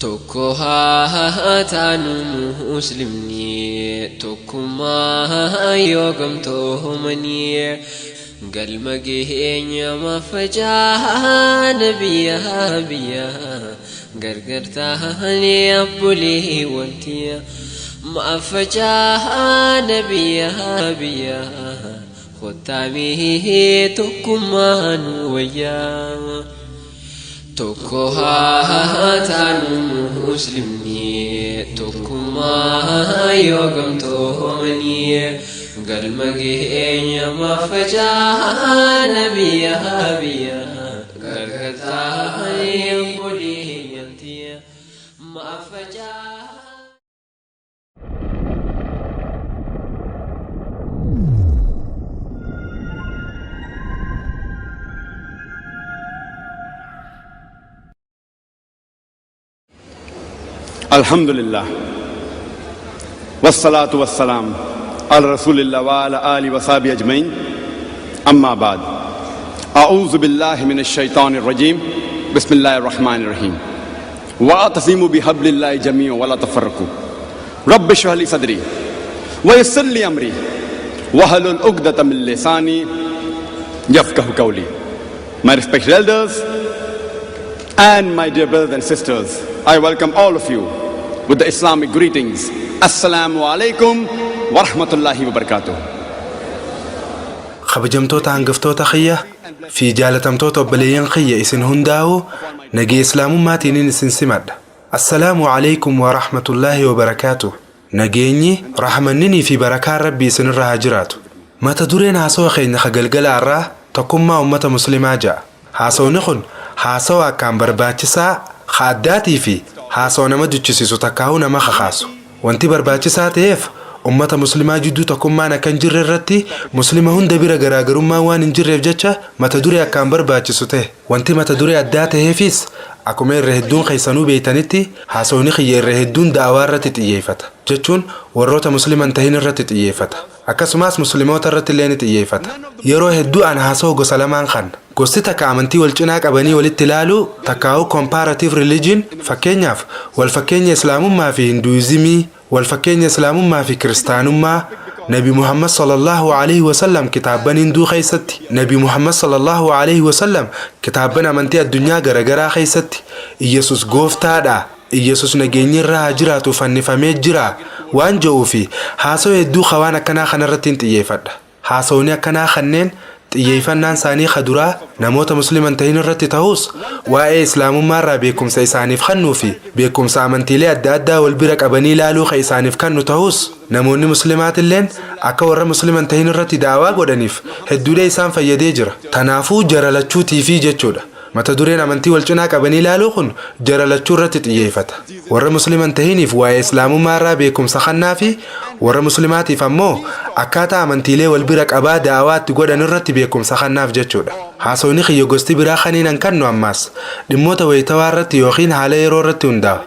Tokko haa taanu muslimni, tokkummaa yoo gamtoomanii, galma geenya mafacaana biyya biyya gargar taanee abbolee wantiya mafacaana biyya biyya kottaamee tokkummaan wayyaa. Tokko haa taanu muslimni, tokkummaa yoo gamtoomanii, galma geenya mafacaana biyya biyya gargar taanee obbolee wantiya mafacaana. Alhamdulillah. Wassalatu wassalam ala Rasulillah wa ala ali wa sahbihi ajmain. Amma ba'd. A'udhu billahi minash shaitanir rajim. Bismillahir rahmanir rahim. Wa'tasimu bihablillahi jami'an wa la tafarraqu. Rabbi shrah li sadri wa yassir li amri wahlul 'uqdatam min lisani yafqahu qawli. My respected elders and my dear brothers and sisters, I welcome all of you with the Islamic greetings. Assalamu alaikum wa rahmatullahi wa barakatuh. Kabajamtoota hangaftoota kiyya fi jaalatamtoota obboleeyyan kiyya, isin hundaa'u nagee islaamummaatiinin isin simadha. Assalaamu alaykum wa rahmatullaahi wa barakaatu. Nageenyi, rahmanninii fi barakaan Rabbii isinirra haa jiraatu. Mata dureen haasawa keenya ka galgala har'aa tokkummaa ummata muslimaa ja'a. Haasawni kun haasawa akkaan barbaachisaa, ka addaatii fi haasawa nama duchisiisu takkaahuu nama kakaasu. Wanti barbaachisaa ta'eef, ummata muslimaa jidduu tokkummaan akka hin jirre irratti muslima hunda bira garaagarummaan waan hin jirreef jecha mata duree akkaan barbaachisu ta'e. Wanti mata duree addaa ta'eefis, akkuma irra hedduun keessanuu beeytanitti, haasawni kiyya irra hedduun da'awaa irratti xiyyeeffata. Jechuun warroota muslima hin tahin irratti xiyyeeffata. Akkasumas muslimoota irratti illee ni xiyyeeffata. Yeroo hedduu an haasawa gosa lamaan kan. Gosti takka amantii wal cinaa qabanii walitti ilaaluu takkaa'uu comparative religion, fakkeenyaaf wal fakkeenya islaamummaa fi hinduizimii, wal fakkeenya islaamummaa fi kiristaanummaa, Nabi Muhammad sallallahu alaihi wasallam kitaabban hinduu keessatti, Nabi Muhammad sallallahu alaihi wasallam kitaabban amantii addunyaa garagaraa keessatti, Iyesus gooftaadha, Iyesus nageenyi irraa haa jiraatu fannifamee jira waan jedhuu fi haasawa hedduu waan akkanaa kanarratti hin xiyyeeffadha. Haasawni akkanaa kanneen xiyyeeffannaan isaanii kaduraa namoota musliman tahin irratti ta'us, waa'ee islaamummaa irraa beekumsa isaaniif kennuu fi beekumsa amantiilee adda addaa wal bira qabanii ilaaluu ka isaaniif kennu ta'us, namoonni muslimaatilleen akka warra musliman tahin irratti daawaa godhaniif hedduudhee isaan fayyadee jira. Tanaafuu jara lachuutiifii jechuudha. Mata dureen amantii wal cinaa qabanii ilaaluu kun jara lachuu irratti xiyyeeffata. Warra musliman tahiniif waa'ee islaamummaa irraa beekumsa kennaa fi warra muslimaatiif ammoo akkaataa amantiilee wal bira qabaa daawaa itti godhan irratti beekumsa kennaaf jechuudha. Haasawni kiyya gosti biraa kaniin an kennu ammaas dhimmoota wayitawaa irratti yookiin haala yeroo irratti hundaa'a.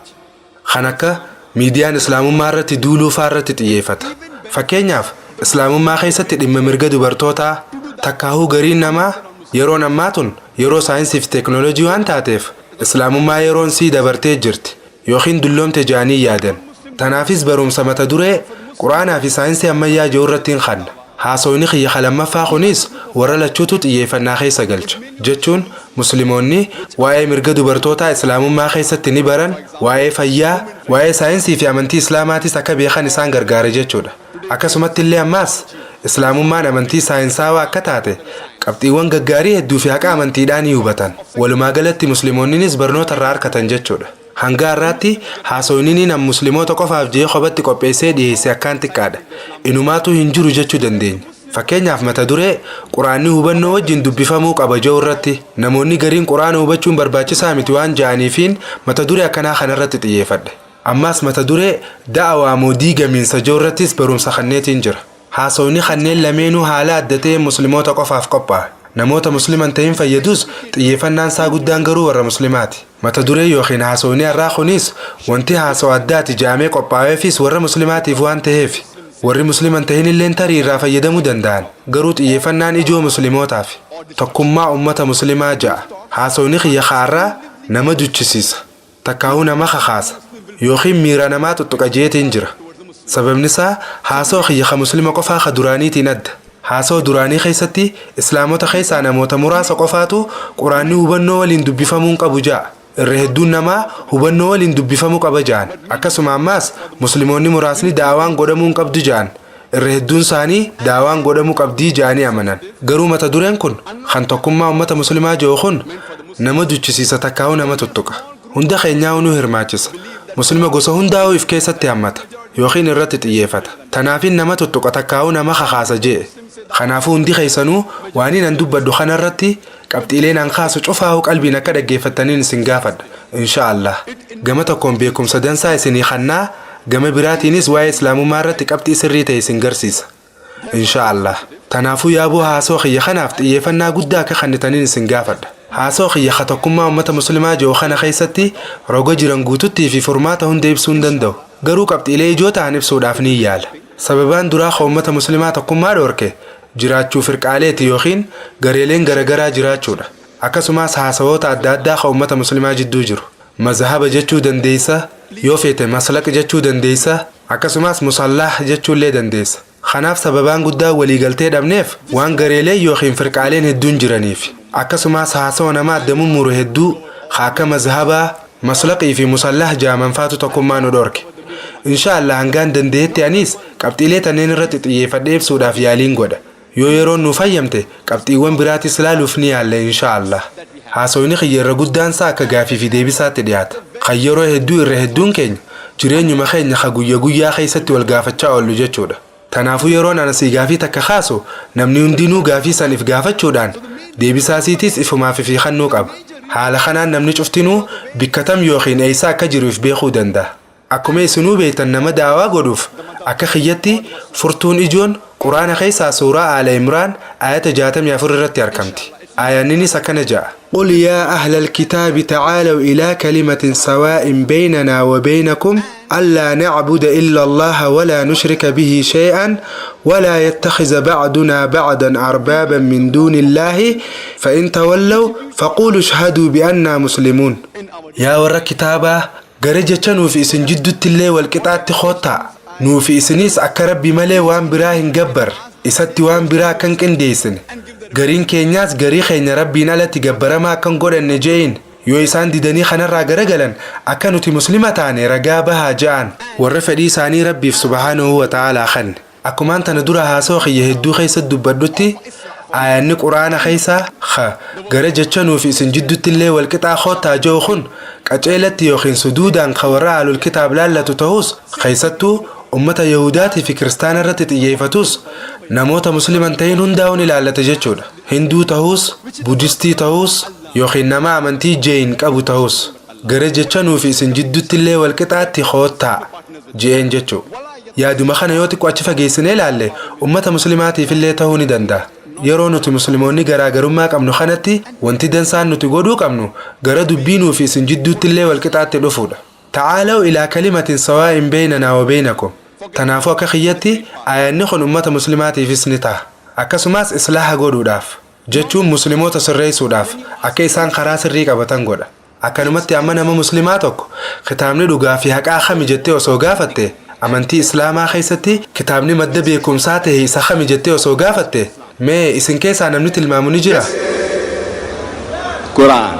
Kan akka miidiyaan islaamummaa irratti duuluufaa irratti xiyyeeffata. Fakkeenyaaf, islaamummaa keessatti dhimma mirga dubartootaa takkaahuu gariin namaa yeroon ammaa tun yeroo saayinsii fi teeknooloojii waan taateef islaamummaa yeroon sii dabartee jirti yookiin dulloomte jaanii yaadan. Tanaafis barumsa mata duree quraanaa fi saayinsii ammayyaa jiru irratti hin kanna. Haasawni kiyya lammaffaa kunis warra lachuutu xiyyeeffannaa keessa galcha. Jechuun musliimoonni waa'ee mirga dubartootaa islaamummaa keessatti ni baran, waa'ee fayyaa, waa'ee saayinsii fi amantii islaamaatis akka beekan isaan gargaara jechuudha. Akkasumatti illee ammaas islaamummaan amantii saayinsaawaa akka taate qabxiiwwan gaggaarii hedduu fi haqa amantiidhaa ni hubatan. Walumaa galatti musliimoonninis barnoota irraa argatan jechuudha. Hanga har'aatti haasawni nam musliimoota qofaaf jee kophatti qopheessee dhiyeesse akkaan xiqqaadha. Inumaatu hin jiru jechuu dandeenya. Fakkeenyaaf, mata duree quraanni hubannoo wajjin dubbifamuu qaba jedhu irratti namoonni gariin quraana hubachuun barbaachisaa miti waan ja'aniifiin mata duree akkanaa kanarratti xiyyeeffadhe. Ammaas mata duree da'awaa moo diigamiinsa jedhu irrattis barumsa kanneetiin jira. Haasawni kanneen lameenuu haala adda ta'een musliimoota qofaaf qophaa'a. Namoota musliman ta'in fayyadus, xiyyeeffannaan isaa guddaan garuu warra muslimaati. Mata duree yookiin haasawni har'aa kunis wanti haasawa addaati jedhamee qophaa'eefis warra muslimaatiif waan ta'eef, warri musliman ta'in illeen tarii irraa fayyadamuu danda'an, garuu xiyyeeffannaan ijoo muslimootaaf. Tokkummaa ummata muslimaa ja'a. Haasawni kiyya har'aa nama duchisiisa. Takkaahuu nama kakaasa yookiin miira namaa tuttuqa jeetiin jira. Sababni isaa, haasoo kiyya ka Muslima qofaa ka duraaniitiin adda. Haasoo duraanii keessatti Islaamota keessaa namoota muraasa qofaatu Quraanni hubannoo waliin dubbifamuun qabu ja'a. Irra hedduun namaa hubannoo waliin dubbifamuu qaba ja'an. Akkasuma ammaas Muslimoonni muraasni daawaan godhamuu qabdu ja'an. Irra hedduun isaanii daawaan godhamuu qabdii ja'anii amanan. Garuu mata dureen kun, kan tokkummaa ummata Muslimaa jiru kun, nama duchisiisa takkaa'uu nama tuttuqa. Hunda keenyaa nu hirmaachisa. Muslima gosa hundaa'uu if keessatti hammata yookiin irratti xiyyeeffata. Tanaafin nama tuttuqa takkaa'uu nama kakaasa jee. Kanaafuu hundi keessanuu waan nan dubbadhu kanarratti qabxiileen an kaasu cufaa'uu qalbiin akka dhaggeeffattaniin isin gaafadha. Insha Allah. Gama tokkoon beekumsa dansaa isinii kannaa, gama biraatiinis waa'ee Islaamummaa irratti qabxii sirrii ta'e isin garsiisa. Insha Allah. Tanaafuu yaaboo haasoo kiyya kanaaf xiyyeeffannaa guddaa akka kennitaniin isin gaafadha. Haasoo kiyya ka tokkummaa uummata Muslimaa jiru kana keessatti roga jiran guututtii fi furmaata hunda ibsuu hin danda'u. Garuu qabxiilee ijoo ta'an ibsuudhaaf ni yaala. Sababaan duraa ka uummata Muslimaa tokkummaa dhoorke jiraachuu firqaaleeti yookiin gareeleen garagaraa jiraachuudha. Akkasumas haasawoota adda addaa ka uummata Muslimaa jidduu jiru. Mazhaba jechuu dandeessa, yoo feete maslaq jechuu dandeessa, akkasumas musallah jechuullee dandeessa. Kanaaf sababaan guddaa waliigaltee dhabneef waan gareelee yookiin firqaaleen hedduun jiraniif. Akkasumas haasawa nama adda mummuru hedduu akka mazhabaa, maslaqii fi musallah jaamanfaatu tokkummaa nu dhorke. Insha Allah, hangaan dandeetti anis qabxiilee tanneen irratti xiyyeeffadhee ibsuudhaaf yaaliin godha. Yoo yeroon nu fayyamte qabxiiwwan biraatis ilaaluuf ni yaalla, insha Allah. Haasawni kiyya irra guddaan isaa akka gaafii fi deebisaatti dhiyaata. Kan yeroo hedduu irra hedduun keenya jireenyuma keenya ka guyya guyyaa keessatti wal gaafachaa oollu jechuudha. Tanaafuu yeroon ana sii gaafii takka kaasu, namni hundinuu gaafii saniif gaafachuudhaan deebisaa siitiis ifumaaf fi kennuu qaba. Haala kanaan namni cuftinuu bikkatam yookiin eessa akka jiru if beekuu danda'a. Akkuma isinuu beektan, nama daawaa godhuuf akka kiyyatti furtuun ijoon Quraana keessaa suuraa Aala Imraan ayata 64 irratti argamti. Aayanninis akkana ja'a. قل يا أهل الكتاب تعالوا إلى كلمة سواء بيننا وبينكم ألا نعبد إلا الله ولا نشرك به شيئا ولا يتخذ بعضنا بعضا أربابا من دون الله فإن تولوا فقولوا اشهدوا بأننا مسلمون. Yaa warra kitaabaa, gara jecha nuufi isin jidduutti illee walqixaatti koottaa, nuufi isinis akka Rabbi malee waan biraa hin gabbar, isatti waan biraa akka hin qindeessine, gariin keenyaas garii keenya Rabbiin alatti gabbaramaa akka hin godhanne je'in. Yoo isaan didanii kanarraa garagalan, akka nuti Muslima taane ragaa bahaa je'an. Warra fedhii isaanii Rabbiif subhaanahu wa ta'aalaa kanne. Akkumaan tana dura haasoo kiyya hedduu keessatti dubbadhutti, aayanni Quraana keessaa ha gara jecha nuufi isin jidduutti illee walqixaa koottaa jiru kun qaceelatti yookiin suduudaan ka warra ahlul kitaab laallatu ta'us, keessattuu ummata Yahudaatii fi Kiristaana irratti xiyyeeffatus, namoota Musliman ta'in hundaa'uun ilaallata jechuudha. Hinduu ta'us, Budistii ta'us, yookiin nama amantii Jeeyin qabu ta'us, gara jecha nuufi isin jidduutti illee walqixaatti koottaa je'een jechuudha. Yaaduma kana yoo xiqqoo achi fageessinee ilaalle, ummata Muslimaatiif illee ta'uu ni danda'a. Yeroo nuti Musliimoonni garaagarummaa qabnu kanatti, wanti dansaan nuti godhuu qabnu gara dubbii nuufi isin jidduutti illee walqixaatti dhufuudha. تعالوا إلى كلمة سواء بيننا وبينكم. Tanaafuu akka kiyyatti aayanni kun ummata Muslimaatiifis ni ta'a. Akkasumas islaaha godhuudhaaf jechuun Musliimoota sirreessuudhaaf akka isaan karaa sirrii qabatan godha. Akkanumatti amma nama Muslimaa tokko kitaabni dhugaa fi haqaa kami jettee osoo gaafatte, amantii Islaamaa keessatti kitaabni madda beekumsaa ta'e isa kami jettee osoo gaafatte, mee isin keessaa namni tilmaamu ni jira? Quran.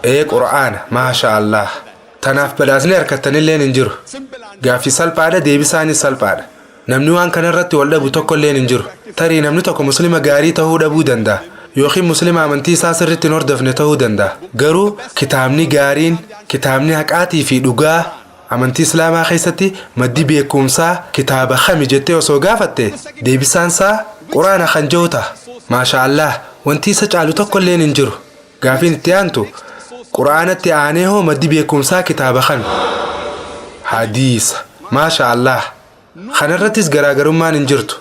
Ee, Qur'aana, maasha Allah. Tanaaf badhaasni harkattanilleen hin jiru. Gaaffii salphaadha, deebisaanis salphaadha. Namni waan kanarratti wal dhabu tokkolleen hin jiru. Tarii namni tokko Muslima gaarii ta'uu dhabuu danda'a. Yookiin Muslima amantii isaa sirriitti hin hordofne ta'uu danda'a. Garuu kitaabni gaariin, kitaabni haqaatii fi dhugaa amantii Islaamaa keessatti maddi beekumsaa kitaaba kami jettee osoo gaafatte, deebisaan isaa Quraana kan jiru ta'a. Maasha Allah, wanti isa caalu tokkolleen hin jiru. Gaafiin itti aantu, Quraanatti aanee hoo maddi beekumsaa kitaaba kami? Hadiisa. Maasha Allah. Kanarrattis garaagarummaan hin jirtu.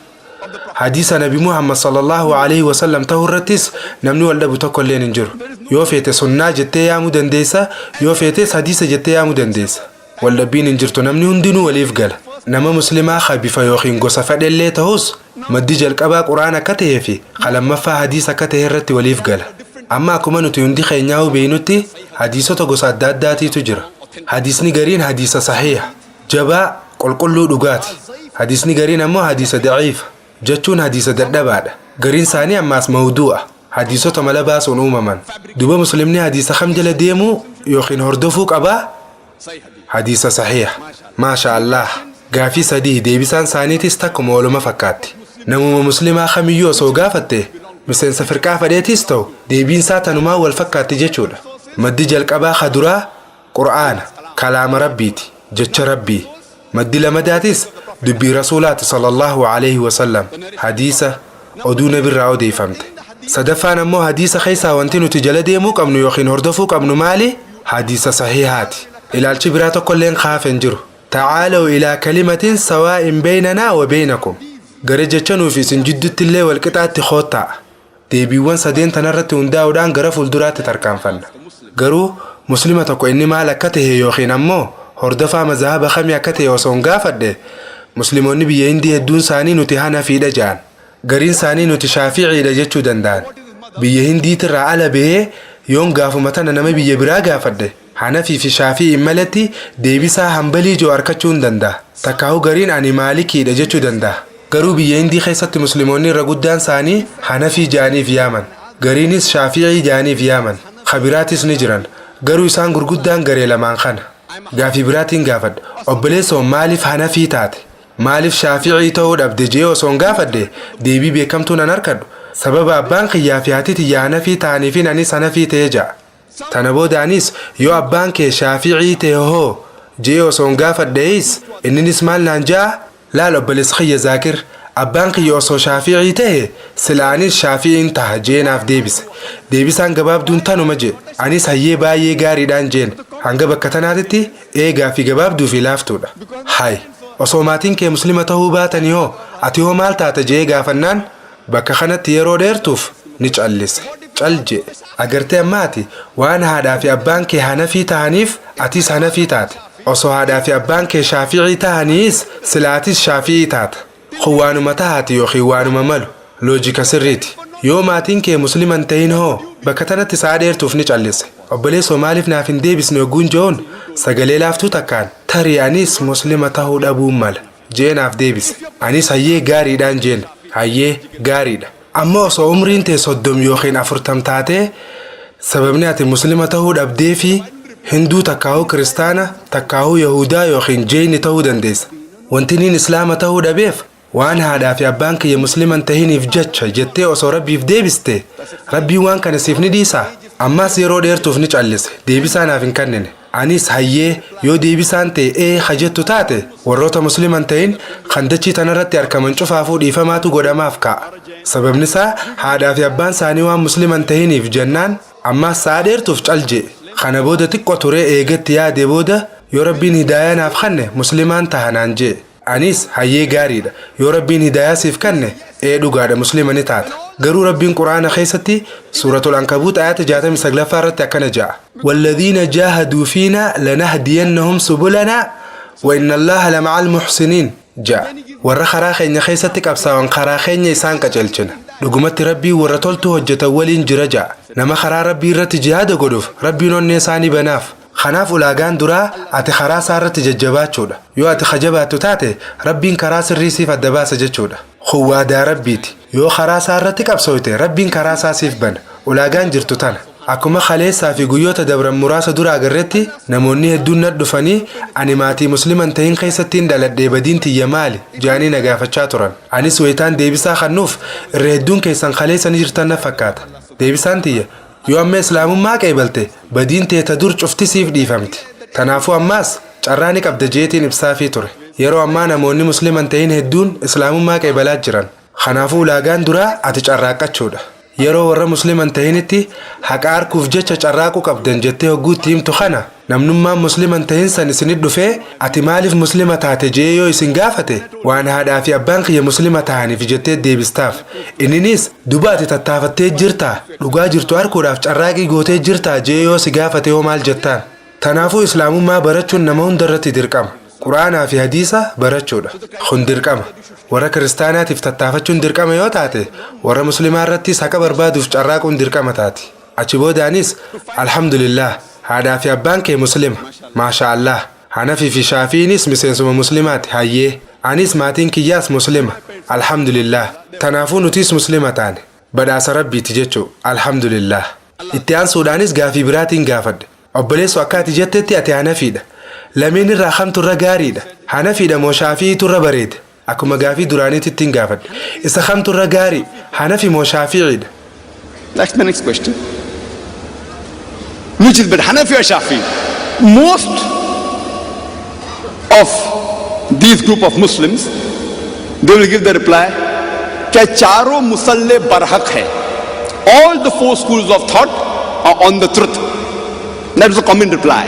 Hadiisa Nabi Muhammad sallallahu alaihi wasallam ta'uu irrattis namni wal dhabu tokko illeen hin jiru. Yoo feete sunnaa jettee yaamuu dandeessa, yoo feetes hadiisa jettee yaamuu dandeessa. Wal dhabbiin hin jirtu, namni hundinuu waliif gala. Nama Muslimaa ka bifa yookiin gosa fedhellee ta'us, maddi jalqabaa Quraan akka ta'ee fi ka lammaffaa hadiisa akka ta'e irratti waliif gala. Amma akkuma nuti hundi keenyaa beeynutti, hadiisota gosa adda addaatiitu jira. Hadiisni gariin hadiisa sahiiha, jabaa, qulqulluu dhugaati. Hadiisni gariin ammoo hadiisa daciifa, jechuun hadiisa dadhabaadha. Gariin isaanii ammaas mawduu'a, hadiisota mala baasuun uumaman. Duba Muslimni hadiisa kam jala deemuu yookiin hordofuu qabaa? Hadiisa sahiiha. Maasha Allah. Gaafii sadii deebisaan isaaniitis takkuma, waluma fakkaatti. Namuma Muslimaa kamiyyuu osoo gaafatte, miseensa firqaa fedheetis ta'u, deebiinsaa tanumaa wal fakkaatti jechuudha. Maddi jalqabaa kaduraa Qur'aana, kalaama Rabbiiti, jecha Rabbii. Maddi lamadaatis dubbii Rasuulaati sallallahu alaihi wasallam, hadiisa, oduu nabirraa odeeffamte. Sadaffaan ammoo hadiisa keessaa wanti nuti jala deemuu qabnu yookiin hordofuu qabnu maali? Hadiisa sahihaati. Ilaalchi biraa tokkolleen kaafe hin jiru. تعالوا إلى كلمة سواء بيننا وبينكم. Gara jecha nuuf isin jidduutti illee walqixaatti koottaa. Deebiiwwan sadeen tanarratti hundaa'uudhaan gara fuulduraatti tarkaanfanna. Garuu Muslima tokko inni maal akka ta'e yookiin ammoo hordofaa mazahaba kamii akka ta'e osoo hin gaafadhe, Musliimoonni biyya Hindii hedduun isaanii nuti Hanafiidha jedhan. Gariin isaanii nuti Shaaficiidha jechuu danda'an. Biyya Hindiitirraa ala bahee yoon gaafuma tana nama biyya biraa gaafadhe, Hanafii fi Shaafi'iin malatti deebisaa Hanbalii jiru argachuu hin danda'a. Takkaa'uu gariin ani Maalikiidha jechuu danda'a. Garuu biyya Hindii keessatti Musliimoonni irra guddaan isaanii Hanafii ja'aniif yaaman. Gariinis Shaafi'ii ja'aniif yaaman. Kabiraatis ni jiran. Garuu isaan gurguddaan garee lamaan kana. Gaafii biraatiin gaafadha. Obboleessoo, maaliif Hanafii taate? Maaliif Shaafi'ii ta'uu dhabde jee osoo hin gaafadhe, deebii beekamtuu nan harkadhu. Sababa abbaan kiyyaa fi haati tiyya Hanafii ta'aniifin anis Hanafii ta'ee ja'a. Tana booda anis yoo abbaan kee Shaafi'ii ta'e hoo jee osoo hin gaafadhees, inninis maal naan ja'a? Laal obboleessi kiyya Zaakir, abbaan kiyya osoo Shaafi'ii ta'e sila anis Shaafi'iin taha jee naaf deebise. Deebisaan gabaabduun tanuma jee. Anis hayyee, baay'ee gaariidhaan jeen. Hanga bakka tanaatitti eegaa fi gabaabduu fi laaftuudha. Hay, osoo maatiin kee Muslima ta'uu baatanii hoo, ati hoo maal taata jee gaafannaan, bakka kanatti yeroo dheertuuf ni callise. Cal jee. Agartee, amma ati waan haadhaa fi abbaan kee Hanafii ta'aniif atis Hanafii taate. Osoo haadhaa fi abbaan kee Shaafi'ii ta'aniis sila atis Shaafi'ii taata. Kun waanuma tahaati yookiin waanuma malu. Loojika sirriiti. Yoo maatiin kee Muslima hin ta'in hoo? Bakka tanatti sa'a dheertuuf ni callise. Obboleessoo, maaliif naaf hin deebisne hogguun je'uun, sagalee laaftuu takkaan tarii anis Muslima ta'uu dhabuun mala jee naaf deebise. Anis hayyee, gaariidhaan jeen. Hayyee, gaariidha. Amma osoo umriin tee 30 yookiin 40 taatee, sababni ati Muslima ta'uu dhabdee fi Hinduu takkaahuu Kiristaana takkaahuu Yahudaa yookiin Jeeyni ta'uu dandeessa. Wanti niin Islaama ta'uu dhabeef waan haadhaa fi abbaan kiyya Muslima hin tahiniif jecha jettee osoo Rabbiif deebiste, Rabbiin waan kana siif ni dhiisaa? Ammaas yeroo dheertuuf ni callise. Deebisaa naaf hin kennine. Anis hayyee, yoo deebisaan ta'e ee ha jettu taate, warroota Muslima hin ta'in kan dachii tanarratti argaman cufaafuu dhiifamaatu godhamaaf ka'a. Sababni isaa haadhaa fi abbaan isaanii waan Muslima hin tahiniif jennaan, ammaas sa'a dheertuuf cal jee. Kana booda xiqqoo turee eegatti yaade booda, yoo Rabbiin hidaayaa naaf kanne Muslimaan taha naan jee. Anis hayyee, gaariidha. Yoo Rabbiin hidaayaa siif kanne, ee dhugaadha, Muslima ni taata. Garuu Rabbiin Quraana keessatti Suuratul Ankabuut ayata 69ffaa irratti akkana ja'a. والذين جاهدوا فينا لنهدينهم سبلنا وإن الله لمع المحسنين ja'a. Warra karaa keenya keessatti qabsaa'an karaa keenya isaan qajeelchina. Dhugumatti Rabbiin warra toltuu hojjetan waliin jira ja'a. Nama karaa Rabbii irratti jihaada godhuuf Rabbiin onnee isaanii banaaf. Kanaaf ulaagaan duraa ati karaa isaa irratti jajjabaachuudha. Yoo ati kajabaattu taate, Rabbiin karaa sirrii siif adda baasa jechuudha. Kun waadaa Rabbiiti. Yoo karaa isaa irratti qabsooyte, Rabbiin karaa isaa siif bana. Ulaagaan jirtu tana. Akkuma kaleessaa fi guyyoota dabran muraasa dura agarretti, namoonni hedduun na dhufanii ani maatii Muslima hin ta'in keessattiin dhaladhee, badiin tiyya maali jedhanii na gaafachaa turan. Anis wayitaan deebisaa kannuuf irra hedduun keessan kaleessa ni jirtan na fakkaata. Deebisaan tiyya, yoo amma Islaamummaa qeebalte, badiin teeta dur cufti siif dhiifamti. Kanaafuu ammaas carraa ni qabda jeetiin ibsaafii ture. Yeroo ammaa namoonni Muslima hin ta'in hedduun Islaamummaa qeebalaa jiran. Kanaafuu ulaagaan duraa ati carraaqqachuudha. Yeroo warra Muslima hin ta'initti haqa arkuuf jecha carraaquu qabdan jettee hogguutti himtu kana, namnummaan Muslima hin ta'in san isinit dhufee ati maaliif Muslima taate jee yoo isin gaafate, waan haadhaa fi abbaan kiyya Muslima ta'aniif jettee deebistaaf. Inninis duba ati tattaafattee jirtaa, dhugaa jirtu arkuudhaaf carraaqii gootee jirtaa jee yoo si gaafate hoo maal jettaan? Kanaafuu Islaamummaa barachuun nama hunda irratti dirqama. Quraanaa fi hadiisa barachuudha. Kun dirqama. Warra Kiristaanaatiif tattaafachuun dirqama yoo taate, warra Muslimaa irrattis haqa barbaaduuf carraaquun dirqama taati. Achi boodaanis alhamdulillah. Haadhaa fi abbaan kee Muslima. Maasha Allah. Hanafii fi Shaafi'iinis miseensuma Muslimaati. Hayyee. Anis maatiin kiyyaas Muslima. Alhamdulillah. Tanaafuu nutis Muslima taane. Badhaasa Rabbiiti jechuu. Alhamdulillah. Itti aansuudhaanis gaafii biraatiin gaafadhe. Obboleessoo, akka ati jettetti ati Hanafiidha. Lameen irraa kamtu irra gaariidha? Hanafiidha moo Shaafi'iitu irra bareeda? Akkuma gaafii duraaniitittiin gaafadhe. Isa kamtu irra gaarii? Hanafi moo Shaafi'iidha? That's the next question. Which is better, Hanafi or Shafi? Most of these group of Muslims, they will give the reply, क्या चारों मुसल्ले बरहक है. All the four schools of thought are on the truth. That is a common reply.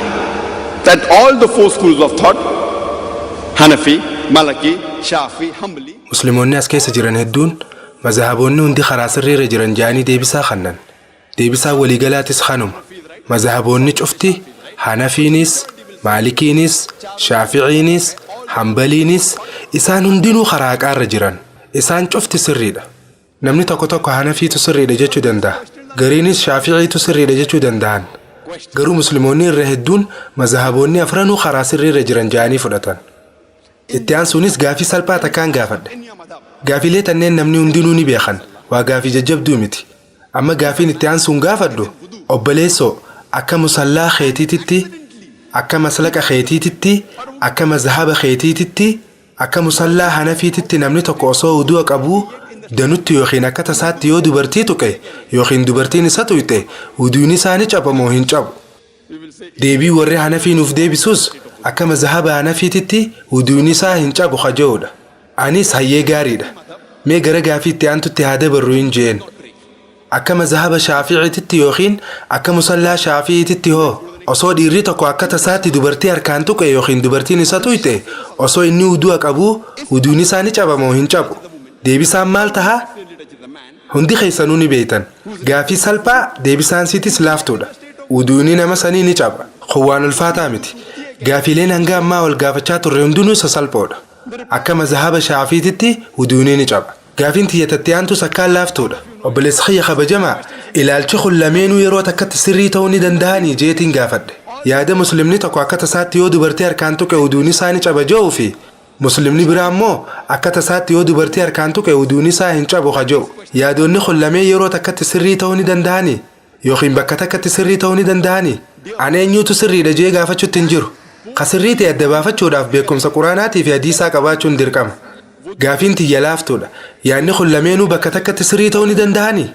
That all the four schools of thought, Hanafi, Maliki, Shafi, Hanbali, Musliimoonni as keessa jiran hedduun mazahaboonni hundi karaa sirriirra jiran ja'anii deebisaa kannan. Deebisaa waliigalaatis kanuma. Mazahaboonni cufti Hanafiinis, Maalikiinis, Shaaficiinis, Hambaliinis isaan hundinuu karaa haqaarra jiran. Isaan cufti sirriidha. Namni tokko tokko Hanafiitu sirriidha jechuu danda'a. Gariinis Shaaficiitu sirriidha jechuu danda'an. Garuu Musliimoonni irra hedduun mazahaboonni afranuu karaa sirriirra jiran ja'anii fudhatan. Itti aansuunis gaafii salphaa takkaan gaafadhe. Gaafiilee tanneen namni hundinuu ni beekan. Waa gaafii jajjabduu miti. Amma gaafiin itti aansuun gaafadhu, obboleessoo, akka musallaa keetiititti, akka maslaqa keetiititti, akka mazhaba keetiititti, akka musallaa Hanafiititti namni tokko osoo wudu'a qabuu danutti yookiin akka tasaatti yoo dubartii tuqe yookiin dubartiin isa tuyxe, wuduun isaa ni caba moo hin cabu? Deebii warri Hanafii nuuf deebisus akka mazhaba Hanafiititti wuduun isaa hin cabu kaja'uudha. Anis hayyee, gaariidha. Mee gara gaafii itti aantutti haa dabarru hin jeen. Akka mazhaba Shaaficiititti yookiin akka musallaa Shaaficiititti hoo, osoo dhiirri tokko akka tasaatti dubartii harkaan tuqe yookiin dubartiin isa tuyxe osoo inni wudu'a qabuu, wuduun isaa ni caba moo hin cabu? Deebisaan maal taha? Hundi keessanuu ni beeytan. Gaafii salphaa, deebisaan siitis laaftuudha. Wuduuni nama sanii ni caba. Kun waan ulfaataa miti. Gaafiileen hanga ammaa wal gaafachaa turre hundinuu sasalphoodha. Akka mazhaba Shaafiititti wuduuni ni caba. Gaafiin tiyyatatti aantus akkaan laaftuudha. Obboleessa kiyya kabajamaa, ilaalchi kun lameenuu yeroo takkatti sirrii ta'uu ni danda'anii jeetiin gaafadhe. Yaada Muslimni tokko akka tasaatti yoo dubartii harkaan tuqe wuduun isaa ni caba je'uu fi Muslimni biraa immoo akka tasaatti yoo dubartii harkaan tuqe wuduun isaa hin cabu ka je'u. Yaadonni kun lameen yeroo takkatti sirrii ta'uu ni danda'anii? Yookiin bakka takkatti sirrii ta'uu ni danda'anii? Ani eenyuutu sirriidha jee gaafachuutti hin jiru. Ka sirrii ta'e adda baafachuudhaaf beekumsa Quraanaatii fi hadiisaa qabaachuun dirqama. Gaafiin tiyya laaftuudha. Yaadni kun lameenuu bakka takkatti sirrii ta'uu ni danda'anii?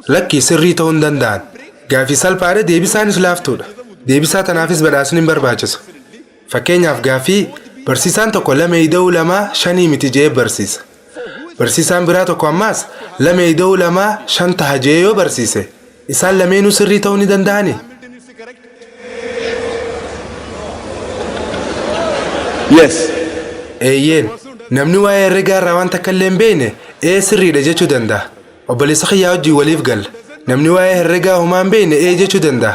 Lakkii, sirrii ta'uu hin danda'an. Gaafii salphaadha, deebisaanis laaftuudha. Deebisaa tanaafis badhaasni hin barbaachisu. Fakkeenyaaf, gaafii barsiisaan tokko lama ida'uu lamaa shanii miti jee barsiisa. Barsiisaan biraa tokko ammaas lama ida'uu lamaa shan taha jee yoo barsiise, isaan lameenuu sirrii ta'uu ni danda'anii? Yes. Eeyyeen, namni waa'ee herregaa irraa waan takka illee hin beekne ee, sirriidha jechuu danda'a. Obboleessa kiyyaa wajjin waliif galla. Namni waa'ee herregaa homaa hin beekne ee jechuu danda'a.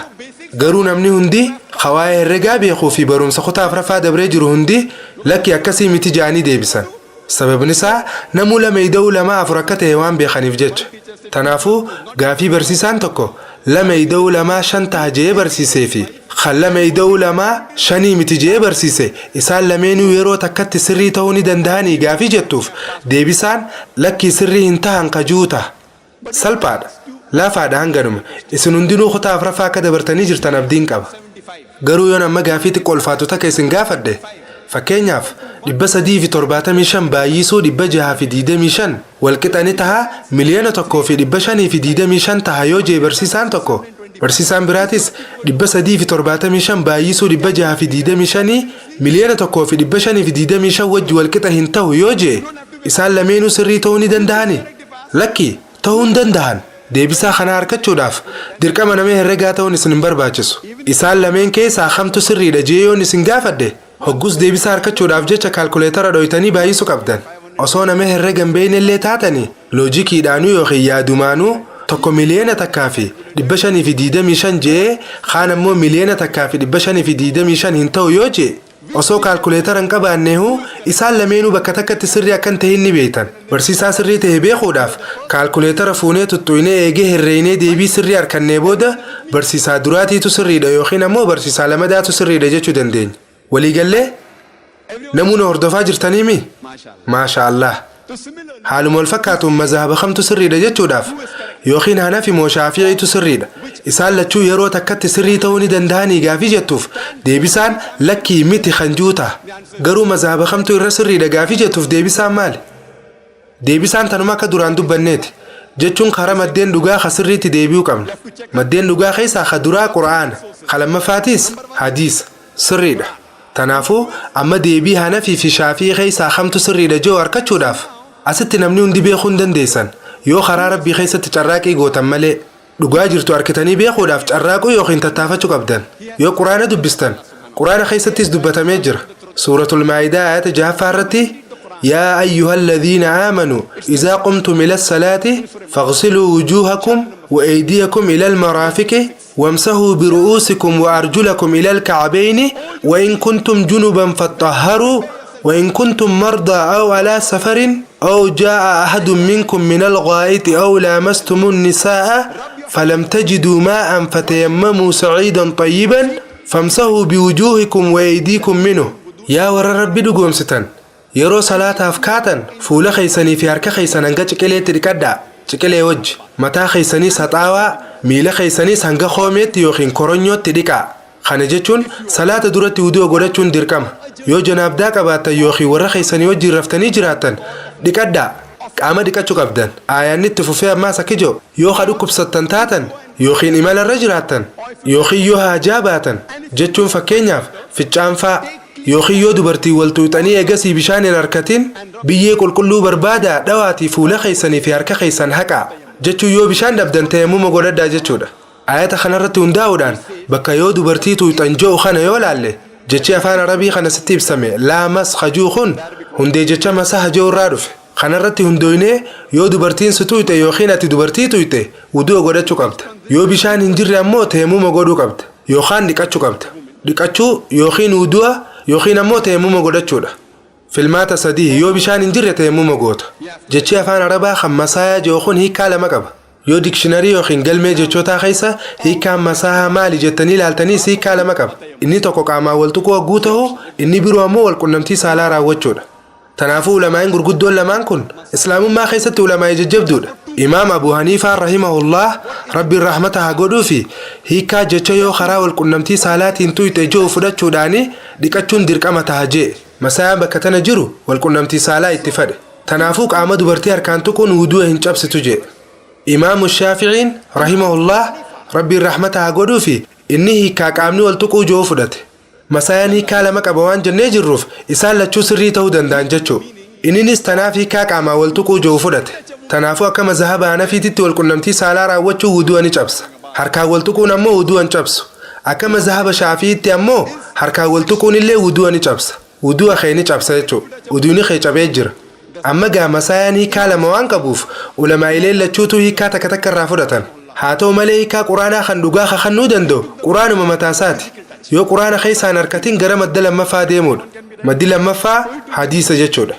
Garuu namni hundi ka waa'ee herregaa beekuu fi barumsa kutaa afraffaa dabree jiru hundi lakki, akkasii miti ja'anii deebisan. Sababni isaa namuu lama ida'uu lamaa afur akka ta'e waan beekaniif jecha. Tanaafuu gaafii barsiisaan tokko lama ida'uu lamaa shan taha je'ee barsiisee fi kan lama ida'uu lamaa shanii miti je'ee barsiise, isaan lameenuu yeroo takkatti sirrii ta'uu ni danda'anii gaafii jettuuf deebisaan lakkii, sirrii hin tahan ka ji'u taha. Salphaadha. Laafaadha hanganuma. Isin hundinuu kutaa afraffaa akka dabartanii jirtan abdiin qaba. Garuu yoon amma gaafii xiqqoo ulfaatu takka isin gaafadhe, fakkeenyaaf, 375 baay'isuu 625 walqixa ni taha 1,525,000 taha yoo jee barsiisaan tokko, barsiisaan biraatis 375 baay'isuu 625 1,525,000 wajji walqixa hin tahu yoo jee, isaan lameenuu sirrii ta'uu ni danda'ani? Lakki, ta'uu hin danda'an. Deebisaa kanaa argachuudhaaf dirqama nama herregaa ta'uun isin hin barbaachisu. Isaan lameen keessaa kamtu sirriidha jee yoon isin gaafadhe, hoggus deebisaa argachuudhaaf jecha kaalkuleetara dhoytanii baay'isu qabdan. Osoo nama herrega hin beekne illee taatanii, loojikiidhaanuu yookiin yaadumaanuu tokko 1,525,000 je'ee kaan ammoo 1,525,000 hin ta'u yoo jee Osoo kaalkuleetara hin qabaanneehu isaan lameenuu bakka takkatti sirrii akkan ta'in ni beektan. Barsiisaa sirrii ta'e beekuudhaaf kaalkuleetara fuunee tuttuqnee eegee herreeynee deebii sirrii harkannee booda barsiisaa duraatiitu sirriidha yookiin ammoo barsiisaa lamadaatu sirriidha jechuu dandeenya. Waliigallee namoonni hordofaa jirtaniimi? Maasha Allah. Haaluma wal fakkaatuun mazhaba kamtu sirriidha jechuudhaaf yookiin Hanafi moo Shaafi'iitu sirriidha, isaan lachuu yeroo takkatti sirrii ta'uu ni danda'anii gaafii jettuuf deebisaan lakkii miti kan jiru ta'a. Garuu mazhaba kamtu irra sirriidha gaafii jettuuf deebisaan maali? Deebisaan tanuma akka duraan dubbanneeti. Jechuun karaa maddeen dhugaa ka sirriitti deebi'uu qabna. Maddeen dhugaa keessaa ka duraa Qura'aana, ka lammaffaatiis hadiisa. Sirriidha. Tanaafuu amma deebii Hanafii fi Shaafii keessaa kamtu sirriidha jiru harkachuudhaaf asitti namni hundi beekuu hin dandeessan yoo karaa Rabbii keessatti carraaqii gootan malee. Dhugaa jirtu harkitanii beekuudhaaf carraaquu yookiin tattaafachuu qabdan. Yoo Quraana dubbistan, Quraana keessattis dubbatamee jira. Suuratul Maa'idaa ayata 6ffaa irratti: يا أيها الذين آمنوا إذا قمتم إلى الصلاة فاغسلوا وجوهكم وأيديكم إلى المرافق وامسحوا برؤوسكم وأرجلكم إلى الكعبين وإن كنتم جنبا فاطهروا وإن كنتم مرضى أو على سفر أو جاء أحد منكم من الغائط أو لامستم النساء فلم تجدوا ماء فتيمموا صعيدا طيبا فامسحوا بوجوهكم وأيديكم منه. Yaa warra Rabbi dhugoomsitan, yeroo salaataaf kaatan fuula keeysanii fi harka keeysan hanga ciqileetti dhiqadhaa, ciqilee wajji mataa keeysaniis haxaawaa, miila keeysaniis hanga koomeetti yookiin koronyootti dhiqaa. Kana jechuun salaata duratti wuduu godhachuun dirqama. Yoo janaabdaa qabaattan yookiin warra keeysanii wajjin raftanii jiraattan, dhiqadhaa, qaama dhiqachuu qabdan. Aayaanni itti fufee ammaas akki jedhu: yoo ka dhukkubsattan taatan yookiin imalarra jiraattan yookiin yoo haajaa baatan, jechuun fakkeenyaaf ficcaanfaa, yookiin yoo dubartii wal tuuxanii eegasii bishaan hin harkatin, biyyee qulqulluu barbaadaa dhawaatii fuula keessanii fi harka keessan haqaa, jechuun yoo bishaan dhabdan tayammuma godhadhaa jechuudha. Ayata kanarratti hundaa'uudhaan bakka yoo dubartii tuuxan jedhu kana yoo laalle, jechi afaan Arabii kana sitti ibsame laamas hajuu kun hundee jecha masaha jedhu irraa dhufe. Kanarratti hundooynee yoo dubartiin si tuuxe yookiin ati dubartii tuuxe wuduu godhachuu qabda. Yoo bishaan hin jirre ammoo tayammuma godhuu qabda yookaan dhiqachuu qabda. Dhiqachuu yookiin wudu'a yookiin ammoo tayammuma godhachuudha. Filmaata sadii: yoo bishaan hin jirre tayammuma goota. Jechi afaan Arabaa kan masaayaa jedhu kun hiikaa lama qaba. Yoo dictionary yookiin galmee jechootaa keessa hiikaan masaahaa maali jettanii ilaaltaniis hiikaa lama qaba. Inni tokko qaamaan wal tuquu hogguu ta'u, inni biroo ammoo wal qunnamtii saalaa raawwachuudha. Tanaafuu ulamaa'in gurguddoon lamaan kun Islaamummaa keessatti ulamaa'ii jajjabduudha. Imaam Abu Haniifaa rahimahullah, Rabbiin rahmata haa godhuu, fi hiikaa jecha yoo karaa wal qunnamtii saalaatiin tuyxe jiru fudhachuudhaani dhiqachuun dirqama taha jee. Masaayaan bakka tana jiru wal qunnamtii saalaa itti fadhe. Tanaafuu qaama dubartii harkaan tuquun wudu'a hin cabsitu jee. Imaamu Shaaficiin rahimahullah, Rabbiin rahmata haa godhuu, fi inni hiikaa qaamni wal tuquu jiru fudhate. Masaayaan hiikaa lama qaba waan jennee jirruuf isaan lachuu sirrii ta'uu danda'an jechuu. Inninis tanaaf hiikaa qaamaa wal tuquu jiru fudhate. Tanaafuu akka mazhaba Hanafiititti wal qunnamtii saalaa raawwachuu wudu'a ni cabsa. Harkaan wal tuquun ammoo wudu'a hin cabsu. Akka mazhaba Shaafi'iitti ammoo harkaan wal tuquun illee wudu'a ni cabsa. Wudu'a kee ni cabsa jechuudha. Wuduuni kee cabee jira. Amma gaa masaayaan hiikaa lama waan qabuuf ulamaa'ileen lachuutu hiikaa takka takka irraa fudhatan. Haa ta'u malee hiikaa Quraanaa kan dhugaa kakannuu danda'u Quraanuma mataasaati. Yoo Quraana keessaan harkatin gara madda lammaffaa deemuudha. Maddi lammaffaa hadiisa jechuudha.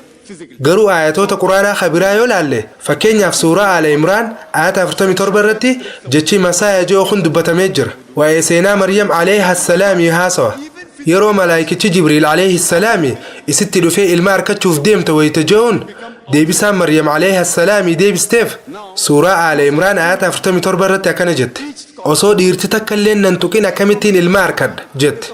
Garuu ayatoota Quraanaa kabiraa yoo laalle, fakkeenyaaf suuraa Aala Imraan ayata 47 irratti jechi masaaya ji'o kun dubbatamee jira. Waa'ee seenaa Maryam alayha salaamii haasawa. Yeroo malaayikichi Jibriil alayhi salaami isitti dhufee ilma harkachuuf deemta wayita je'uun, deebisaan Maryam alayha salaamii deebisteef suuraa Aala Imraan ayata 47 irratti akkana jette: "Osoo dhiirti takka illee nan tuqin akkamittiin ilma harkadha?" jette.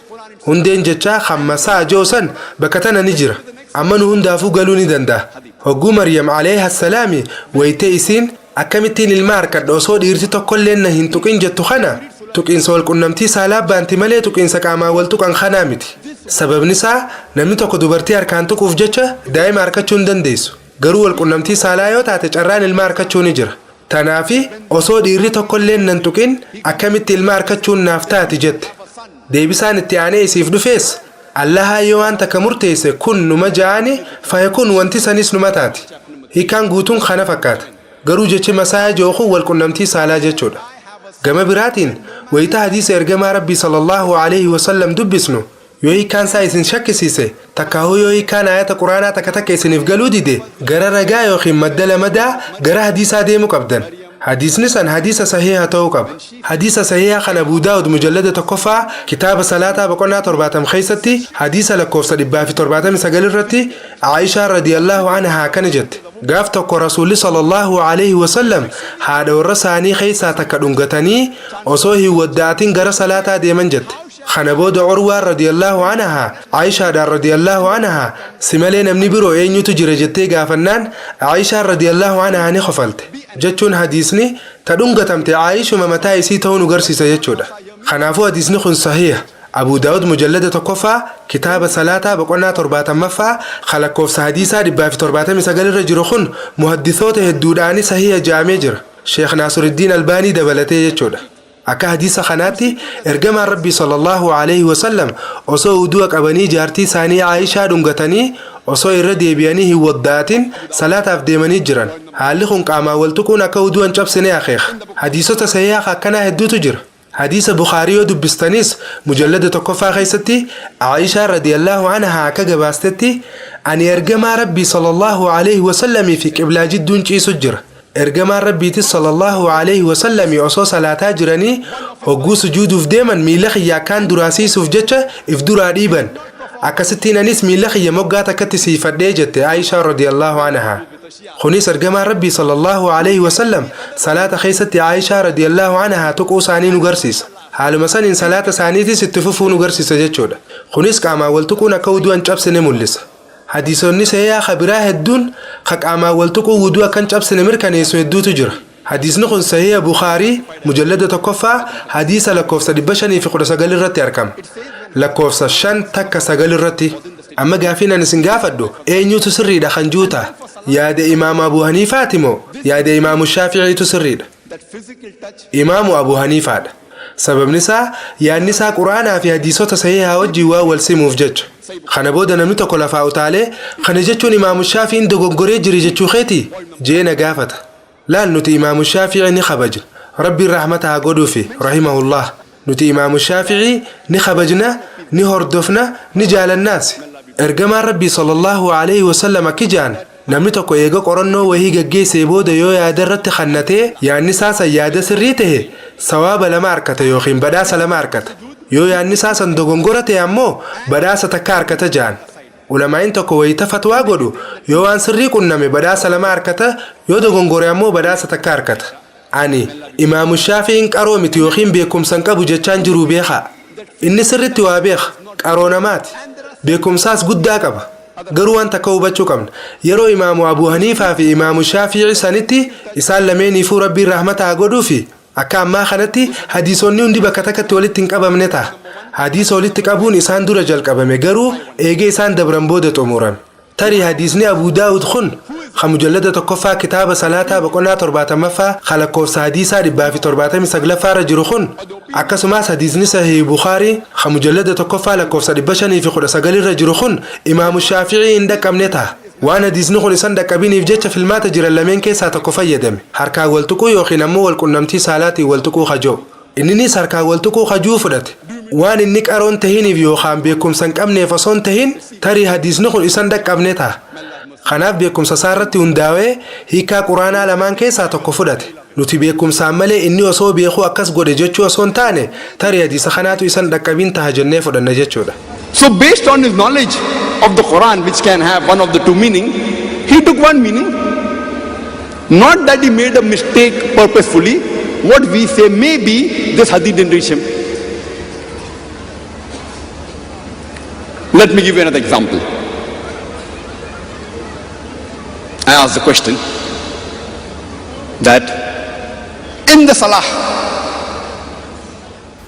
Hundeen jechaa kan masaa ji'o san bakka tana ni jira. Amma nu hundaafuu galuu ni danda'a. Hogguu Maryam alayha salaami wayitee isiin akkamittiin ilma harkadha osoo dhiirti tokkollee na hin tuqin jettu kana, tuqiinsa wal qunnamtii saalaa baanti malee tuqiinsa qaamaan wal tuqan kanaa miti. Sababni isaa namni tokko dubartii harkaan tuquuf jecha daa'ima harkachuu hin dandeessu. Garuu wal qunnamtii saalaa yoo taate carraan ilma harkachuu ni jira. Tanaafi osoo dhiirri tokkollee nan tuqin akkamitti ilma harkachuun naaf taati jette. Deebisaan itti aanee isiif dhufees, Allahaa yoo waan takka murteesse kun numa ja'ani fayakun, wanti sanis numa taati. Hiikaan guutuun kana fakkaata. Garuu jechi masaayaa ji'u kun wal qunnamtii saalaa jechuudha. Gama biraatiin wayita hadiisa ergamaa Rabbii sallallahu alaihi wasallam dubbisnu Yoo hiikkaan isaa isin shakkisiise, takkaahuu yoo hiikkaan aayata Quraanaa takka takka isiniif galuu dide, gara ragaa yookiin madda lamadaa gara hadiisaa deemuu qabdan. Hadiisni san hadiisa sahiha ta'uu qaba. Hadiisa sahiha kan Abuu Daawud mujallada 1ffaa kitaaba salaataa boqonnaa 70 keessatti hadiisa lakkoofsa 179 irratti Aayishaan radiyallahu anhaa akkana jette. Gaaf tokko Rasuulli sallallahu alaihi wasallam haadha warra isaanii keessaa takka dhungatanii osoo hin wadda'atin gara salaataa deeman jette. Kana booda Urwaan radiyallahu anhaa Aayishaadhaan radiyallahu anhaa si malee namni biroo eenyutu jira jettee gaafannaan Aayishaan radiyallahu anhaa ni kofalte. Jechuun hadiisni ta dhungatamte Aayishuma mataa isii ta'uu nu garsiisa jechuudha. Kanaafuu hadiisni kun sahiha. Abuu Daawud mujallada 1ffaa kitaaba salaataa boqonnaa 70ffaa ka lakkoofsa hadiisaa 179 irra jiru kun muhaddisoota hedduudhaani sahiha ja'amee jira. Sheekh Naasiruddin Albaanii dabalatee jechuudha. Akka hadiisa kanaatti ergamaan Rabbii sallallahu alaihi wasallam osoo wudu'a qabanii jaartii isaanii Aayishaa dhungatanii osoo irra deebi'anii hin wadda'atin salaataaf deemanii jiran. Haalli kun qaamaan wal tuquun akka wudu'a hin cabsine akeeka. Hadiisota sahiha akkanaa hedduutu jira. Hadiisa Bukaarii yoo dubbistanis mujallada 1ffaa keessatti Aayishaa radiyallahu anhaa akka gabaastetti, ani ergamaa Rabbii sallallahu alaihi wasallamii fi qiblaa jidduun ciisu jira. Ergamaan Rabbiitis sallallahu alaihi wasallami osoo salaataa jiranii hogguu sujuuduuf deeman miila kiyya akkaan duraa siisuuf jecha if duraa dhiiban. Akkasittiin anis miila kiyya moggaa takkatti siifadhee jette Aayishaa radiyallahu anhaa. Kunis ergamaan Rabbii sallallahu alaihi wasallam salaata keessatti Aayishaa radiyallahu anhaa tuquu isaanii nu garsiisa. Haaluma saniin salaata isaaniitis itti fufuu nu garsiisa jechuudha. Kunis qaamaan wal tuquun akka wudu'a hin cabsine mul'isa. Hadiisonni sahihaa ka biraa hedduun ka qaamaan wal tuquu wudu'a akka hin cabsine mirkaneessu hedduutu jira. Hadiisni kun Sahiha Bukhaarii mujallada 1ffaa hadiisa lakkoofsa 519 irratti argama. Lakkoofsa 519 irratti. Amma gaafiin ani isin gaafadhu eenyutu sirriidha kan jiru ta'a. Yaada Imaamu Abu Haniifaati moo yaada Imaamu Shaafi'iitu sirriidha? Imaamu Abu Haniifaadha. Sababni isaa yaadni isaa Quraanaa fi hadiisota sahihaa wajjin waan wal simuuf jecha. Kana booda namni tokko lafaa utaalee, kana jechuun Imaamu Shaafi'iin dogoggoree jira jechuu keetii? Jee na gaafata. Laal, nuti Imaamu Shaafi'ii ni kabajna. Rabbiin rahmata haa godhuufi, rahimahullah. Nuti Imaamu Shaafi'ii ni kabajna, ni hordofna, ni jaalannaas. Ergamaan Rabbii sallallahu alaihi wasallam akki ja'an, namni tokko eega qorannoo wahii gaggeessee booda yoo yaada irratti kannatee yaadni isaa san yaada sirrii tahe sawaaba lama arkata yookiin badhaasa lama arkata. Yoo yaadni isaa san dogongora ta'e ammoo badhaasa takka arkata ja'an. Ulamaa'iin tokko wayita fatwaa godhu yoo waan sirrii qunname badhaasa lama arkata, yoo dogongore ammoo badhaasa takka arkata. Ani Imaamu Shaafi'iin qaroo miti yookiin beekumsa hin qabu jechaan jiruu beekaa. Inni sirritti waa beeka, qaroo namaati. Beekumsaas guddaa qaba. Garuu waan takka hubachuu qabna. Yeroo Imaamu Abu Haniifaa fi Imaamu Shaafi'i sanitti isaan lameeniifuu Rabbiin rahmata haa godhuufi akka ammaa kanatti hadiisonni hundi bakka takkatti walitti hin qabamne ta'a. Hadiisa walitti qabuun isaan dura jalqabame, garuu eegee isaan dabran booda xumurame. Tarii hadiisni Abuu Daawud kun ka mujallada 1ffaa kitaaba salaataa boqonnaa 70ffaa ka lakkoofsa hadiisaa 179ffaa irra jiru kun, akkasumas hadiisni Sahih Bukhaarii ka mujallada 1ffaa lakkoofsa 519 irra jiru kun Imaamu Shaafi'ii hin dhaqqabne ta'a. Waan hadiisni kun isan dhaqqabiniif jecha filmaata jiran lameen keessaa tokko fayyadame. Harkaan wal tuquu yookiin ammoo wal qunnamtii saalaatiin wal tuquu kajoo. Inninis harkaan wal tuquu kajuu fudhate. Waan inni qaroon tahiniif yookaan beekumsa hin qabneef osoo hin tahin, tarii hadiisni kun isan dhaqqabne ta'a. Kanaaf beekumsa isaa irratti hundaa'ee hiikaa Quraanaa lamaan keessaa tokko fudhate. Nuti beekumsaan malee inni osoo beekuu akkas godhe jechuu osoo hin taane, tarii hadiisa kanaatu isan dhaqqabin taha jennee fudhanna jechuudha. So based on his knowledge of the Quran, which can have one of the two meaning, he took one meaning. Not that he made a mistake purposefully. What we say, maybe this hadith didn't reach him. Let me give you another example. I asked the question that in the salah,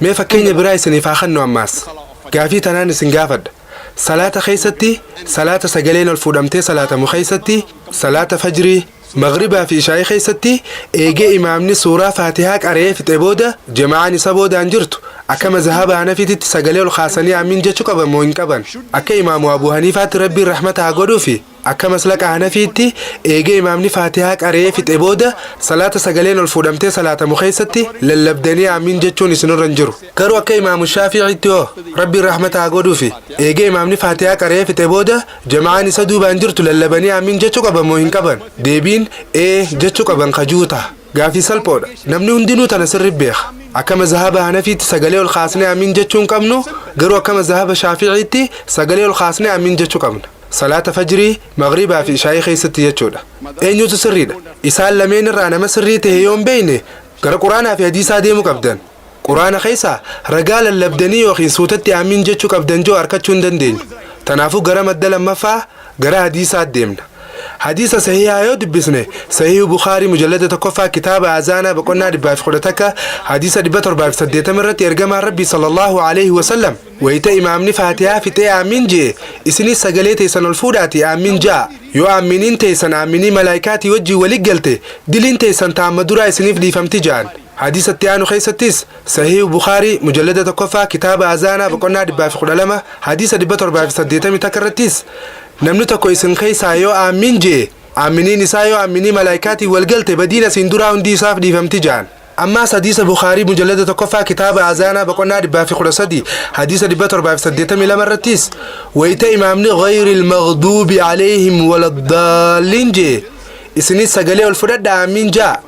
Mee fakkeenya biraa isiniif haa kennu ammaas. Gaafii tanaan isin gaafadha. Salaata keessatti, salaata sagaleen ol fuudhamtee salaatamu keessatti, salaata fajrii, maghribaa fi ishaa'ii keessatti eegee imaamni suuraa Faatihaa qara'ee fixe booda jama'aan isa boodaan jirtu akka mazhaba Hanafiititti sagalee ol kaasanii amiin jechuu qaban moo hin qaban? Akka Imaamu Abu Haniifaatti, Rabbiin rahmata haa godhuufi. Akka maslaqa Hanafiitti, eegee imaamni Faatihaa qaree fixe booda salaata sagaleen ol fuudhamtee salaatamu keessatti lallabdanii aamiin jechuun isinirra hin jiru. Garuu akka Imaamu Shaafi'iitti hoo, Rabbiin rahmata haa godhuufi, eegee imaamni Faatihaa qaree fixe booda jama'aan isa duubaan jirtu lallabanii aamiin jechuu qaban moo hin qaban? Deebiin ee jechuu qaban kajuu ta'a. Gaafii salphoodha. Namni hundinuu tana sirri beeka. Akka mazhaba Hanafiitti sagalee ol kaasnee aamiin jechuu hin qabnu, garuu akka mazhaba Shaafi'iitti sagalee ol kaasnee aamiin jechuu qabna. Salaata fajrii, maghribaa fi ishaayii keessatti jechuudha. Eenyutu sirriidha? Isaan lameen irraa nama sirrii ta'e yoo hin beekne, gara Quraanaa fi hadiisaa deemuu qabdan. Quraana keessaa ragaa lallabdanii yookiin suutatti aamiin jechuu qabdan jiru arkachuu hin dandeenyu. Tanaafuu gara madda lammaffaa, gara hadiisaa deemna. Hadiisa sahihaa yoo dubbisne, Sahihu Bukaarii mujallada 1ffaa kitaaba azaanaa boqonnaa 111 hadiisa 780 irratti ergamaan Rabbii sallallahu alaihi wasallam, "Wayita imaamni Faatihaa fixee aamiin je'e, isinis sagalee teessan ol fuudhaatii aamiin ja'a. Yoo aaminiin teessan aaminii malaayikaatii wajjin walit galte, diliin teessan taamma duraa isiniif dhiifamti," ja'an. Hadiisa itti aanu keessattis, Sahihu Bukaarii mujallada 1ffaa kitaaba azaanaa boqonnaa 112 hadiisa 781 irrattis, "Namni tokko isin keessaa yoo aamiin je'e, aaminiin isaa yoo aaminii malaayikaatiin wal galte, badiin asiin duraa hundi isaaf dhiifamti," ja'an. Ammaas hadiisa Bukaarii mujallada 1ffaa kitaaba azaanaa boqonnaa 113 hadiisa 782 irrattis, "Wayita imaamni غير المغضوب عليهم ولا الضالين je'e, isinis sagalee ol fudhadha aamiin ja'a.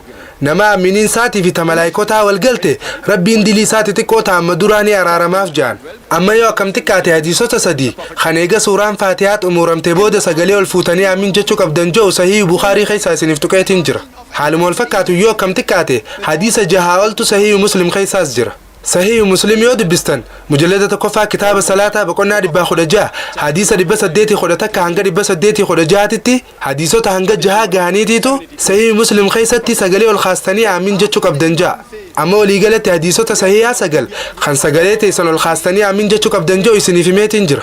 Nama aaminiin isaatii fi ta malaayikotaa wal galte, Rabbiin dilii isaati xiqqoo taamma duraa ni araaramaaf," ja'an. Amma yoo akkam xiqqaate hadiisota sadii kan eega suuraan Faatihaa xumuramte booda sagalee ol fuutanii aamiin jechuu qabdan jedhu Sahihi Bukaarii keessaa isiniif tuqeetiin jira. Haaluma wal fakkaatu, yoo akkam xiqqaate hadiisa jahaa oltu Sahihi Muslim keessaas jira. Sahihi Muslim yoo dubbistan, mujallada 1ffaa kitaaba salaataa boqonnaa 116 hadiisa 811 hanga 816tti hadiisota hanga jahaa gahaniitiitu Sahihi Muslim keessatti sagalee ol kaastanii aamiin jechuu qabdan ja'a. Amma waliigalatti hadiisota sahihaa sagal kan sagalee teessan ol kaastanii aamiin jechuu qabdan jedhu isiniif himeetiin jira.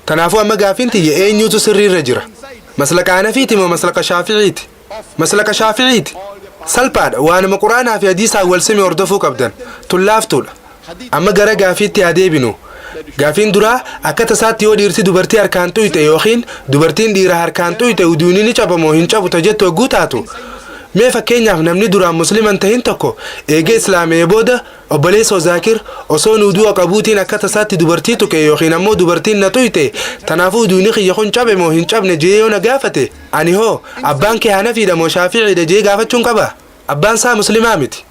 Kanaafuu amma gaafiin tiyya, eenyutu sirriirra jira? Maslaqa Hanafiiti moo maslaqa Shaafi'iiti? Maslaqa Shaafi'iiti. Salphaadha. Waanuma Quraanaa fi hadiisaan wal sime hordofuu qabdan. Tullaaftuudha. Amma gara gaafiitti haa deebinu. Gaafiin duraa, akka tasaatti yoo dhiirti dubartii harkaan xuyxe yookiin dubartiin dhiira harkaan xuyxe, uduuni ni cabamoo hin cabu ta jettu hogguu taatu, mee fakkeenyaaf namni duraan Musliman tahin tokko eega islaamee booda, "Obboleessoo Zaakir, osoo nu du'a qabuutiin akka tasaatti dubartii tuqe yookiin ammoo dubartiin na xuyxe, tanaafuu uduuni kiyya kun cabe moo hin cabne?" jee yoo na gaafate, ani hoo "Abbaan kee Hanafiidha moo Shaaficiidha?" jee gaafachuun qaba? Abbaan isaa Muslimaa miti.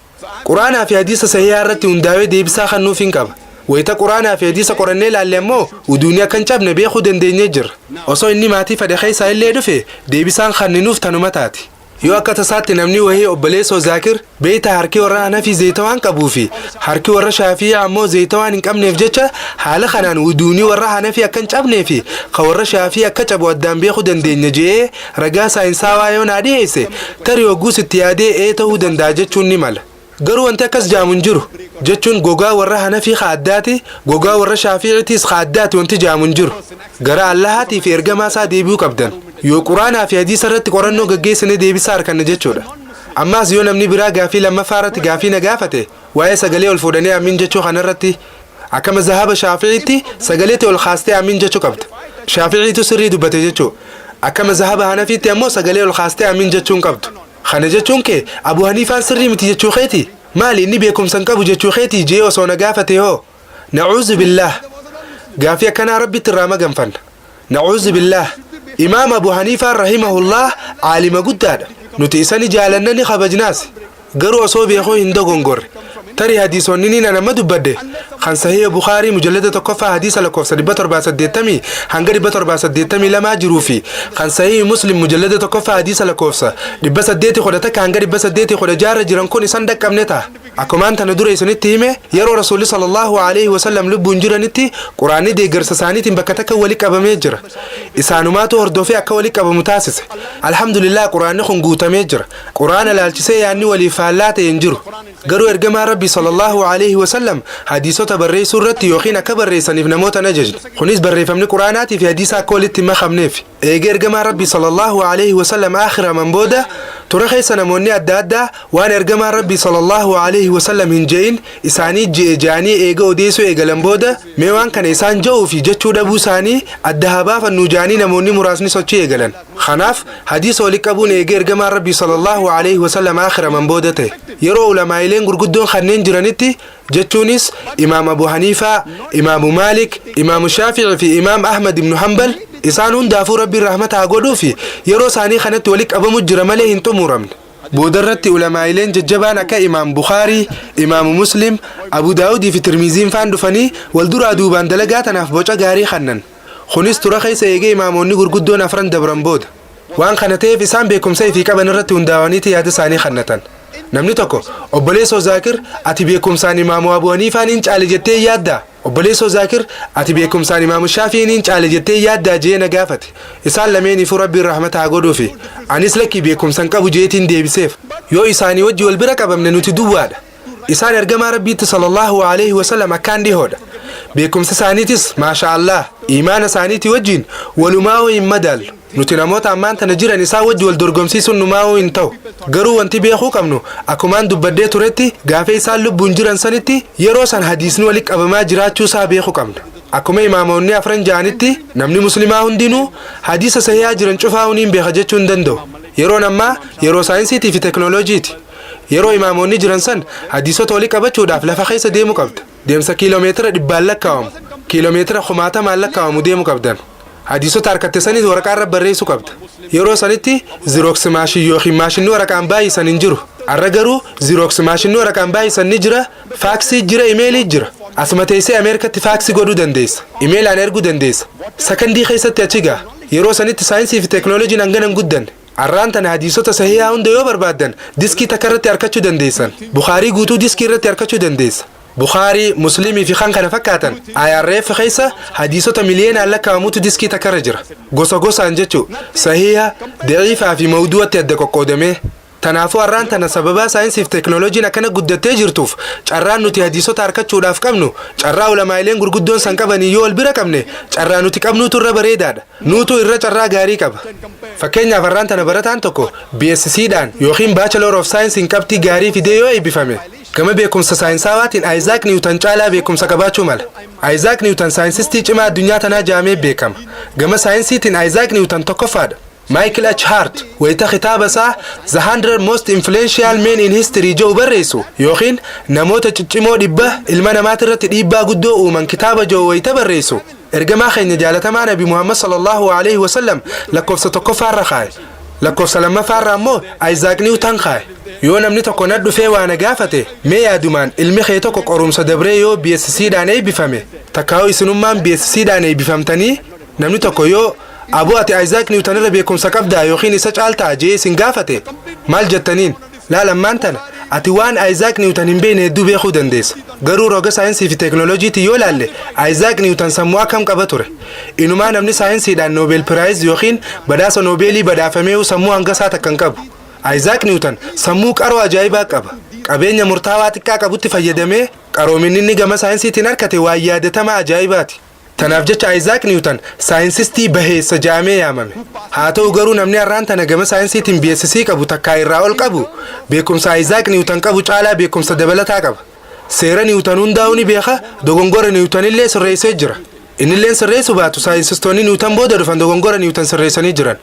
Quraanaa fi hadiisa sahihaa irratti hundaa'ee deebisaa kennuuf hin qaba. Wayita Quraanaa fi hadiisa qorannee ilaalle ammoo uduuni akka hin cabne beekuu dandeenyee jirra. Osoo inni maatii fedhe keessaa illee dhufe, deebisaan kenninuuf tanuma taati. Yoo akka tasaatti namni wahii, "Obboleessoo Zaakir, beeytaa, harki warra Hanafii zayita waan qabuu fi harki warra Shaafii ammoo zayita waan hin qabneef jecha, haala kanaan wuduunii warra Hanafii akka hin cabnee fi ka warra Shaafii akka cabu addaan beekuu dandeenya," je'ee ragaa saayinsaawaa yoo naa dhiyeesse, tarii hogguus itti yaadee ee ta'uu danda'a jechuun ni mala. Garuu wanti akkas jaamu hin jiru. Jechuun gogaa warra Hanafii ka addaati, gogaa warra Shaafiiciitiis ka addaati wanti jaamu hin jiru. Gara Allahaatii fi ergamaa isaa deebi'uu qabdan. Yoo Quraanaa fi hadiisa irratti qorannoo gaggeessine deebisaa arkanna jechuudha. Ammaas yoo namni biraa gaafii lammaffaa irratti gaafii na gaafate, waa'ee sagalee ol fuudhanii amiin jechuu kanarratti, akka mazahaba Shaafi'iitti sagaleetti ol kaastee amiin jechuu qabda. Shaafi'iitu sirrii dubbate jechuu. Akka mazahaba Hanafiitti ammoo sagalee ol kaastee amiin jechuu hin qabdu. "Kana jechuun kee Abu Haniifaan sirrii miti jechuu keeti? Maali, inni beekumsa hin qabu jechuu keetii?" jee osoo na gaafate hoo? Nacuuzu billaah. Gaafii akkanaa Rabbitti irraa maganfanna. Nacuuzu billaah. Imaam Abu Haniifaan rahimahullah caalima guddaadha. Nuti isa ni jaalanna, ni kabajnaas. Garuu osoo beekuu hin dogongorre. Tarii hadiisonni ni nama dubbadde kan Sahiha Bukaarii mujallada 1ffaa hadiisa lakkoofsa 780 hanga 782 jiruu fi kan Sahiha Muslim mujallada 1ffaa hadiisa lakkoofsa 811 hanga 816 jiran kun isan dhaqqabne ta'a. Akkumaan tana dura isinitti hime, yeroo Rasuulli sallallahu alaihi wasallam lubbuun jiranitti Quraanni deeggarsa isaaniitiin bakka takka wali qabamee jira. Isaanumaatu hordofee akka wali qabamu taasise. Alhamdulillah, Quraanni kun guutamee jira. Quraana laalchisee yaadni waliif faallaa ta'e hin jiru. Garuu ergamaan Rabbi sallallahu alaihi wasallam hadiisota barreessuu irratti yookiin akka barreessaniif namoota hin ajajne. Kunis barreeffamni Quraanaatii fi hadiisa akka walitti hin makamneef. Eega ergamaan Rabbi sallallahu alaihi wasallam aakhiraman booda tura keessa namoonni adda addaa waan ergamaan Rabbi sallallahu alaihi wasallam hin je'in isaanii je'e je'anii eega odeessuu eegalan booda, mee waan kana isaan je'uu fi jechuu dhabuu isaanii adda haa baafannuu ja'anii namoonni muraasni sochii eegalan. Kanaaf hadiisa walitti qabuun eegee ergamaan Rabbii sallallahu alaihi wasallam akhiraman booda ta'e. Yeroo ulamaa'ileen gurguddoon kanneen jiranitti, jechuunis Imaam Abu Haniifaa, Imaamu Maalik, Imaamu Shaafi'i fi Imaam Ahmad ibnu Hanbal, isaan hundaafuu Rabbiin rahmata haa godhuu fi yeroo isaanii kanatti walitti qabamu jira malee hin xumuramne. Boodarratti ulamaa'ileen jajjabaan akka Imaam Bukaarii, Imaamu Muslim, Abu Daawudii fi Tirmiziin faan dhufanii wal duraa duubaan dalagaa tanaaf boca gaarii kannan. Kunis tura keessa eegee imaamonni gurguddoon afran dabran booda. Waan kana ta'eef isaan beekumsa ifii qaban irratti hundaa'aniiti yaada isaanii kannatan. Namni tokko, "Obboleessoo Zaakir, ati beekumsaan Imaamu Abu Haniifaan hin caale jettee yaaddaa? Obboleessoo Zaakir, ati beekumsaan Imaamu Shaafi'iin hin caale jettee yaaddaa?" jee na gaafate. Isaan lameeniifuu Rabbiin rahmata haa godhuufi. Anis lakkii, beekumsan qabu jeetiin deebiseef. Yoo isaanii wajji wal bira qabamne nuti duwwaadha. Isaan ergamaa Rabbiitti sallallahu alaihi wasallam akkaan dhihoodha. Beekumsa isaaniitis, maasha Allah, imaana isaaniitii wajjin walumaa'uu hin madaallu. Nuti namoota ammaan tana jiran isaan wajji wal dorgomsiisuun numaa'uu hin ta'u. Garuu wanti beekuu qabnu, akkumaan dubbadhee turetti, gaafa isaan lubbuun jiran sanitti yeroo san hadiisni walitti qabamaa jiraachuu isaa beekuu qabna. Akkuma imaamonni afran ja'anitti, namni Muslimaa hundinuu hadiisa sahihaa jiran cufaa hin beeka jechuu hin danda'u. Yeroon ammaa yeroo saayinsiitii fi teknooloojiiti. Yeroo imaamonni jiran san hadiisota walii qabachuudhaaf lafa keessa deemuu qabda. Deemsa kiiloomeetira dhibbaan lakkaa'amu, kiiloomeetira kumaatamaan lakkaa'amu deemuu qabdan. Hadiisota harkatte sanis waraqaa irra barreessuu qabda. Yeroo sanitti Xerox machine yookiin maashinni waraqaan baay'isan hin jiru. Arra garuu Xerox maashinni waraqaan baay'isan ni jira, faaksii jira, imeelii jira. Asuma teessee Ameerikatti faaksii godhuu dandeessa, imeelaan erguu dandeessa, sakandii keessatti achi gaha. Yeroo sanitti saayinsii fi teeknooloojiin hangana hin guddanne. Arraan tana hadiisota sahihaa hunda yoo barbaaddan diskii takka irratti argachuu dandeessan. Bukaarii guutuu diskii irratti argachuu dandeessa. Bukaarii, Muslimii fi kan kana fakkaatan IRF keessa hadiisota miliyoonaan lakkaa'amutu diskii takka irra jira. Gosa gosaan jechuu, sahiha, daciifaa fi mawduu'atti adda qoqqoodamee. Tanaafuu har'aan tana sababaa saayinsii fi teeknooloojiin akkana guddattee jirtuuf, carraan nuti hadiisota argachuudhaaf qabnu carraa ulamaa'ileen gurguddoon san qabanii yoo wal bira qabne, carraa nuti qabnuutu irra bareedaadha. Nuutu irra carraa gaarii qaba. Fakkeenyaaf, har'aan tana barataan tokko BSc dhaan yookiin Bachelor of Science in qabxii gaarii fidee yoo eebbifame, gama beekumsa saayinsaawaatiin Isaac Newton caalaa beekumsa qabaachuu mala. Isaac Newton saayinsistii cimaa addunyaa tanaa jaamee beekama. Gama saayinsiitiin Isaac Newton tokkoffaadha. Michael H. Hart wayita kitaaba isaa "The 100 Most Influential Men in History" jedhu barreessu, yookiin namoota ciccimoo 100 ilma namaati irratti dhiibbaa guddoo uuman kitaaba jedhu wayita barreessu, ergamaa keenya jaalatamaa Nabi Muhammad sallallahu alaihi wasallam lakkoofsa tokkoffaarra kaa'e. Lakkoofsa lammaffaarra ammoo Isaac Newton kaa'e. Yoo namni tokko na dhufee waa na gaafate, mee yaadumaan ilmi kee tokko qorumsa dabree yoo BSc dhaan eebbifame, takkaa'u isinummaan BSc dhaan eebbifamtanii, namni tokko yoo, "Aboo, ati Isaac Newton irra beekumsa qabdaa yookiin isa caaltaa?" jee isin gaafate, maal jettaniin? Laalammaan tana ati waan Isaac Newton hin beekne hedduu beekuu dandeessa. Garuu roga saayinsii fi teeknooloojiitiin yoo laalle, Isaac Newton sammuu akkam qaba ture? Inumaa namni saayinsiidhaan Nobel Prize yookiin badhaasa Noobeelii badhaafamee sammuu hangasaa takka hin qabu. Isaac Newton sammuu qaroo ajaa'ibaa qaba. Qabeenya murtaawaa xiqqaa qabutti fayyadamee qaroominni inni gama saayinsiitiin argate waan yaadatamaa ajaa'ibaati. Tanaaf jecha Isaac Newton saayinsistii baheessa jaamee yaamame. Haa ta'u garuu, namni har'aan tana gama saayinsiitiin BSc qabu takkaa irraa ol qabu beekumsa Isaac Newton qabu caalaa beekumsa dabalataa qaba. Seera Newton hundaa'uu ni beeka, dogongora Newton illee sirreessee jira. Innilleen sirreessu baatu, saayinsistoonni Newton booda dhufan dogongora Newton sirreessanii jiran.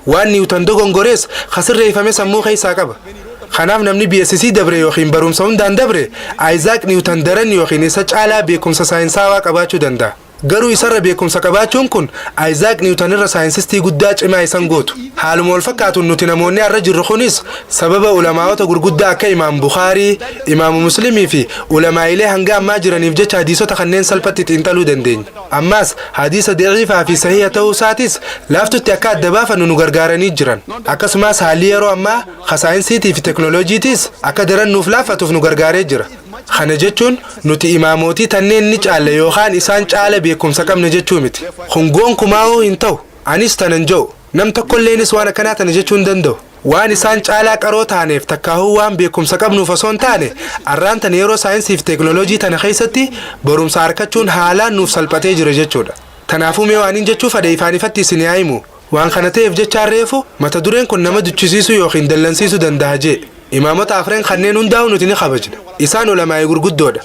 Waan Newton dogongorees ka sirreeffame sammuu keessaa qaba. Kanaaf namni BSc dabre yookiin barumsa hundaan dabre Isaac Newton daran yookiin isa caalaa beekumsa saayinsaawaa qabaachuu danda'a. Garuu isarra beekumsa qabaachuun kun Isaac Newton irra saayinsistii guddaa cimaa isan gootu. Haaluma wal fakkaatuun nuti namoonni har'a jirru kunis sababa ulamaa'ota gurguddaa akka Imaam Bukaarii, Imaamu Muslimii fi ulamaa'ilee hanga ammaa jiraniif jecha hadiisota kanneen salphatti xiinxaluu dandeenya. Ammaas hadiisa daciifaa fi sahiha ta'uu isaatis laaftutti akka adda baafannu nu gargaaranii jiran. Akkasumas haalli yeroo ammaa ka saayinsiitii fi teknooloojiitiis akka daran nuuf laaffatuuf nu gargaaree jira. Kana jechuun nuti imaamotii tanneen ni caalla yookaan isaan caala beekumsa qabna jechuu miti. Kun gonkumaa'uu hin ta'u. Anis tanan jedhu. Nam tokkolleenis waan akkanaa tana jechuu hin danda'u. Waan isaan caalaa qaroo taaneef takkaahuu waan beekumsa qabnuuf osoo hin taane, arraan tana yeroo saayinsii fi teeknooloojii tana keessatti barumsa argachuun haalaan nuuf salphatee jira jechuudha. Kanaafuu mee waan hin jechuu fedhe ifaan ifatti isin haa himu. Waan kana ta'eef jechaan reefu mata dureen kun nama duchisiisuu yookiin dallansiisuu danda'a jee. Imaamota afreen kanneen hundaa'u nuti ni kabajna. Isaan ulamaa'ii gurguddoodha.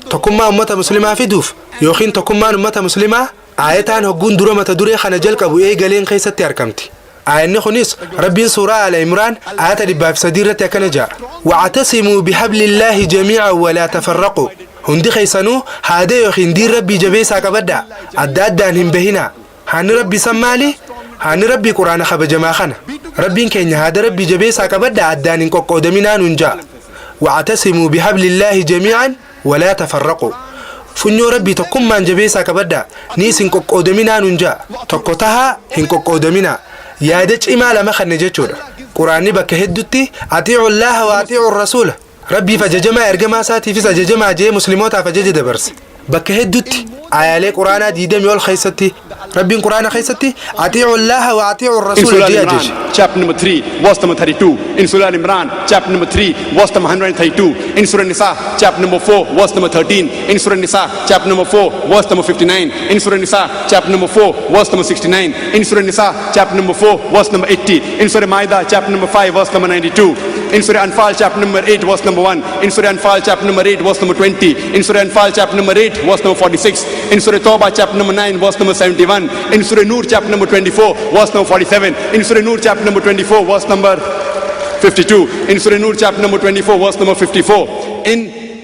Tokkummaa ummata Muslimaa fiduuf yookiin tokkummaan ummata Muslimaa aayataan hogguun dura mata duree kana jalqabu eegaleen keessatti argamti. Aayanni kunis Rabbiin suuraa Aala Imraan aayata 103 irratti akkana ja'a: Wactasimuu bihablillaahi jamiican walaa tafarraquu. Hundi keessanuu haada yookiin diin Rabbii jabeessaa qabadhaa, adda addaan hin bahinaa. Haanni Rabbii san maali? Haanni Rabbii Quraana kabajamaa kana. Rabbiin keenya haada Rabbii jabeessaa qabadhaa, addaan hin qoqqoodaminaa nuun ja'a. Wactasimuu bihablillaahi jamiican walaa tafarraquu. Funyoo Rabbii tokkummaan jabeessaa qabadhaa, ni isin qoqqoodaminaa nuun ja'a. Tokko tahaa, hin qoqqoodaminaa. Yaada cimaa lama kanne jechuudha. Quraanni bakka heddutti axiicu Allaaha wa axiicu rasuula, Rabbiif ajajamaa, ergamaa isaatiifis ajajamaa jee muslimootaaf ajaja dabarse. Bakka heddutti ayaalee Quraanaa 20 ol keessatti Rabbiin Quraana keessatti axiicu Allaaha wa axiicu In rasuula Surah jee Al ajaje. Imran, chapter number 3, verse number 32. In Surah Al Imran, chapter number 3, verse number 132. In Surah Nisa, chapter number 4, verse number 13. In Surah Nisa, chapter number 4, verse number 59. In Surah Nisa, chapter number 4, verse number 69. In Surah Nisa, chapter number 4, verse number 80. In Surah Maida, chapter number 5, verse number 92. In Surah Anfal, chapter number 8, verse number 1. In Surah Anfal, chapter number 8, verse number 20. In Surah Anfal, chapter number 8, verse number 46. In Surah Tawbah, chapter number 9, verse number 71. In Surah Nur, chapter number 24, verse number 47. In Surah Nur, chapter number 24, verse number 52. In Surah Nur, chapter number 24, verse number 54. In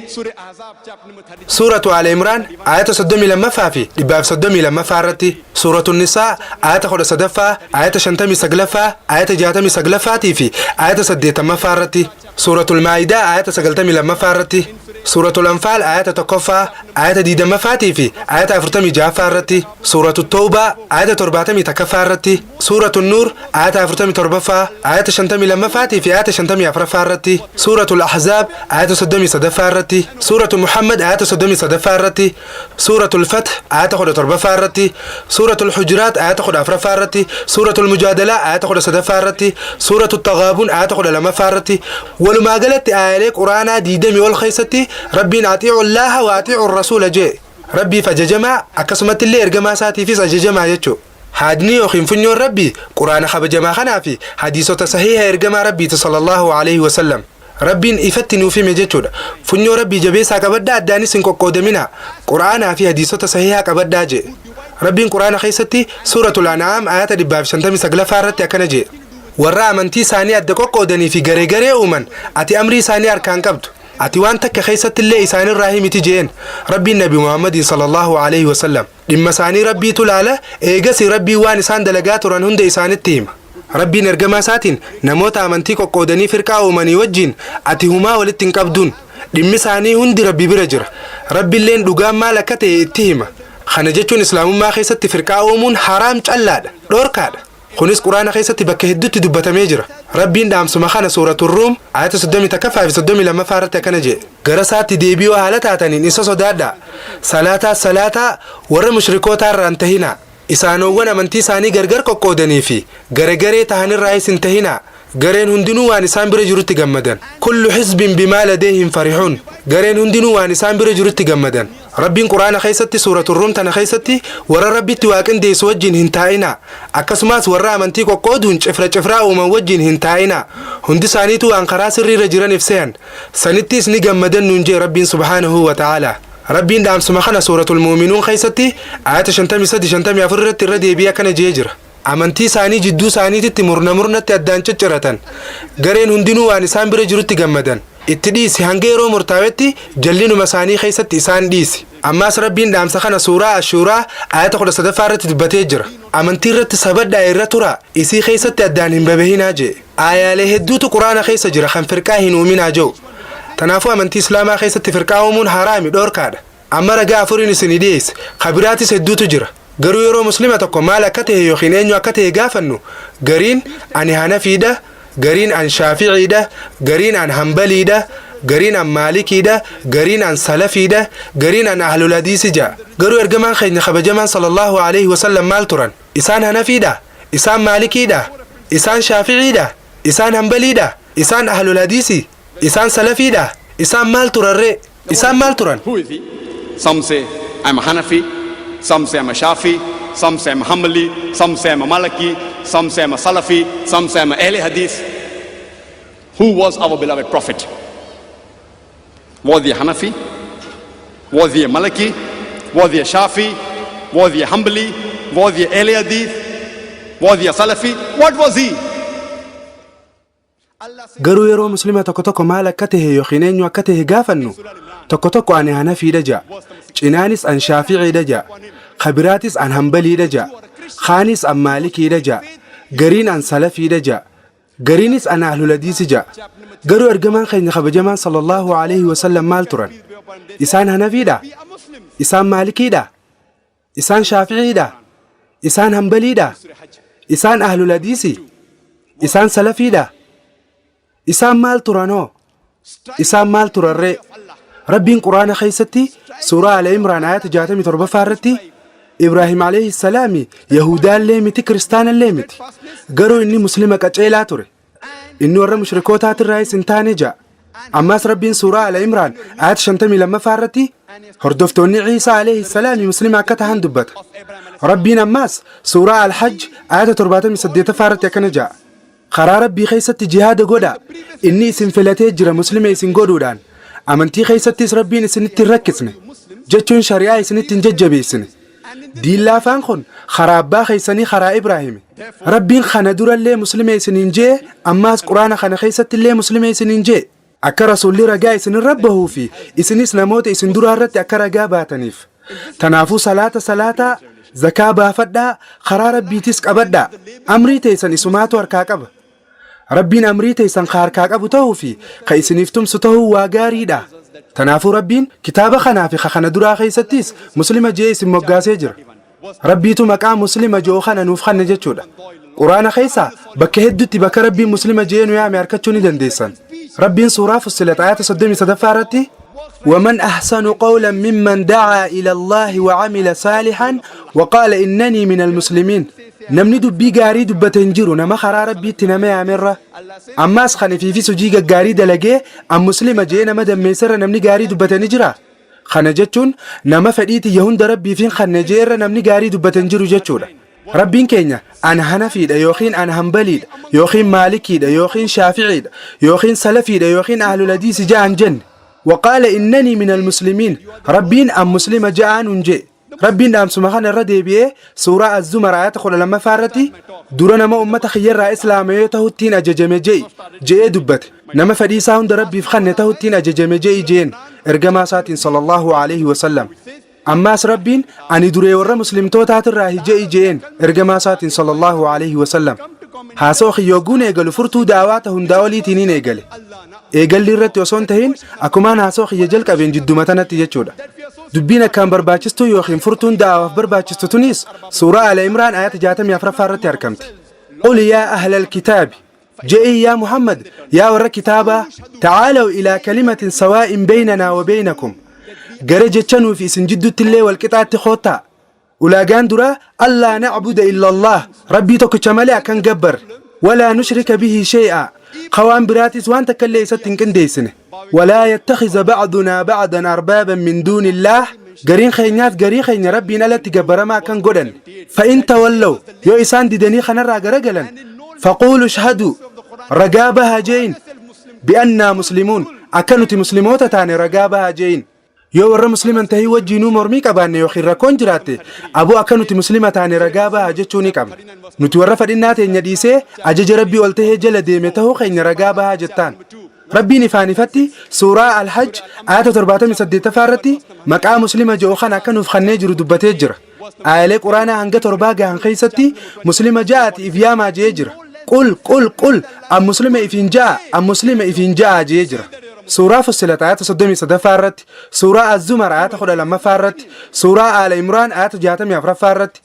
Surah Ahzab, chapter number 30. Suuratu Aala Imraan ayata 32ffaa fi 132ffaa irratti, Suuratu Nisaa ayata 13ffaa, ayata 59ffaa, ayata 69ffaatii fi ayata 80ffaa irratti, Suuratul Maayidaa ayata 92ffaa irratti, Suuratul Anfaal ayata 1ffaa, ayata 20ffaatii fi ayata 46ffaa irratti, Suuratu Tawbaa ayata 71ffaa irratti, Suuratu Nuur ayata 47ffaa, ayata 52ffaatii fi ayata 54ffaa irratti, Suuratul Ahzaab ayata 33ffaa irratti, Suuratu Muhammad ayata 33ffaa irratti, Suuratul Fath ayata 17ffaa irratti, Suuratul Hujuraat ayata 14ffaa irratti, Suuratul Mujaadalaa ayata 13ffaa irratti, Suuratul Taghaabun ayata 12ffaa irratti. Walumaa galatti aayalee Quraanaa 20 ol keessatti Rabbiin axiicu Allaaha wa axiicu rasuula jee. Rabbiif ajajamaa, akkasumatti illee ergamaa isaatiifis ajajamaa jechuu. Haadni yookiin funyoon Rabbii Quraana kabajamaa kanaa fi hadiisota sahiha ergamaa Rabbiiti sallallahu alaihi wasallam. Rabbiin ifatti nuuf hime jechuudha. Funyoo Rabbii jabeessaa qabadhaa, addaanis hin qoqqoodaminaa, Quraanaa fi hadiisota sahihaa qabadhaa jee. Rabbiin Quraana keessatti Suuratul An'aam ayata 159ffaa irratti akkana jee: Warra amantii isaanii adda qoqqoodanii fi garee garee uuman, ati amrii isaanii harkaan qabdu, ati waan takka keessatti illee isaanirraa himiti jeen Rabbiin Nabi Muhammadiin sallallahu alaihi wasallam. Dhimma isaanii Rabbiitu laala, eegasi Rabbiin waan isaan dalagaa turan hunda isaanitti hima. Rabbiin ergamaa isaatiin namoota amantii qoqqoodanii firqaa uumanii wajjiin ati humaa walitti hin qabduun, dhimmi isaanii hundi Rabbi bira jira, Rabbiilleen dhugaan maal akka ta'e itti hima. Kana jechuun Islaamummaa keessatti firqaa uumuun haraam callaadha, dhoorkaadha. Kunis Quraana keessatti bakka hedduutti dubbatamee jira. Rabbiin dhaamsuma kana Suuratul Ruum ayata 31ffaa fi 32ffaa irratti akkana jedhe: Gara isaatti deebi'oo haala taataniin isa sodaadhaa, salaataa salaataa, warra mushrikootaa irraa hin tahinaa, isaanoowwan amantii isaanii gargar qoqqoodanii fi gare garee tahanirraayis hin tahinaa. Gareen hundinuu waan isaan bira jirutti gammadan. Kullu hizbin bimaa ladeehim farihun. Gareen hundinuu waan isaan bira jirutti gammadan. Rabbiin Quraana keessatti Suuratul Ruum tana keessatti warra Rabbitti waa qindeessu wajjin hin taa'inaa, akkasumas warra amantii qoqqooduun cifra cifraa uuman wajjin hin taa'inaa, hundi isaaniitu waan karaa sirriirra jiraniif sehan, sanittis ni gammadan nuun jee Rabbiin subhaanahu wa ta'aalaa. Rabbiin dhaamsuma kana Suuratul Muuminuun keessatti ayata 53 54 irratti irra deebi'ee akkana jee jira: Amantii isaanii jidduu isaaniititti murna murnatti addaan cicciratan. Gareen hundinuu waan isaan bira jirutti gammadan. Itti dhiisi, hanga yeroo murtaawetti jallinuma isaanii keessatti isaan dhiisi. Ammaas Rabbiin dhaamsa kana suuraa Ashuuraa ayata 13ffaa irratti dubbatee jira. Amantii irratti sabadhaa, irra turaa, isii keessatti addaan hin babahinaa jee. Aayaalee hedduutu Quraana keessa jira kan firqaa hin uuminaa jedhu. Tanaafuu amantii Islaamaa keessatti firqaa uumuun haraami, dhoorkaadha. Amma ragaa afuriin isinii dhiyeesse, ka biraatis hedduutu jira. Garuu yeroo Muslima tokko maal akka ta'e yookiin eenyu akka ta'e gaafannu, gariin ani Hanafiidha, gariin an Shaafi'iidha, gariin an Hanbaliidha, gariin an Maalikiidha, gariin an Salafiidha, gariin an Ahlul Hadiisi ja'a. Garuu ergamaan keenya kabajamaan sallallahu alaihi wasallam maal turan? Isaan Hanafiidha? Isaan Maalikiidha? Isaan Shaafi'iidha? Isaan Hanbaliidha? Isaan Ahlul Hadiisi? Isaan Salafiidha? Isaan maal turarree? Isaan maal turan? Who is he? Some say I'm a Hanafi, some say I'm a Shafi, some say I'm a Hanbali, some say I'm a Maliki, some say I'm a Salafi, some say I'm a Ahle Hadith. Who was our beloved Prophet? Was he a Hanafi? Was he a Maliki? Was he a Shafi? Was he a Hanbali? Was he a Ahle Hadith? Was he a Salafi? What was he? Garuu yeroo Muslima tokko tokko maal akka tahe yookiin eenyu akka tahe gaafannu, tokko tokko ani Hanafiidha ja'a. Cinaanis an Shaaficiidha ja'a. Kabiraatis an Hambaliidha ja'a. Kaanis an Maalikiidha ja'a. Gariin an Salafiidha ja'a. Gariinis an Ahlul Hadiisi ja'a. Garuu ergamaan keenya kabajamaan sallallahu alaihi wasallam maal turan? Isaan Hanafiidha? Isaan Maalikiidha? Isaan Shaaficiidha? Isaan Hambaliidha? Isaan Ahlul Hadiisi? Isaan Salafiidha? Isaan maal turanoo? Isaan maal turarree? Rabbiin Quraana keessatti suuraa Ala Imraan ayata 67ffaa irratti, Ibraahim alayhi salaami Yahudaallee miti, Kiristaanallee miti. Garuu inni Muslima qaceelaa ture. Inni warra mushrikootaatirraayis hin taane ja'a. Ammaas Rabbiin suuraa Ala Imraan ayata 52ffaa irratti hordoftoonni Ciisaa alayhi salaami Muslima akka tahan dubbata. Rabbiin ammaas suuraa Al-Hajj ayata 78ffaa irratti akkana ja'a. Karaa Rabbii keessatti jihaada godhaa. Inni isin filatee jira Muslima isin godhuudhaan. Amantii keessattis Rabbiin isinitti hin rakkisne. Jechuun shari'aa isinitti hin jajjabeessine. Diin laafaan kun karaa abbaa keessanii, karaa Ibraahimi. Rabbiin kana durallee Muslima isiniin jee, ammaas Quraana kana keessatti illee Muslima isiniin jee. Akka Rasuulli ragaa isinirra bahuu fi isinis namoota isin duraa irratti akka ragaa baataniif. Tanaafuu salaata salaataa, zakaa baafadhaa, karaa Rabbiitis qabadhaa. Amrii teessan isumaatu harkaa qaba. Rabbiin amrii teessan ka harkaa qabu ta'uu fi ka isiniif tumsu ta'uu waa gaariidha. Tanaafuu Rabbiin kitaaba kanaa fi ka kana duraa keessattis Muslima jee isin moggaasee jira. Rabbiitu maqaa Muslima je'u kana nuuf kanne jechuudha. Quraana keessaa bakka hedduutti bakka Rabbiin Muslima je'ee nu yaame harkachuu ni dandeessan. Rabbiin suuraa Fussilat ayata 33ffaa irratti, ومن أحسن قولا ممن دعا إلى الله وعمل صالحا وقال إنني من المسلمين. Namni dubbii gaarii dubbate hin jiru nama karaa Rabbiitti nama yaamerra, ammaas kan ifiifis hojii gaggaarii dalagee an Muslima jee nama dammeessarra namni gaarii dubbate ni jira. Kana jechuun nama fedhii tiyya hunda Rabbiifin kanne jeerra namni gaarii dubbate hin jiru jechuudha. Rabbiin keenya an Hanafiidha yookiin an Hambaliidha yookiin Maalikiidha yookiin Shaaficiidha yookiin Salafiidha yookiin Ahlul Hadiisi ja'an jenne. وقال إنني من المسلمين. Rabbiin an Muslima ja'aan hun jee. Rabbiin dhaamsuma kana irra deebi'ee suuraa Az-Zumar ayata 12ffaa irratti, dura nama ummata kiyyarraa Islaama yoo tahuttiin ajajame je'i je'ee dubbate. Nama fedhii isaa hunda Rabbiif kanne tahuttiin ajajame je'i jeen ergamaa isaatiin sallallahu alaihi wasallam. Ammaas Rabbiin ani duree warra Muslimtootaatirraa je'i je'een ergamaa isaatiin sallallahu alaihi wasallam. Haasoo kiyyooguun eegalu furtuu daawaa hundaa oliitiin eegale. Eegalli irratti osoo hin tahin, akkumaan haasoo kiyya jalqabeen jidduma tanatti jechuudha. Dubbiin akkaan barbaachistuu yookiin furtuun da'awaaf barbaachistu tunis suuraa Ala Imraan ayata 64ffaa irratti argamti. قل يا أهل الكتاب, je'ii yaa Muhammad, yaa warra kitaabaa, تعالوا إلى كلمة سواء بيننا وبينكم, gara jecha nuuf isin jidduutti illee walqixaatti koottaa. Ulaagaan duraa ألا نعبد إلا الله, Rabbii tokkicha malee akkan gabbar, ولا نشرك به شيئا, qawaan biraatis waan takka illee isatti hin qindeessine, ولا يتخذ بعضنا بعضا أربابا من دون الله, gariin keenyaas garii keenya Rabbiin alatti gabbaramaa akkan godhan. فإن تولوا, yoo isaan didanii kanarraa garagalan, فقولوا اشهدوا, ragaa bahaa je'in, بأنا مسلمون, akka nuti Muslimoota taane ragaa bahaa je'in. Yoo warra Musliman tahii wajjiinuu mormii qabaanne yookiin rakkoon jiraatte, aboo akka nuti Muslima taane ragaa bahaa jechuu ni qabna. Nuti warra fadhinnaa teenya dhiisee ajaja Rabbii ol tahee jala deeme tahuu keenya ragaa bahaa jettaan. Rabbiin ifaan ifatti suuraa Alhajj ayata 78ffaa irratti maqaa Muslima jedhu kana akka nuuf kannee jiru dubbatee jira. Aayalee Quraanaa hanga torbaa gahan keessatti Muslima ja'aati if yaamaa jee jira. قل قل قل, an Muslima ifiin ja'a, an Muslima ifiin ja'a jee jira. Suuraa Fussilat ayata 33ffaa irratti, suuraa Az-Zumar ayata 12ffaa irratti, suuraa Aala Imraan ayata 64ffaa irratti,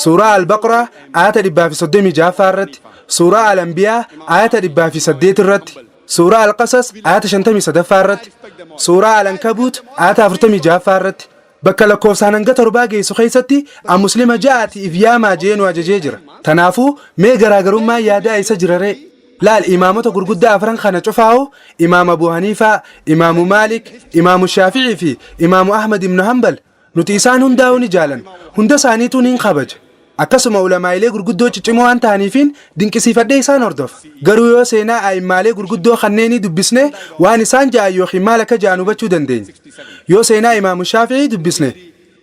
suuraa Al-Baqraa ayata 136ffaa irratti, suuraa Al-Anbiyaa ayata 108 irratti, suuraa Al-Qasas ayata 53ffaa irratti, suuraa Al-Ankabuut ayata 46ffaa irratti, bakka lakkoofsaan hanga torbaa geessu keessatti an Muslima ja'aati if yaamaa jee nu ajajee jira. Tanaafuu mee garaagarummaan yaadaa isa jira ree? Laal, imaamota gurguddaa afran kana cufaa'u, Imaam Abu Haniifaa, Imaamu Maalik, Imaamu Shaaficii fi Imaamu Ahmad ibnu Hambal, nuti isaan hundaa'uu ni jaalan, hunda isaaniituu niin kabaja. Akkasuma ulamaa'ilee gurguddoo ciccimoo waan ta'aniifiin dinqisiifadhee isaan hordofa. Garuu yoo seenaa a'immaalee gurguddoo kanneenii dubbisne, waan isaan ja'an yookiin maal akka ja'an hubachuu dandeenya. Yoo seenaa Imaamu Shaaficii dubbisne,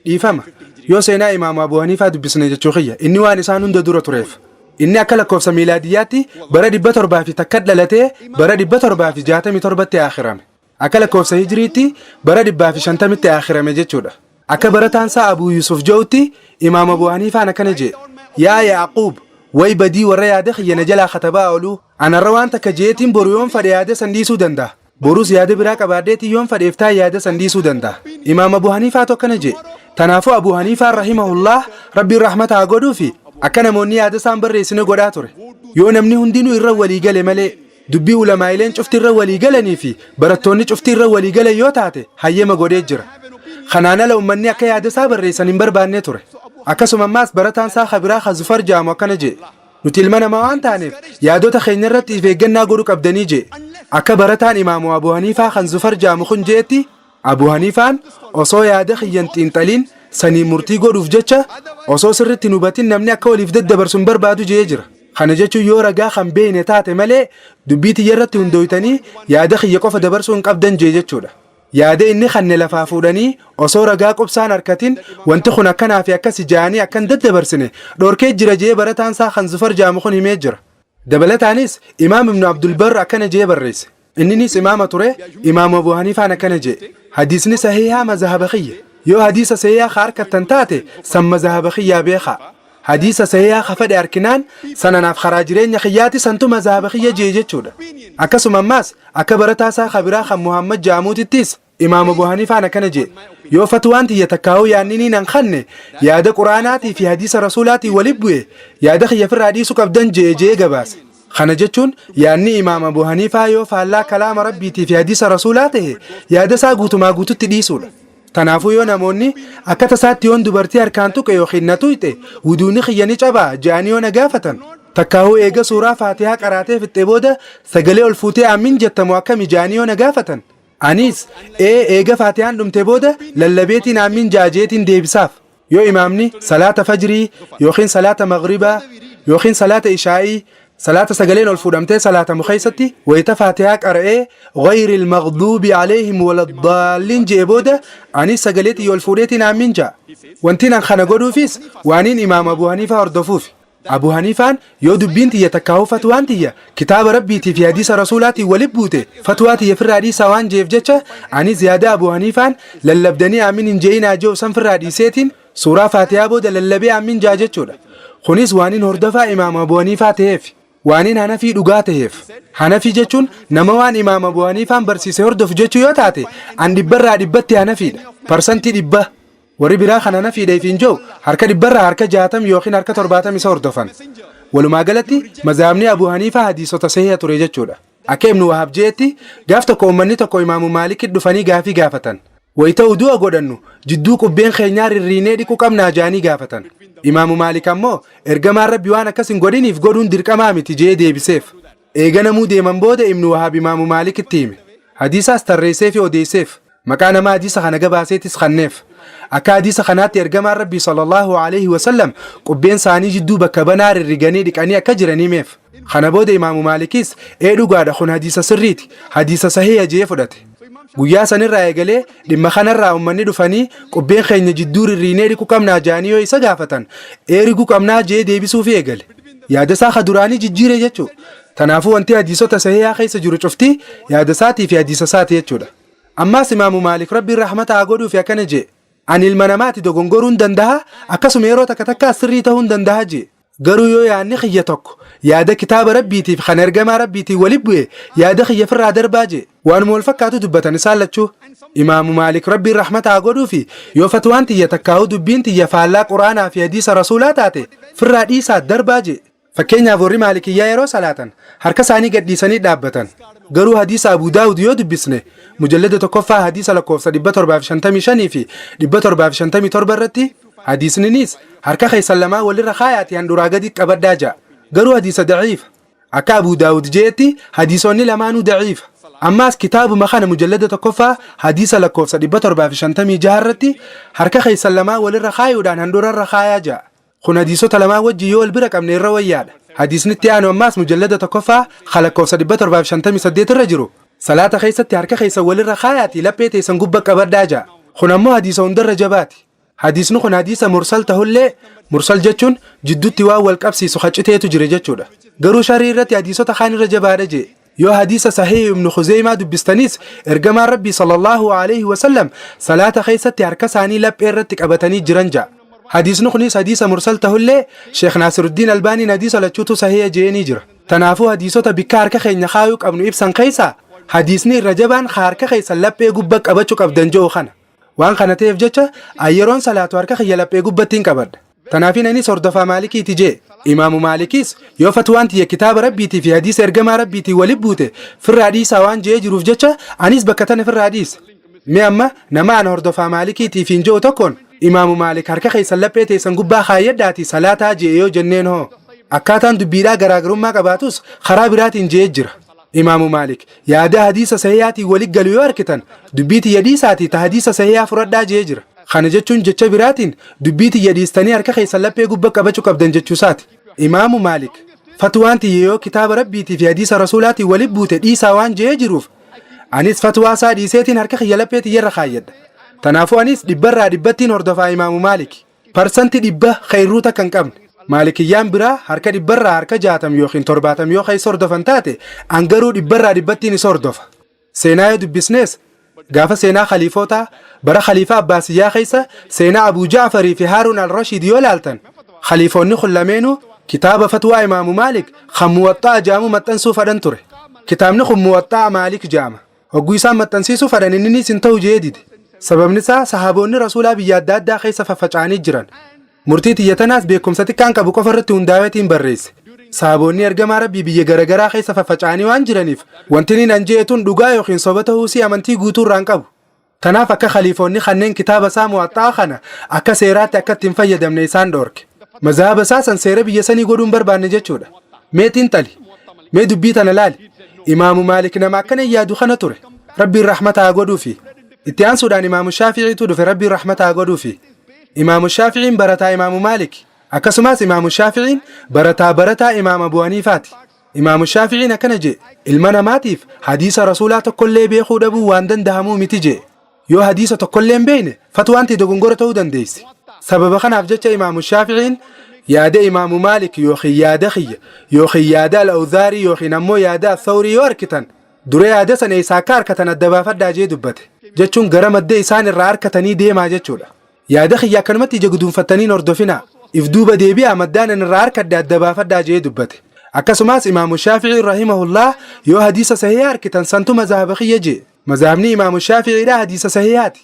dhiifama, yoo seenaa Imaamu Abu Haniifaa dubbisne jechuu kiyya, inni waan isaan hunda dura tureef. Inni akka lakkoofsa miilaadiyyaatti bara 701 dhalatee bara 767tti aakhirame. Akka lakkoofsa hijriitti bara 150tti aakhirame jechuudha. Akka barataan isaa Abuu Yusuf je'utti Imaam Abuu Haniifaan akkana je'e. Yaa Yaaquub, way badii warra yaada kiyya na jalaa katabaa ooluu. Anarra waan takka je'eetiin boru yoon fadhe yaada san dhiisuu danda'a. Borus yaada biraa qabaadheetiin yoon fadhe iftaan yaada san dhiisuu danda'a. Imaam Abuu Haniifaatu akkana je'e. Tanaafuu Abuu Haniifaan rahimahullah Rabbiin rahmata haa godhuufi akka namoonni yaada isaan barreessine godhaa ture. Yoo namni hundinuu irra walii gale malee dubbii ulamaa'ileen cufti irra walii galanii fi barattoonni cufti irra walii galan yoo taate hayyama godhee jira. Kanaan ala ummanni akka yaada isaa barreessan hin barbaanne ture. Akkasuma ammaas barataan isaa kabiraa Khazufar jaamu akkana je'e. Nuti ilma namaa waan taaneef yaadota keenya irratti if eeggannaa godhuu qabdanii je'e. Akka barataan Imaamu Abu Haniifaa kan Zufar jaamu kun je'etti Abu Haniifaan osoo yaada kiyyan xiinxaliin sanii murtii godhuuf jecha osoo sirritti hin hubatin namni akka waliif daddabarsu hin barbaadu je'ee jira. Kana jechuun yoo ragaa kan beekne taate malee dubbii tiyya irratti hundooytanii yaada kiyya qofa dabarsuu hin qabdan jee jechuudha. Yaada inni kanne lafaa fuudhanii osoo ragaa qubsaan harkatin wanti kun akkanaa fi akkasi ja'anii akkan daddabarsine dhorkee jira jee barataan isaa kan Zufar jaamu kun himee jira. Dabalataanis Imaam Ibnu Abdulbar akkana jee barreesse. Inninis imaama ture, Imaamu Abu Haniifaan akkana jee. Hadiisni sahiihaa mazahaba kiyya. Yoo hadiisa sahiihaa ka harkattan taate san mazahaba kiyyaa beekaa. Hadiisa sahiihaa ka fedhe harkinaan san anaaf karaa jireenya kiyyaati santu mazahaba kiyya jee jechuudha. Akkasuma ammaas akka barataa isaa ka biraa kan Muhammad ja'amuutittis Imaam Abu Haniifaan akkana jee. Yoo fatwaan tiyya takkaa'uu yaanni nan kanne yaada Quraanaatii fi hadiisa Rasuulaatiin walitti bu'e yaada kiyya firraa dhiisuu qabdan jee jee gabaase. Kana jechuun yaadni Imaam Abu Haniifaa yoo faallaa kalaama Rabbiitii fi hadiisa Rasuulaa ta'e yaada isaa guutumaa guututti dhiisuudha. Tanaafuu yoo namoonni akka tasaatti yoon dubartii harkaan tuqe yookiin na tuyxe wuduuni kiyya ni cabaa je'anii yoo na gaafatan takkaahuu eega suuraa Faatihaa qaraatee fixxee booda sagalee ol fuutee aamin jettamu akkami je'anii yoo na gaafatan anis ee eega Faatihaan dhumte booda lallabeetiin aamin ja'a jeetiin deebisaaf. Yoo imaamni salaata fajrii yookiin salaata maghribaa yookiin salaata ishaa'ii salaata sagaleen ol fuudhamtee salaatamu keessatti wayita Faatihaa qara'ee ghayril maghduubi alayhim waladdaalliin je'e booda anis sagalee xiyya ol fuudheetiin aamiin ja'a. Wanti an kana godhuufis waaniin imaam Abu Haniifaa hordofuufi. Abu Haniifaan yoo dubbiin tiyya takkaahuu fatwaan tiyya kitaaba Rabbiitii fi hadiisa Rasuulaatiin walit buute fatwaa tiyya firraa dhiisaa waan je'eef jecha anis yaada Abu Haniifaan lallabdanii aamin hin je'inaa je'u san firraa dhiiseetiin suuraa Faatihaa booda lallabee aamin ja'a jechuudha. Kunis waanin hordofaa Imaam Abu Haniifaa ta'eef. Waanin Hanafii dhugaa ta'eef. Hanafii jechuun nama waan Imaam Abu Haniifaan barsiise hordofu jechuu yoo taate an dhibbarraa dhibbatti Hanafiidha. Parsantii 100. Warri biraa kan Hanafiidha ifiin je'u harka dhibbarraa harka 60 yookiin harka 70 isa hordofan. Walumaa galatti mazhabni Abu Haniifaa hadiisota sahiha ture jechuudha. Akka Ibnu Wahab je'etti gaaf tokko ummanni tokko Imaamu Maalikitti dhufanii gaafii gaafatan. Wayita wudu'a godhannu jidduu qubbeen keenyaa rirriinee dhiquu qabnaa je'anii gaafatan. Imaamu Maalik ammoo ergamaan Rabbi waan akkas hin godhiniif godhuun dirqamaa miti je'ee deebiseef. Eega namuu deeman booda Ibnu Wahab Imaamu Maalikitti hime. Hadiisaas tarreesseefi odeesseef. Maqaa nama hadiisa kana gabaaseetis kanneef. Akka hadiisa kanaatti ergamaan Rabbii sallallahu alaihi wasallam qubbeen isaanii jidduu bakka banaa rirriganii dhiqanii akka jiran himeef. Kana booda Imaamu Maalikis ee dhugaadha kun hadiisa sirriiti, hadiisa sahiha jee fudhate. Guyyaa sanirraa eegalee dhimma kanarraa ummanni dhufanii qubbeen keenya jidduu rirriinee dhiquu qabnaa jaanii yoo isa gaafatan ee riguu qabnaa jee deebisuufi eegale. Yaada isaa ka duraanii jijjiire jechuu. Tanaafuu wanti hadiisota sahihaa keessa jiru cufti yaada isaatii fi hadiisa isaati jechuudha. Ammaas Imaamu Maalik Rabbiin rahmata haa godhuufi akkana jee. Ani ilma namaati dogongoruun dandaha akkasuma yeroo takka takkaas sirrii ta'uun dandaha jee. Garuu yoo yaadni kiyya tokko yaada kitaaba Rabbiitiif kan ergamaa Rabbiitiin walitti bu'e yaada kiyya firraa darbaa jee. Waanuma wal fakkaatu dubbatan isaan lachuu. Imaamu Maalik Rabbiin rahmata haa godhuufi yoo fatwaan tiyya takkaahuu dubbiin tiyya faallaa Qur'aanaa fi hadiisa Rasuulaa taate firraa dhiisaa darbaa jee. Fakkeenyaaf warri Maalikiyyaa yeroo salaatan harka isaanii gad dhiisanii dhaabbatan. Garuu hadiisa Abu Daawud yoo dubbisne mujallada tokkoffaa hadiisa lakkoofsa 755 fi 757 irratti hadiisninis harka keessan lamaan walirra kaayaati handhuraa gadi qabadhaa ja'a. Garuu hadiisa daciifa. Akka Abu Daawud je'etti hadiisonni lamaanuu daciifa. Ammaas kitaabuma kana mujallada tokkoffaa hadiisa lakkoofsa 756 irratti harka keessan lamaan walirra kaayuudhaan handhurarra kaayaa ja'a. Kun hadiisota lamaan wajjin yoo wal bira qabne irra wayyaadha. Hadiisni itti aanu ammaas mujallada tokkoffaa ka lakkoofsa 758 irra jiru salaata keessatti harka keessan walirra kaayaatii laphee teessan gubba qabadhaa ja'a. Kun ammoo hadiisa hundarra jabaati. Hadiisni kun hadiisa mursal tahullee, mursal jechuun jiddutti waan wal qabsiisu hacciteetu jira jechuudha. Garuu sharii irratti hadiisota kaan irra jabaadha jee. Yoo hadiisa Sahiih Ibnu Khuzeymaa dubbistanis ergamaan Rabbii sallallahu alaihi wasallam salaata keessatti harka isaanii laphee irratti qabatanii jiran ja'a. Hadiisni kunis hadiisa mursal tahullee Sheekh Naasiruddiin Albaaniin hadiisa lachuutu sahiha je'eenii jira. Tanaafuu hadiisota bikka harka keenya kaayuu qabnu ibsan keessaa hadiisni irra jabaan ka harka keessan laphee gubba qabachuu qabdan je'u kana. Waan kana ta'eef jecha an yeroon salaatu harka kiyya laphee gubbattiin qabadha. Tanaafin anis hordofaa Maalikiiti jee. Imaamu Maalikis yoo fatwaan tiyya kitaaba Rabbiitii fi hadiisa ergamaa Rabbiitiin wali buute firraa dhiisaa waan je'ee jiruuf jecha anis bakka tana firraa dhiise. Mee amma nama an hordofaa Maalikiitii fiin je'u tokkoon Imaamu Maalik harka keessan laphee teessan gubbaa kaayyadhaatii salaataa je'e yoo jenneen hoo? Akkaataan dubbiidhaa garaagarummaa qabaatus karaa biraatiin je'ee jira. Imaamu Maalik yaada hadiisa sahihaatiin wali galu yoo arkitan dubbii tiyya dhiisaatii ta hadiisa sahihaa fudhadhaa je'ee jira. Kana jechuun jecha biraatiin dubbii tiyya dhiistanii harka keessan laphee gubba qabachuu qabdan jechuusaati. Imaamu Maalik fatwaan tiyya yoo kitaaba Rabbiitii fi hadiisa Rasuulaatiin wali buute dhiisaa waan je'ee jiruuf anis fatwaa isaa dhiiseetiin harka kiyya laphee tiyyarra kaayyadha. Tanaafuu anis dhibbarraa dhibbattiin hordofaa Imaamu Maalik. 100% khayruu takka hin qabne. Maalikiyyaan biraa harka dhibbarraa harka 60 yookiin 70 yoo keessa hordofan taate an garuu dhibbarraa dhibbattiin isa hordofa. Seenaa yoo dubbisnees gaafa seenaa khaliifootaa bara khaliifaa Abbaasiyyaa keessa seenaa Abuu Ja'farii fi Haaruun al-Rashiid yoo laaltan khaliifoonni kun lameenuu kitaaba fatwaa Imaamu Maalik kan Muwaxxa'a jedhamu maxxansuu fadhan ture. Kitaabni kun Muwaxxa'a Maalik jedhama. Hogguu isaan maxxansiisuu fadhan inninis hin ta'u je'ee dide. Sababni isaa sahaboonni Rasuulaa biyya adda addaa keessa faffaca'anii jiran. Murtii tiyya tanaas beekumsa xiqqaan qabu qofa irratti hundaa'eetiin barreesse. Sahaboonni ergamaa Rabbii biyya garagaraa keessa faffaca'anii waan jiraniif wanti inni nan je'e tun dhugaa yookiin soba ta'uusii amantii guutuu irraa hin qabu. Tanaaf akka khaliifoonni kanneen kitaaba isaa Muwaxxa'a kana akka seeraatti akka itti hin fayyadamne isaan dhoorke. Mazhaba isaa san seera biyya sanii godhuu hin barbaanne jechuudha. Mee xiinxali. Mee dubbii tana laali. Imaamu Maalik nama akkana yaadu kana ture. Rabbiin rahmata haa godhuufi. Itti aansuudhaan Imaamu Shaafi'iitu dhufe, Rabbiin rahmata haa godhuufi. Imaamu Shaafi'iin barataa Imaamu Maalik. Akkasumas Imaamu Shaafi'iin barataa barataa Imaam Abu Haniifaati. Imaamu Shaafi'iin akkana jee, ilma namaatiif hadiisa Rasuulaa tokkollee beekuu dhabuu waan dandahamuu miti jee. Yoo hadiisa tokkollee hin beekne fatwaan tee dogongora ta'uu dandeessi. Sababa kanaaf jecha Imaamu Shaafi'iin yaada Imaamu Maalik yookiin yaada kiyya yookiin yaada Al-Awzaarii yookiin ammoo yaada Al-Thawrii yoo arkitan dura yaada sana eessaa akka arkatan adda baafadhaa jee dubbate. Jechuun gara madda isaan irraa arkatanii deemaa jechuudha. Yaada kiyya akkanumatti ija guduunfattanii hin hordofinaa. If duuba deebi'aa maddaan ani irraa arkadhe adda baafadhaa jee dubbate. Akkasumas Imaamu Shaafi'ii rahimahullah yoo hadiisa sahiha arkitan santu mazahaba kiyya jee. Mazahabni Imaamu Shaafi'iidha hadiisa sahihaati.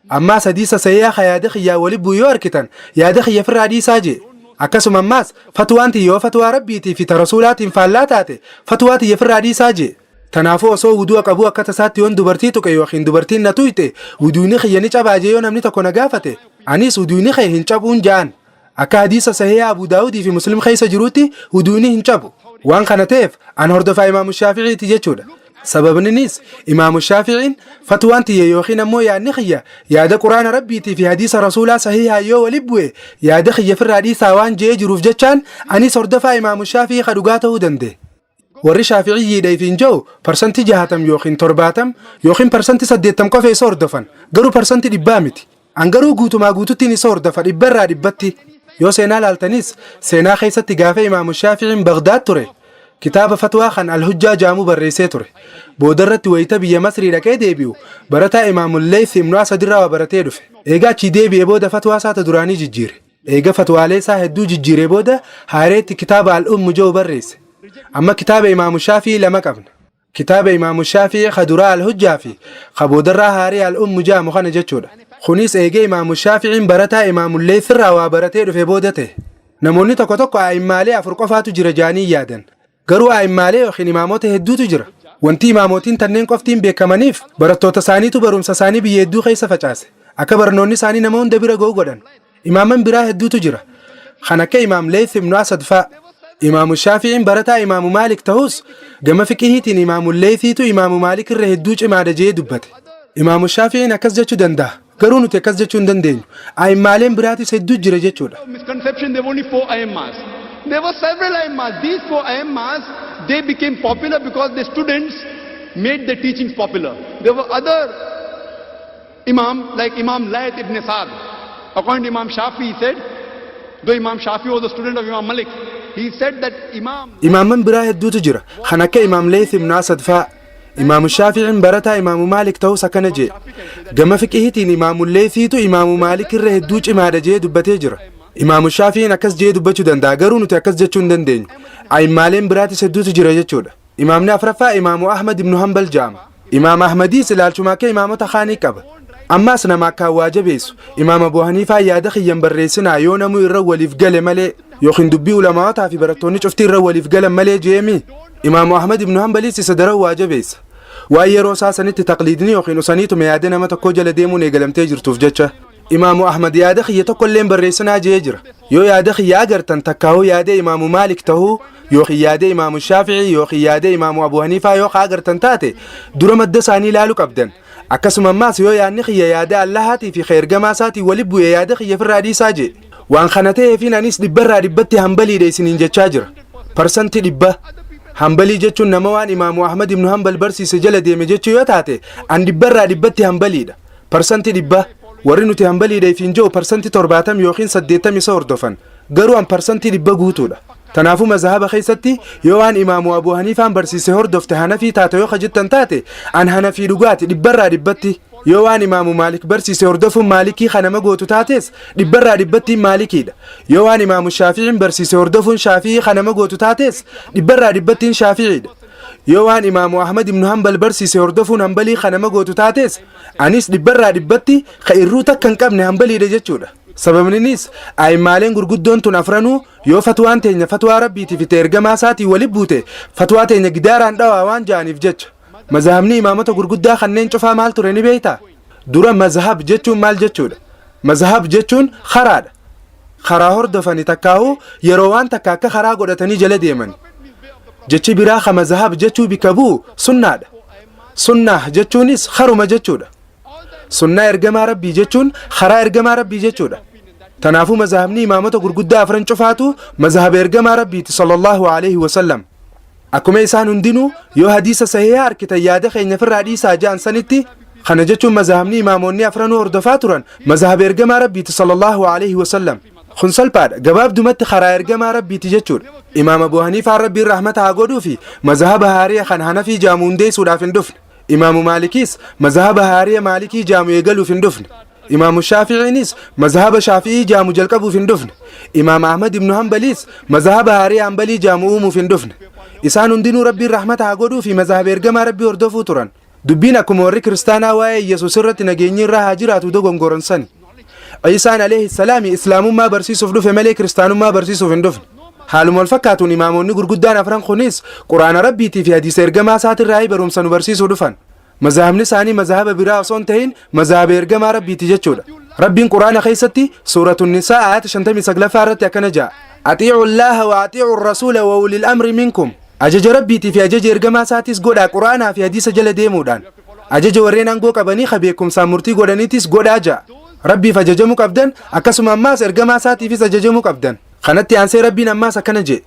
Ammaas hadiisa sahiha ka yaada kiyyaa wali bu'u yoo arkitan yaada kiyya firraa dhiisaa jee. Akkasuma ammaas fatwaan tiyya yoo fatwaa Rabbiitii fi ta Rasuulaatiin faallaa taate fatwaa tiyya firraa dhiisaa jee. Tanaafuu osoo wudu'a qabuu akka tasaatti yoon dubartii tuqe yookiin dubartiin na tuyxe wudu'ni kiyya ni cabaa jee yoo namni tokko na gaafate anis wudu'ni kee hin cabuun ja'an. Akka hadiisa sahiha Abu Daawudii fi Muslim keessa jiruutti wudu'ni hin cabu. Waan kana ta'eef an hordofaa Imaamu Shaafi'iiti jechuudha. Sababninis Imaamu Shaafi'iin fatwaan tiyya yookiin ammoo yaadni kiyya yaada Quraana Rabbiitii fi hadiisa Rasuulaa sahihaa yoo wali bu'e yaada kiyya firraa dhiisaa waan je'ee jiruuf jechaan anis hordofaa Imaamu Shaafi'ii ka dhugaa ta'uu danda'e. Warri Shaafi'iyyiidha ifiin je'u 60% yookiin 70 yookiin 80% qofa isa hordofan, garuu 100% miti. An garuu guutumaa guututtiin isa hordofa dhibbarraa dhibbatti. Yoo seenaa laaltanis seenaa keessatti gaafa Imaamu Shaafi'iin Bagdaad ture kitaaba fatwaa kan Al-Hujjaa jaamu barreessee ture. Boodarratti wayita biyya Masrii dhaqee deebi'u barataa Imaamu Leeyth ibnu Asad irraa waa baratee dhufe. Eega achii deebi'ee booda fatwaa isaa ta duraanii jijjiire. Eega fatwaalee isaa hedduu jijjiiree booda haareetti kitaaba Al-Ummu jedhu barreesse. Amma kitaaba Imaamu Shaafii lama qabna. Kitaaba Imaamu Shaafii ka duraa Al-Hujjaa fi ka boodarraa haaree Al-Ummu jedhamu kana jechuudha. Kunis eega Imaamu Shaafi'iin barataa Imaamu Leeyth irraa waa baratee dhufe booda ta'e. Namoonni tokko tokko a'immaalee afur qofaatu jira jedhanii yaadan. Garuu a'immaalee yookiin imaamota hedduutu jira. Wanti imaamotiin tanneen qoftiin beekamaniif barattoota isaaniitu barumsa isaanii biyya hedduu keessa facaase. Akka barnoonni isaanii nama hunda bira ga'u godhan. Imaaman biraa hedduutu jira. Kan akka Imaam Leeyth ibnu Asad fa'a. Imaamu Shaafi'iin barataa Imaamu Maalik ta'us gama fiqihiitiin Imaamu Leeythiitu Imaamu Maalik irra hedduu cimaadha jedhee dubbate. Imaamu Shaafi'iin akkas jechuu danda'a. Garuu nuti akkas jechuu hin dandeenyu. A'immaaleen biraatis hedduu jira jechuudha. Misconception, there were only four Aimmas. There were several Aimmas. These four Aimmas, they became popular because the students made the teachings popular. There were other Imam like Imam Layth ibn Sa'd. According to Imam Shafi, he said, though Imam Shafi was a student of Imam Malik, he said that Imam Imaamman biraa hedduutu jira, kan akka Imaam Leeth ibnu Asad faa. Imaamu Shaaficiin barataa Imaamu Maalik ta'us akkana jee: gama fiqihiitiin Imaamu Leethiitu Imaamu Maalik irra hedduu cimaadha jee dubbatee jira. Imaamu Shaafi'iin akkas jee dubbachuu danda'a, garuu nuti akkas jechuu hin dandeenyu. A'immaaleen biraatis hedduutu jira jechuudha. Imaamni afraffaa Imaamu Ahmad ibnu Hanbal ja'ama. Imaam Ahmadiis ilaalchuma akka imaamota kaanii qaba. Ammaas nama akkaan waa jabeessu. Imaam Abu Haniifaa yaada kiyyan barreessinaa yoo namuu irra waliif gale malee, yookiin dubbii ulamaawotaa fi barattoonni cuftii irra waliif galan malee jeemi. Imaamu Ahmad ibnu Hanbaliis isa daran waa jabeessa. Waan yeroo isaa sanitti taqliidni yookiin usaniituma yaada nama tokkoo jala deemuun eegalamtee jirtuuf jecha. Imaamu Ahmad yaada kiyya tokko illee barreessinaa jee jira. Yoo yaada kiyya agartan, takkaahuu yaada Imaamu Maalik tahuu yookiin yaada Imaamu Shaafi'ii yookiin yaada Imaamu Abu Haniifaa yoo ka agartan taate, dura madda isaanii ilaaluu qabdan. Akkasuma ammaas yoo yaadni kiyya yaada Allahaatii fi ergamaa isaatii wali bu'e, yaada kiyya ofirraa dhiisaa jee. Waan kana ta'eefin anis dhibbarraa dhibbatti Hambaliidha isiniin jechaa jira. 100%. Hambalii jechuun nama waan Imaamu Ahmad ibnu Hambal barsiise jala deeme jechuu yoo taate, an 100% Hambaliidha. 100%. Warri nuti Hambaliidha ifiin jiru 70% yookiin 80 isa hordofan. Garuu an 100% guutuudha. Tanaafuu mazhaba keessatti yoo waan Imaamu Abu Haniifaan barsiise hordofte Hanafii taate yoo jettan taate, an Hanafii dhugaati 100%. Yoo waan Imaamu Maalik barsiise hordofuun Maalikii kanama gootu taates, 100% Maalikiidha. Yoo waan Imaamu Shaaficiin barsiise hordofuun Shaafi'ii kanama gootu taates, 100% Shaaficiidha. Yoo waan Imaamu Ahmad ibnu Hanbal barsiise hordofuun Hanbalii kanama gootu taates, anis 100% ka irruu takka hin qabne Hanbaliidha jechuudha. Sababninis a'immaaleen gurguddoon tun afranuu yoo fatwaan teenya fatwaa Rabbiitii fi ergamaa isaatii wali buute, fatwaa teenya gidaaraan dhawaa waan ja'aniif jecha. Mazhabni imaamota gurguddaa kanneen cufaa maal ture ni beektaa? Dura mazhab jechuun maal jechuudha? Mazhab jechuun karaadha. Karaa hordofani, takkaa'uu yeroo waan takka akka karaa godhatanii jala deeman. Jechi biraa ka mazhab jechuu bikka bu'u sunnaadha. Sunnaa jechuunis karuma jechuudha. Sunnaa ergamaa Rabbii jechuun karaa ergamaa Rabbii jechuudha. Tanaafuu mazhabni imaamota gurguddaa afran cufaatu mazhaba ergamaa Rabbiiti sallallahu alaihi wasallam. Akkuma isaan hundinuu yoo hadiisa sahihaa arkitan yaada keenya firraa dhiisaa ja'an sanitti, kana jechuun mazhabni imaamonni afranuu hordofaa turan mazhaba ergamaa Rabbiiti sallallahu alaihi wasallam. Kun salphaadha, gabaabdumatti karaa ergamaa Rabbiiti jechuudha. Imaam Abu Haniifaan Rabbiin rahmata haa godhuu fi mazhaba haariya kan Hanafii jaamu hundeessuudhaaf hin dhufne. Imaamu Maalikiis mazhaba haariya Maalikii jaamu eegaluuf hin dhufne. Imaamu Shaaficiinis mazhaba Shaafi'ii jaamu jalqabuuf hin dhufne. Imaam Ahmad ibnu Hanbaliis mazhaba haariya Hanbalii jaamu uumuuf hin dhufne. Isaan hundinuu Rabbiin rahmata haa godhuu fi mazhaba ergamaa Rabbii hordofuu turan. Dubbiin akkuma warri kiristaanaa waa'ee Yesuus irratti nageenyi irraa haa jiraatu dogongoran sani. Iisaan alayhi salaami islaamummaa barsiisuuf dhufe malee kiristaanummaa barsiisuuf hin dhufne. Haaluma wal fakkaatuun imaamonni gurguddaan afran kunis Quraana Rabbiitii fi hadiisa ergamaa isaatirraa barumsa nu barsiisuu dhufan. Mazhabni isaanii mazhaba biraa osoo hin ta'in mazhaba ergamaa Rabbiiti jechuudha. Rabbiin Quraana keessatti Suuratu Nisaa ayata 59ffaa irratti akkana ja'a: "Axiicu Allaaha wa axiicu Rasuula wa ulil amri minkum." Ajaja Rabbiitii fi ajaja ergamaa isaatis godhaa, Quraanaa fi hadiisa jala deemuudhaan. Ajaja warreen aangoo qabanii ka beekumsaan murtii godhaniitis godhaa ja'a. Rabbiif ajajamuu qabdan, akkasuma ammaas ergamaa isaatiifis ajajamuu qabdan. Kanatti aansee Rabbiin ammaas akkana jee: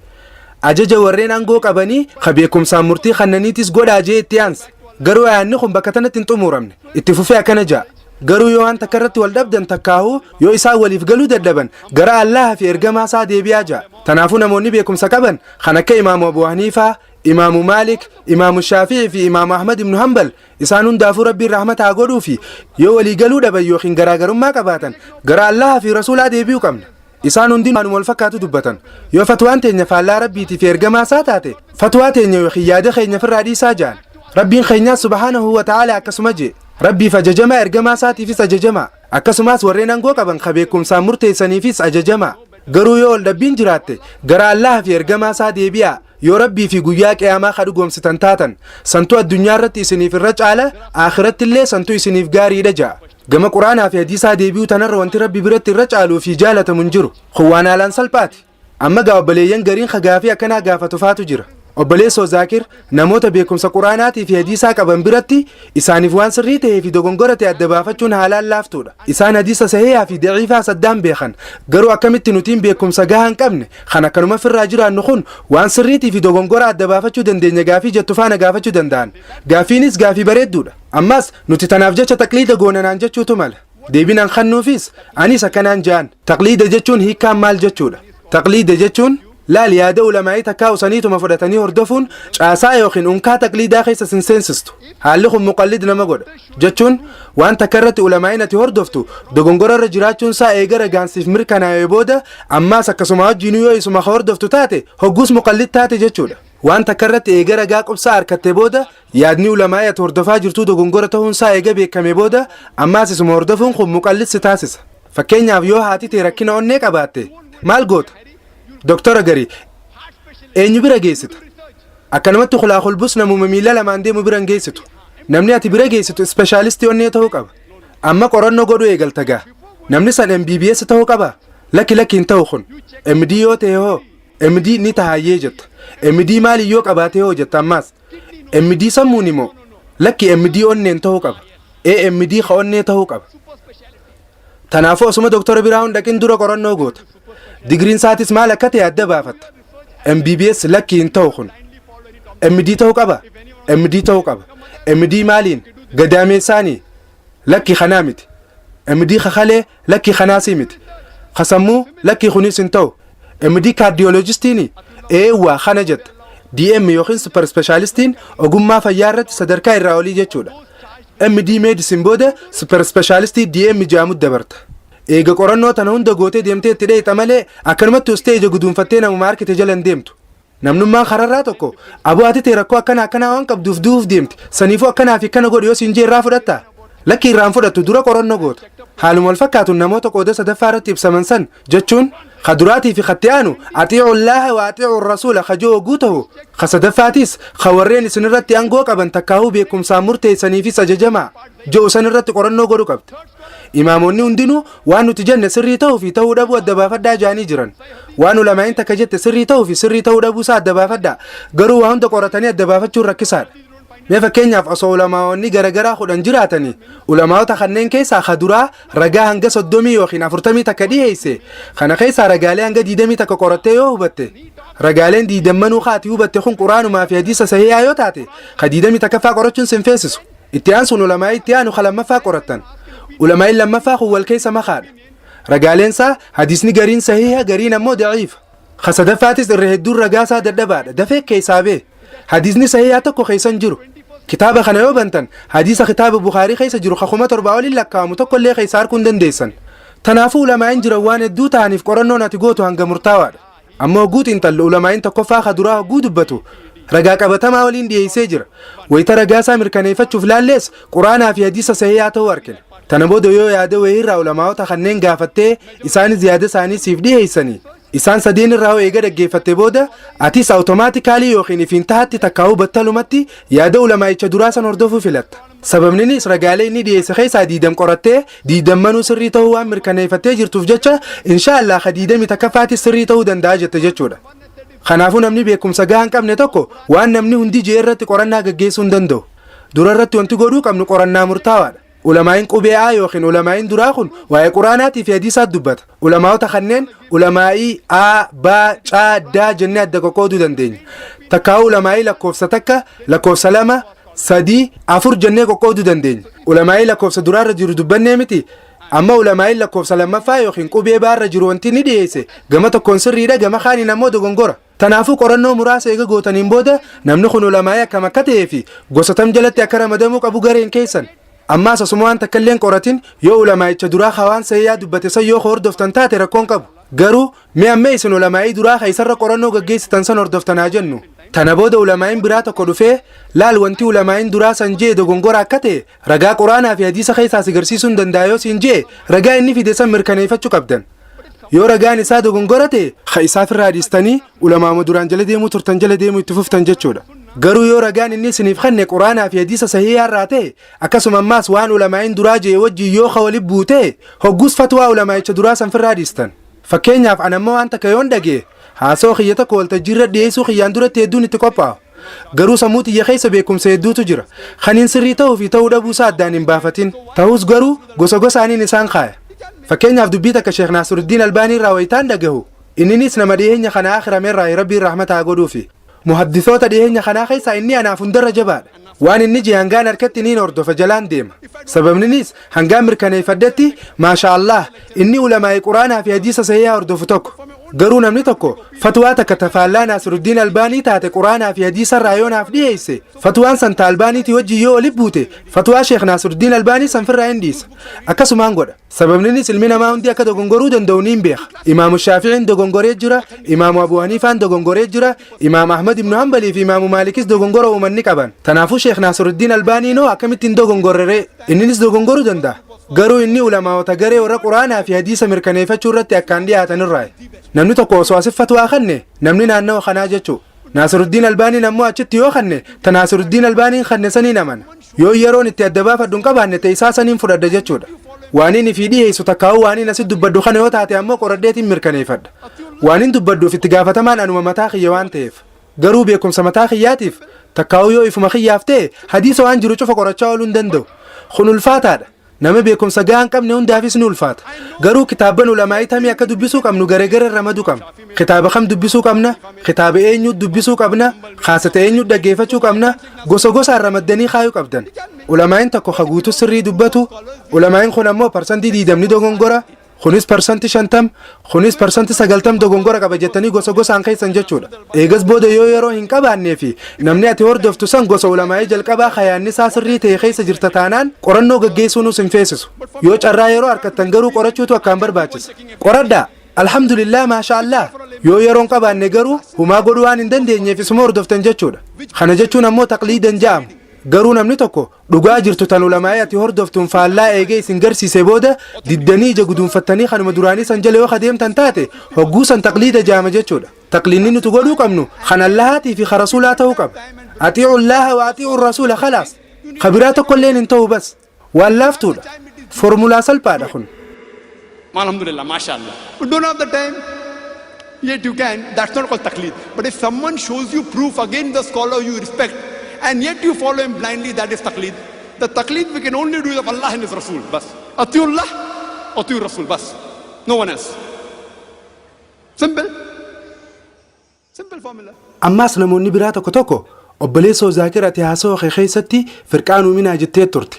ajaja warreen aangoo qabanii ka beekumsaan murtii kannaniitis godhaa jee itti aanse. Garuu ayaanni kun bakka tanatti hin xumuramne. Itti fufee akkana ja'a: garuu yoo waan takka irratti wal dhabdan, takkaahuu yoo isaan waliif galuu dadhaban, gara Allaha fi ergamaa isaa deebi'aa ja'a. Tanaafuu namoonni beekumsa qaban kan akka Imaamu Abu Haniifaa, Imaamu Maalik, Imaamu Shaafi'ii fi Imaamu Ahmad ibnu Hanbal, isaan hundaafuu Rabbiin rahmata haa godhuu fi yoo walii galuu dhaban yookiin garaagarummaa qabaatan, gara Allaha fi Rasuulaa deebi'uu qabna. Isaan hundi waanuma wal fakkaatu dubbatan. Yoo fatwaan teenya faallaa Rabbiitii fi ergamaa isaa taate, fatwaa teenya yookiin yaada keenya ofirraa dhiisaa ja'an. Rabbiin keenyaas subhaanahu wa ta'aala akkasuma jee: Rabbiif ajajamaa, ergamaa isaatiifis ajajamaa, akkasumas warreen aangoo qaban ka beekumsaan murteessaniifis ajajamaa. Garuu yoo wal dhabbiin jiraatte, gara Allaha fi ergamaa isaa deebi'aa, yoo Rabbii fi guyyaa qiyaamaa ka dhugoomsitan taatan. Santuu addunyaa irratti isiniif irra caala, akhiratti illee santuu isiniif gaariidha ja'a. Gama Quraanaa fi hadiisaa deebi'uu tanarra wanti Rabbi biratti irra caaluu fi jaalatamu hin jiru. Kun waan haalaan salphaati. Amma gaa obboleeyyan gariin ka gaafii akkanaa gaafatu faatu jira. Obboleessoo Zaakir, namoota beekumsa Quraanaatii fi hadiisaa qaban biratti isaaniif waan sirrii ta'ee fi dogongora ta'e adda baafachuun haalaan laaftuudha. Isaan hadiisa sahihaa fi daciifaa saddaan beekan. Garuu akkamitti nutiin beekumsa gahaa hin qabne kan akkanuma firraa jiraannu kun waan sirriitii fi dogongora adda baafachuu dandeenya gaafii jettu faana gaafachuu danda'an? Gaafiinis gaafii bareedduudha. Ammas nuti tanaaf jecha taqliida goonanaan jechuutu mala. Deebiin an kannuufis anis akkanaan ja'an. Taqliida jechuun hiikkaan maal jechuudha? Taqliida jechuun laal yaada ulamaa'ii takkaa usaniituma fudhatanii hordofuun caasaa yookiin unkaa taqliidaa keessa sin seensistu. Haalli kun muqallid nama godha. Jechuun waan takka irratti ulamaa'iin ati hordoftu dogongora irra jiraachuun isaa eega ragaan siif mirkanaa'ee booda ammaas akkasuma wajjinuu yoo isuma hordoftu taate hogguus muqallid taate jechuudha. Waan takka irratti eega ragaa qubsaa harkatte booda yaadni ulamaa'ii ati hordofaa jirtuu dogongora ta'uun isaa eega beekame booda ammaas isuma hordofuun kun muqallid si taasisa. Fakkeenyaaf yoo haati tee rakkina onnee qabaatte maal goota? Doktora garii eenyu bira geessita? Akkanumatti kulaa kulbus namuma miila lamaan deemu bira hin geessitu. Namni ati bira geessitu ispeeshaalistii onnee ta'uu qaba. Amma qorannoo godhuu eegalta gaa. Namni san MBBS ta'uu qaba? Lakki lakki hin ta'u kun. MD yoo ta'e hoo? MD ni tahayyee jetta. MD maali yoo qabaate hoo jetta ammaas. MD sammuun immoo lakki MD onneen ta'uu qaba. AMD ka onnee ta'uu qaba. Tanaafuu osuma doktora biraa hin dhaqin dura qorannoo goota. Digriin isaatis maal akka ta'e adda baafatta. MBBS lakki hin ta'u kun. MD ta'uu qaba. MD ta'uu qaba. MD maaliin? Gadaameessaanii? Lakki kanaa miti. MD kakalee lakki kanaasii miti. Kasammuu lakki kunis hin ta'u. MD kaardiyooloojistiini? Eewwaa kana jetta. DM yookiin super specialistiin ogummaa fayyaa irratti sadarkaa irraa olii jechuudha. MD medicine booda super specialistii DM jedhamutti dabarta. Eega qorannoo tana hunda gootee deemtee itti dheeyxa malee akkanumatti ustee ija guduunfattee namuma harkite jala hin deemtu. Namnummaan kararraa tokko aboo ati ta'e rakkoo akkana akkanaa waan qabduuf du'uuf deemti. Saniifuu akkanaa fi akkana godhi yoo siin jee irraa fudhattaa? Lakki irraan fudhattu, dura qorannoo goota. Haaluma wal fakkaatuun namoota qooda sadaffaa irratti ibsaman san jechuun ka duraatii fi katti aanu أطيعوا الله وأطيعوا الرسول ka joo oguu ta'u, ka sadaffaatis ka warreen isin irratti aangoo qaban takkaahuu beekumsaan murteessaniifis ajajamaa ji'u san irratti qorannoo godhu qabdi. Imaamonni hundinuu waan nuti jenne sirrii ta'uu fi ta'uu dhabuu adda baafadhaa jaanii jiran. Waan ulamaa'in takka jette sirrii ta'uu fi sirrii ta'uu dhabuu isaa adda baafadhaa. Garuu waa hunda qoratanii adda baafachuun rakkisaadha. Mee fakkeenyaaf osoo ulamaa'onni garagaraa 10 jiraatanii, ulamaa'ota kanneen keessaa ka duraa ragaa hanga 30 yookiin 41 dhiheesse, kana keessaa ragaalee hanga 21 qorattee yoo hubatte, ragaaleen diidammanuu kaati hubatte kun quraanumaa fi hadiisa sahihaa yoo taate, ka 21ffaa qorachuun sin feesisu. Itti aansuun ulamaa'ii itti aanu ka lammaffaa qorattan. Ulamaa'iin lammaffaa kun wal keessa makaadha. Ragaaleen isaa hadiisni gariin sahiha, gariin ammoo daciifa. Ka sadaffaatis irra hedduun ragaasaa dadhabaadha. Dafee keessaa bee. Hadiisni sahihaa tokko keessa hin jiru. Kitaaba kana yoo bantan hadiisa kitaaba Bukaarii keessa jiru ka 7000 oliin lakkaa'amu tokko illee keessa arguu hin dandeessan. Tanaafuu ulamaa'in jiran waan hedduu ta'aniif qorannoon ati gootu hanga murtaawaadha. Amma hogguu xiinxallu ulamaa'in tokkoffaa ka duraa hogguu dubbatu ragaa qabatamaa waliin dhiyeessee jira. Wayita ragaa isaa mirkaneeffachuuf laallees quraanaa fi hadiisa sahihaa ta'uu argina. Tana booda yoo yaada wayiirraa ulamaa'ota kanneen gaafattee isaanis yaada isaanii siif dhiyeessanii, isaan sadeen irraa hoo eega dhaggeeffatte booda atis automatically yookiin ifiin tahatti takkaa'uu battalumatti yaada ulamaa'icha duraa san hordofuu filatta. Sababninis ragaalee inni dhiyeesse keessaa 20 qorattee diidammanuu sirrii ta'uu waan mirkaneeffattee jirtuuf jecha, insha Allah ka 21ffaatis sirrii ta'uu danda'a jette jechuudha. Kanaafuu namni beekumsa gahaa hin qabne tokko waan namni hundi jee irratti qorannaa gaggeessuu hin danda'u. Dura irratti wanti godhuu qabnu qorannaa murtaawaadha. Ulamaa'iin qubee A yookiin ulamaa'iin duraa kun waa'ee quraanaatii fi hadiisaat dubbata. Ulamaa'ota kanneen ulamaa'ii A, B, C, D jennee adda qoqqooduu dandeenya. Takkaa'uu ulamaa'ii lakkoofsa 1, lakkoofsa 2, 3, 4 jennee qoqqooduu dandeenya. Ulamaa'ii lakkoofsa duraarra jiru dubbannee miti. Amma ulamaa'iin lakkoofsa lammaffaa yookiin qubee baarra jiru wanti inni dhiyeesse gama tokkoon sirriidha, gama kaaniin ammoo dogongora. Tanaafuu qorannoo muraasa eega gootaniin booda namni kun ulamaa'ii akkam akka ta'ee fi gosa tam jalatti akka ramadamuu qabu gareen keessan. Ammaas osuma waan takka illee hin qoratin yoo ulamaa'icha duraa ka waan sahihaa dubbate san yoo hordoftan taate rakkoon qabu. Garuu mee amma isin ulamaa'ii duraa ka isarra qorannoo gaggeessitan san hordoftan haa jennu. Tana booda ulamaa'iin biraa tokko dhufee laal wanti ulamaa'iin duraa san jee dogongora akka ta'e ragaa quraanaa fi hadiisa keessaa si garsiisuu hin danda'a yoo siin jee, ragaa inni fide san mirkaneeffachuu qabdan. Yoo ragaan isaa dogongora ta'e ka isaaf irraa dhiistanii ulamaama duraan jala deemuu turtan jala deemuu itti fuftan jechuudha. Garuu yoo ragaan inni isiniif kenne quraanaa fi hadiisa sahihaa irraa ta'e, akkasuma ammaas waan ulamaa'iin duraa jee wajjin yoo ka wali buute, hoggus fatwaa ulamaa'icha duraa san firraa dhiistan. Fakkeenyaaf an amma waan takka yoon dhagee haasawaa kiyya tokko waltajjiirra dhiyeessuu kiyyaan duratti hedduun itti qophaa'u. Garuu sammuu xiyya keessa beekumsa hedduutu jira. Kaniin sirrii ta'uu fi ta'uu dhabuu isaa addaan hin baafatin. Ta'us garuu gosa gosaaniin isaan kaaya. Fakkeenyaaf dubbii takka Sheekh Naasiruddiin Albaanii irraa wayitaan dhagahu, inninis nama dhiyeenya kana akhirame irraa, Rabbiin rahmata haa godhuufi. Muhaddisoota dhiyeenya kanaa keessaa inni anaaf hundarra jabaadha. Waan inni jee hangaan harkatti niin hordofa, jalaan deema. Sababninis hangaan mirkaneeffadhetti, maasha Allah, inni ulamaa'ii Quraanaa fi hadiisa sahihaa hordofu tokko. Garuu namni tokko fatwaa takka tafaallaa Naasiruddiin Albaanii taate Quraanaa fi hadiisa irraa yoo naaf dhiyeesse, fatwaan san ta Albaaniitii wajjin yoo oli buute, fatwaa Sheekh Naasiruddiin Albaanii san firraa hin dhiisa. Akkasumaan godha. Sababninis ilmi namaa hundi akka dogongoruu danda'u niin beeka. Imaamu Shaaficiin dogongoree jira, Imaamu Abu Haniifaan dogongoree jira, Imaam Ahmad ibnu Hanbalii fi Imaamu Maalikis dogongora uumanni qaban. Tanaafuu Sheekh Naasiruddiin Albaaniinoo akkamitti hin dogongorreree? Inninis dogongoruu danda'a. Garuu inni ulamaa'ota garee warra Quraanaa fi hadiisa mirkaneeffachuu irratti akkaan dhiyaatan irraa. Namni tokko osoo asif fatwaa kanne, namni naannawa kanaa jechuu, Naasiruddiin Albaaniin ammoo achitti yoo kanne, ta Naasiruddiin Albaaniin kanne saniin amana. Yoo yeroon itti adda baafadhu hin qabaanne, ta'e isaa saniin fudhadha jechuudha. Waan inni fi dhiyeessu takkaa'uu waan inni asitti dubbadhu kana yoo taate ammoo qoradheetiin mirkaneeffadha. Waan inni dubbadhuuf itti gaafatamaan anuma mataa kiyya waan ta'eef. Garuu beekumsa mataa kiyyaatiif takkaa'uu yoo ifuma kiyyaaf ta'e, hadiisa waan jiru cufa qorachaa ooluu hin danda'u. Kun ulfaataadha. Nama beekumsa gahaa hin qabne hundaafis ni ulfaata. Garuu kitaabban ulamaa'ii tamii akka dubbisuu qabnu garee ramaduu qabna. Kitaaba kam dubbisuu qabna? Kitaaba eenyu dubbisuu qabna? Kaasata eenyu dhaggeeffachuu qabna? Gosa gosaan ramaddanii kaayuu qabdan. Ulamaa'iin tokko ka guutuu sirrii dubbatu, ulamaa'iin kun ammoo 20% dogongora, kunis 50%, kunis 90% dogongora qaba jettanii gosa gosaan keessan jechuudha. Eegas booda yoo yeroo hin qabaannee fi namni ati hordoftu san gosa ulamaa'ii jalqabaa kayaanni isaa sirrii ta'e keessa jirta taanaan, qorannoo gaggeessuunis hin feesisu. Yoo carraa yeroo harkattan garuu qorachuutu akkaan barbaachisa. Qoradhaa. Alhamdulillah, maasha Allah. Yoo yeroon qabaanne garuu humaa godhuu waan hin dandeenyeef isuma hordoftan jechuudha. Kana jechuun ammoo taqliidan ja'amu. Garuu namni tokko dhugaa jirtu tan ulamaa'ee ati hordoftuun faallaa eegee isin garsiise booda diddanii ija guduunfattanii kanuma duraanii san jala yoo adeemtan taate, hogguu san taqliida jaama jechuudha. Taqliidni nuti godhuu qabnu kan Allahaatii fi kan Rasuulaa ta'uu qaba. أطيعوا الله وأطيعوا الرسول, خلاص. Kabiraa tokkolleen hin ta'u, bas. Waan laaftuudha. Formulaa salphaadha kun. Alhamdulillah, mashallah. You don't have the time, yet you can. That's not called taqleed. But if someone shows you proof against the scholar you respect, and yet you follow him blindly, that is taqleed. The taqleed we can only do is of Allah and His Rasul. Bas. أطيعوا الله, أطيعوا الرسول. Bas. No one else. Simple. Simple formula. Ammaas namoonni biraa tokko tokko, obboleessoo Zaakir, ati haasawaa kee keessatti firqaan uuminaa jettee turte.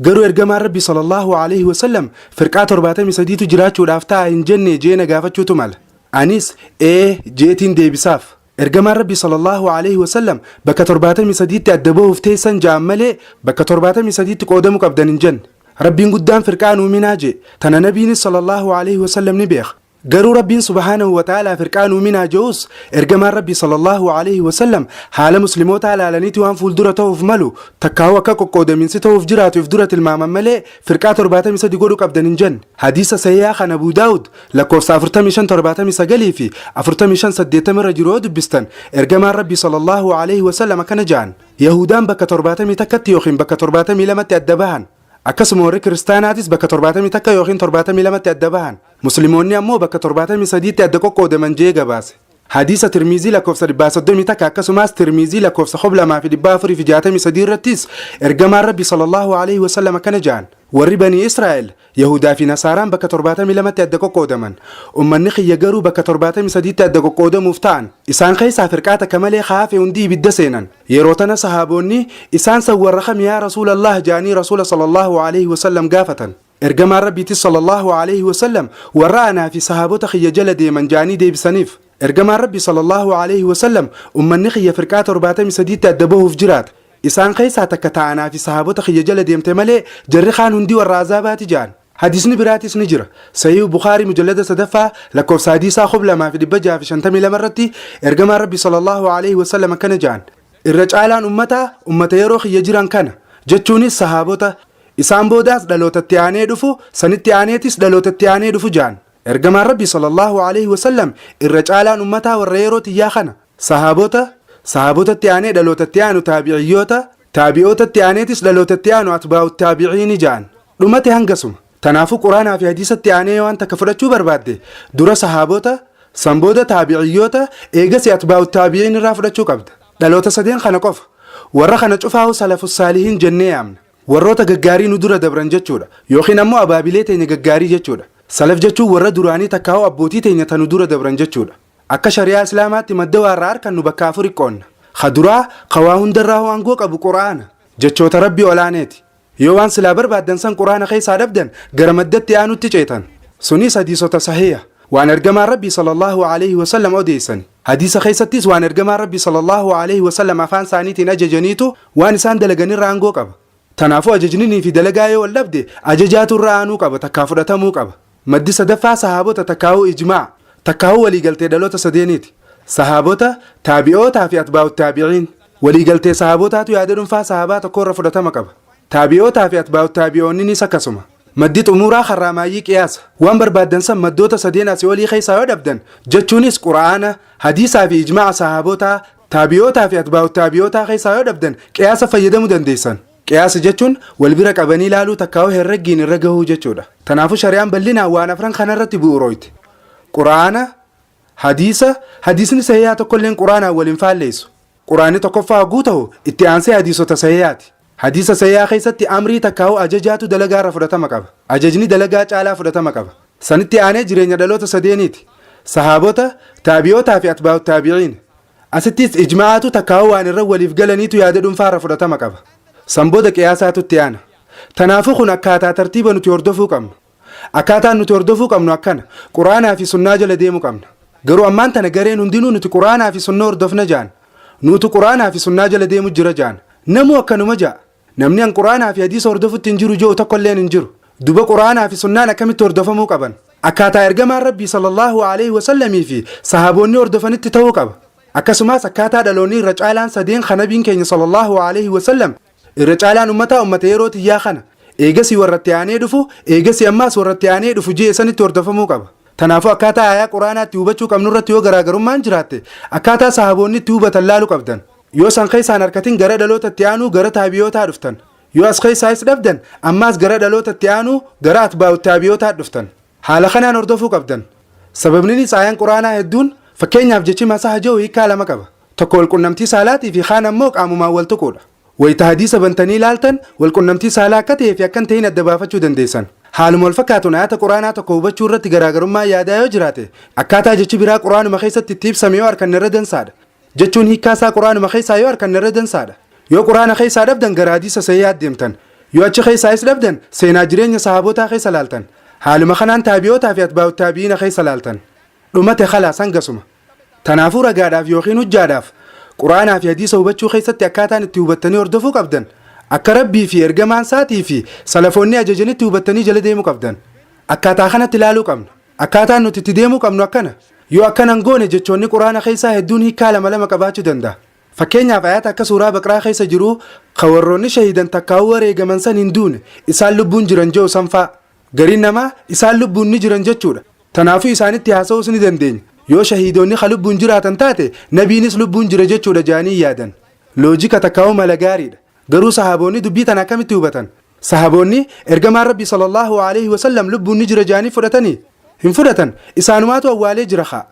Garuu ergamaan Rabbi sallallahu alaihi wasallam firqaa 73tu jiraachuudhaaf ta'a hin jenne jeena gaafachuutu mala. Anis ee jeetiin deebisaaf. Ergamaan Rabbi sallallahu alaihi wasallam bakka 73tti adda bahuuf teessan ja'an malee bakka 73tti qoodamuu qabdan hin jenne. Rabbiin guddaan firqaan uuminaa jee, tana nabiinis sallallahu alaihi wasallam ni beeka. Garuu Rabbiin subhaanahu wa ta'aalaa firqaan uuminaa je'us, ergamaan Rabbi sallallahu alaihi wasallam haala muslimootaa ilaalaniiti waan fuuldura ta'uuf malu takkaa'uu akka qoqqoodaminsi ta'uuf jiraatu if dura tilmaaman malee firqaa 73 godhuu qabdan hin jenne. Hadiisa sahihaa kan Abuu Daawud lakkoofsa 4579 fi 4580 irra jiru yoo dubbistan, ergamaan Rabbi sallallahu alaihi wasallam akkana ja'an: Yahudaan bakka 71tti yookiin bakka 72tti adda bahan. Akkasuma warri kiristaanaatis bakka 71 yookiin 72tti adda bahan. Musliimoonni ammoo bakka 73tti adda qoqqoodaman jee gabaase. Hadiisa Tirmiizii lakkoofsa 131, akkasumas Tirmiizii lakkoofsa 2463 irrattis ergamaan Rabbi sallallahu alaihi wasallam akkana ja'an: Warri Banii Israa'el, Yahudaa fi Nasaaraan bakka 72tti adda qoqqoodaman. Ummanni kiyya garuu bakka 73tti adda qoqqoodamuuf ta'an. Isaan keessaa firqaa takka malee haafe hundi ibidda seenan. Yeroo tana sahaabonni, isaan san warra kam yaa Rasuulallah ja'anii Rasuula sallallahu alaihi wasallam gaafatan. Ergamaan Rabbiitis sallallahu alaihi wasallam warra anaa fi sahaabota kiyya jala deeman ja'anii deebisaniif. Ergamaan Rabbi sallallahu alaihi wasallam ummanni kiyya firqaa 73tti adda bahuuf jiraata. Isaan keessaa takka ta'anaa fi sahaabota kiyya jala deemte malee jarri kaan hundi warra azaabaati ja'an. Hadiisni biraatis ni jira. Sahih Bukaarii mujallada sadaffaa lakkoofsa hadiisaa 2652 irratti ergamaan Rabbi sallallahu alaihi wasallam akkana ja'an: Irra caalaan ummataa ummata yeroo kiyya jiran kana, jechuunis sahaabota, isaan boodaas dhalootatti aanee dhufu, sanitti aaneetis dhalootatti aanee dhufu ja'an. Ergamaan Rabbi sallallahu alaihi wasallam irra caalaan ummataa warra yeroo tiyyaa kana, sahaabota, sahaabotatti aanee dhalootatti aanu taabiciyyoota, taabi'ootatti aaneetis dhalootatti aanu atbaa'u taabiciini ja'an. Dhumate hangasuma. Tanaafuu Quraanaa fi hadiisatti aanee waan takka fudhachuu barbaadde, dura sahaabota, san booda taabiciyyoota, eegasi atbaa'u taabiciin irraa fudhachuu qabda. Dhaloota sadeen kana qofa. Warra kana cufaa'u salafu saalihiin jennee yaamna. Warroota gaggaarii nu dura dabran jechuudha, yookiin ammoo abaabilee teenya gaggaarii jechuudha. Salaf jechuun warra duraanii takkaa'u abbootii teenya tanu dura dabran jechuudha. Akka shari'aa Islaamaatti madda waarraa harkannu bakka afuri qoonna. Ka duraa ka waa hundarraahuu aangoo qabu Qur'aana, jechoota Rabbii ol'aaneeti. Yoo waan silaa barbaaddan san Qur'aana keessaa dhabdan gara maddatti aanutti ceetan. Sunis hadiisota sahiiha, waan Ergamaan Rabbii sallallaahu aleyhi wa sallam odeessani. Hadiisa keessattis waan Ergamaan Rabbii sallallaahu aleyhi wa sallam afaan isaaniitiin ajajaniitu waan isaan dalaganirra aangoo qaba. Tanaafuu ajajninii fi dalagaa yoo wal dhabde ajajaatu irra aanuu qaba takkaa fudhatamuu qaba. Maddi sadaffaa sahaabota takkaahuu ijmaa'a, takkaahuu walii galtee dhaloota sadeeniiti. Sahaabota, taabi'ootaa fi atbaa'ut taabi'iin. Walii galtee sahaabotaatu yaada dhunfaa sahaabaa tokkoo irra fudhatama qaba. Taabi'ootaa fi atbaa'ut taabi'oonninis akkasuma. Maddi xumuraa karraa maayyii qiyaasa. Waan barbaaddan san maddoota sadeen asii olii keessaa yoo dhabdan, jechuunis Qur'aana, hadiisaa fi ijmaa'a sahaabotaa, taabi'ootaa fi atbaa'ut taabi'ootaa keessaa yoo dhabdan qiyaasa fayyadamu dandeessan. Qiyaasa jechuun wal bira qabanii laaluu takkaa'uu herreggiin irra gahuu jechuudha. Tanaafuu shari'aan bal'inaan waan afran kanarratti bu'uurooyte. Qur'aana, hadiisa, hadiisni sahiihaa tokkolleen Qur'aanaan wal hin faalleessu. Qur'aanni tokkoffaa hogguu tahu itti aansee hadiisota sahiihaati. Hadiisa sahiihaa keessatti amrii takkaa'uu ajajaatu dalagaarra fudhatama qaba. Ajajni dalagaa caalaa fudhatama qaba. Sanitti aanee jireenya dhaloota sadeeniiti. Sahaabota, taabi'ootaa fi atbaa'ut taabi'iin. Asittis ijmaa'aatu takkaa'uu waan irra waliif galaniitu yaada dhuunfaarra fudhatama qaba. San booda qiyaasaatu itti aana. Tanaafuu kun akkaataa tartiiba nuti hordofuu qabnu. Akkaataan nuti hordofuu qabnu akkana. Qur'aanaa fi sunnaa jala deemu qabna. Garuu ammaan tana gareen hundinuu nuti Qur'aanaa fi sunnaa hordofna ja'an. Nuutu Qur'aanaa fi sunnaa jala deemu jira ja'an. Namuu akkanuma ja'a. Namni an Qur'aanaa fi hadiisa hordofutti hin jiru je'u tokkolleen hin jiru. Duba Qur'aanaa fi sunnaan akkamitti hordofamuu qaban? Akkaataa Ergamaan Rabbii sallallaahu aleyhi wa sallamii fi sahaboonni hordofanitti ta'uu qaba. Akkasumaas akkaataa dhaloonni irra caalaan sadeen ka Nabiin keenya sallallaahu aleyhi wa sallam irra caalaan ummataa ummata yeroo tiyyaa kana, eegasii warra itti aanee dhufu, eegasii ammaas warra itti aanee dhufu je'e sanitti hordofamuu qaba. Tanaafuu akkaataa aayaa Qur'aanaa itti hubachuu qabnu irratti yoo garaagarummaan jiraatte, akkaataa sahaboonni itti hubatan laalu qabdan. Yoo san keessaa hin arkatin gara dhaloota itti aanuu gara taabi'ootaa dhuftan. Yoo as keessaayis dhabdan ammaas gara dhaloota itti aanuu gara atbaa'ut taabi'ootaa dhuftan. Haala kanaan hordofuu qabdan. Sababninis aayaan Qur'aanaa hedduun, fakkeenyaaf jechi masaha je'u hiikkaa lama qaba. Tokko walqunnamtii saalaatii fi kaan ammoo qaamumaan wal tuquudha. Wayta hadiisa bantanii laaltan walqunnamtii saalaa akka ta'ee fi akka hin ta'in adda baafachuu dandeessan. Haaluma wal fakkaatuun aayata Qur'aanaa tokko hubachuu irratti garaagarummaan yaadaa yoo jiraate, akkaataa jechi biraa Qur'aanuma keessatti itti ibsame yoo arkanne irra dansaadha. Jechuun hiikkaa isaa Qur'aanuma keessaa yoo arkanne irra dansaadha. Yoo Qur'aana keessaa dhabdan gara hadiisa sahiihaatti deemtan. Yoo achi keessaayis dhabdan seenaa jireenya sahaabotaa keessa laaltan. Haaluma kanaan taabi'ootaa fi atbaa'ut taabi'iina keessa laaltan. Dhumate khalaas hangasuma. Tanaafuu ragaadhaaf yookiin hujjaadhaaf Qur'aanaa fi hadiisa hubachuu keessatti akkaataan itti hubattanii hordofuu qabdan akka Rabbii fi ergamaan isaatii fi salafoonni ajajanitti hubattanii jala deemuu qabdan. Akkaataa kanatti ilaaluu qabna. Akkaataan nuti itti deemuu qabnu akkana. Yoo akkana hin goone jechoonni Qur'aana keessaa hedduun hiikkaa lama lama qabaachuu danda'a. Fakkeenyaaf ayata akka suuraa Baqraa keessa jiruu ka warroonni shahiidan takkaa'uu wareegaman san hin duune isaan lubbuun jiran je'u san fa'a. Gariin namaa isaan lubbuun ni jiran jechuudha. Tanaafuu isaanitti haasa'uus ni dandeenya. Yoo shahiidoonni ka lubbuun jiraatan taate nabiinis lubbuun jira jechuudha ja'anii yaadan. Loojika takkaa'uu mala gaariidha. Garuu sahaaboonni dubbii tana akkamitti hubatan? Sahaboonni ergamaan Rabbii sallallaahu aleyhi wa sallam lubbuun ni jira ja'anii fudhatanii? Hin fudhatan. Isaanumaatu awwaalee jira kaa.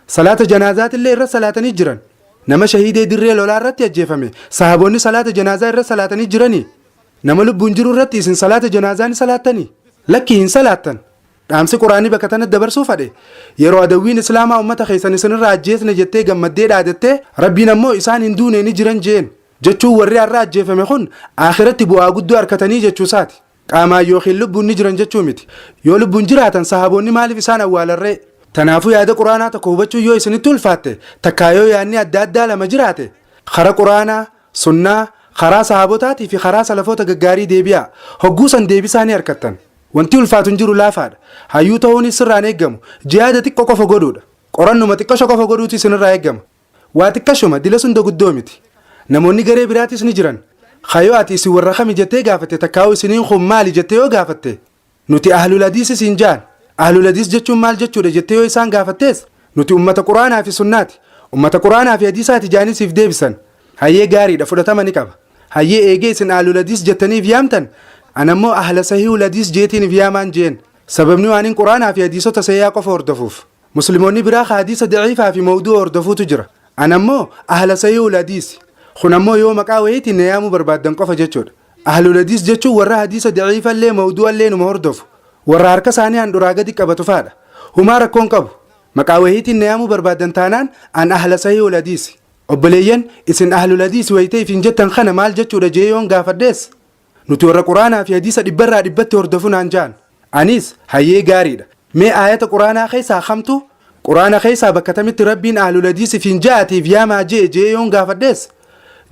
Salaata janaazaatillee irra salaatanii jiran. Nama shahiidee dirree lolaa irratti ajjeefame sahaboonni salaata janaazaa irra salaatanii jiranii? Nama lubbuun jiru irratti isin salaata janaazaa ni salaattanii? Lakkii hin salaattan. Dhaamsi Qur'aanni bakka tanatti dabarsuu fadhe, yeroo adawwiin Islaamaa ummata keessan isinirraa ajjeesne jettee gammaddee dhaadattee, Rabbiin ammoo isaan hin duune ni jiran je'een. Jechuun warri har'a ajjeefame kun aakhiratti bu'aa guddoo arkatanii jechuu isaati. Qaamaan yookiin lubbuun ni jiran jechuu miti. Yoo lubbuun jiraatan sahaboonni maaliif isaan awwaalan ree? Tanaafuu yaada Qur'aanaa tokko hubachuun yoo isinitti ulfaatte, takkaa yoo yaanni adda addaa lama jiraate, kara Qur'aanaa, sunnaa, karaa sahaabotaatii fi karaa salafoota gaggaarii deebi'aa. Hogguu san deebisaa ni arkattan. Wanti ulfaatu hin jiru laafaadha. Hayyuu ta'uunis sirraa hin eeggamu. Jihaada xiqqo qofa godhuudha. Qorannuma xiqqasho qofa godhuutu isinirraa eeggama. Waa xiqqashuma, dila sunda guddoo miti. Namoonni garee biraatis ni jiran. Ka yoo ati isin warra kami jettee gaafatte takkaa'uu isiniin kun maali jettee yoo gaafatte, nuti ahlul hadiis siin ja'an. Ahlul hadiis jechuun maal jechuudha jettee yoo isaan gaafattees, nuti ummata Qur'aanaa fi sunnaati. Ummata Qur'aanaa fi hadiisaati ja'anii siif deebisan. Hayyee gaariidha fudhatama ni qaba. Hayyee eegee isin ahlul hadiis jettanii if yaamtan, an ammoo ahla sahiihul hadiis jeetiin if yaamaan je'een. Sababni waanin Qur'aanaa fi hadiisota sahiihaa qofa hordofuuf. Muslimoonni biraa ka hadiisa daciifaa fi mawduu'a hordofuutu jira. An ammoo ahla sahiihul hadiisi. Kun ammoo yoo maqaa wayiitiin na yaamuu barbaaddan qofa jechuudha. Ahlul hadiis jechuun warra hadiisa daciifallee mawduu'allee numa hordofu. Warra harka isaanii handhuraa gadi qabatu faadha. Humaa rakkoo hin qabu. Maqaa wayiitiin na yaamuu barbaaddan taanaan an ahla sahiihul hadiisi. Obboleeyyan, isin ahlul hadiis wayitee ifin jettan kana maal jechuudha jee yoon gaafadhees, nuti warra Quraanaa fi hadiisa dhibbarraa dhibbatti hordofu naan ja'an. Anis hayyee, gaariidha, mee aayata Quraanaa keessaa kamtu, Quraana keessaa bakka tamitti Rabbiin ahlul hadiis ifin ja'atiif yaamaa jee yoon gaafadhees,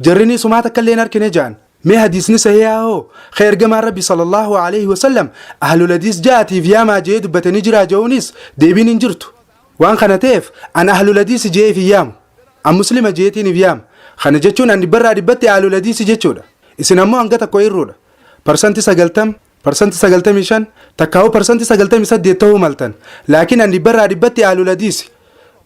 jarrini sumaa takka illee hin argine ja'an. Mee hadiisni sahihaa hoo ka ergamaan Rabbi sallallahu alaihi wasallam ahlul hadiis ja'atiif yaamaa jee dubbatanii jiraa je'uunis deebiin hin jirtu. Waan kana ta'eef an ahlul hadiisi jee if hin yaamu, an muslima jeetiin if yaama. Kana jechuun an dhibbarraa dhibbatti ahlul hadiisi jechuudha. Isin ammoo hanga tokko irruudha, 90%, 95%, takkaa'u 98% ta'uu maltan. Laakiin an dhibbarraa dhibbatti ahlul hadiisi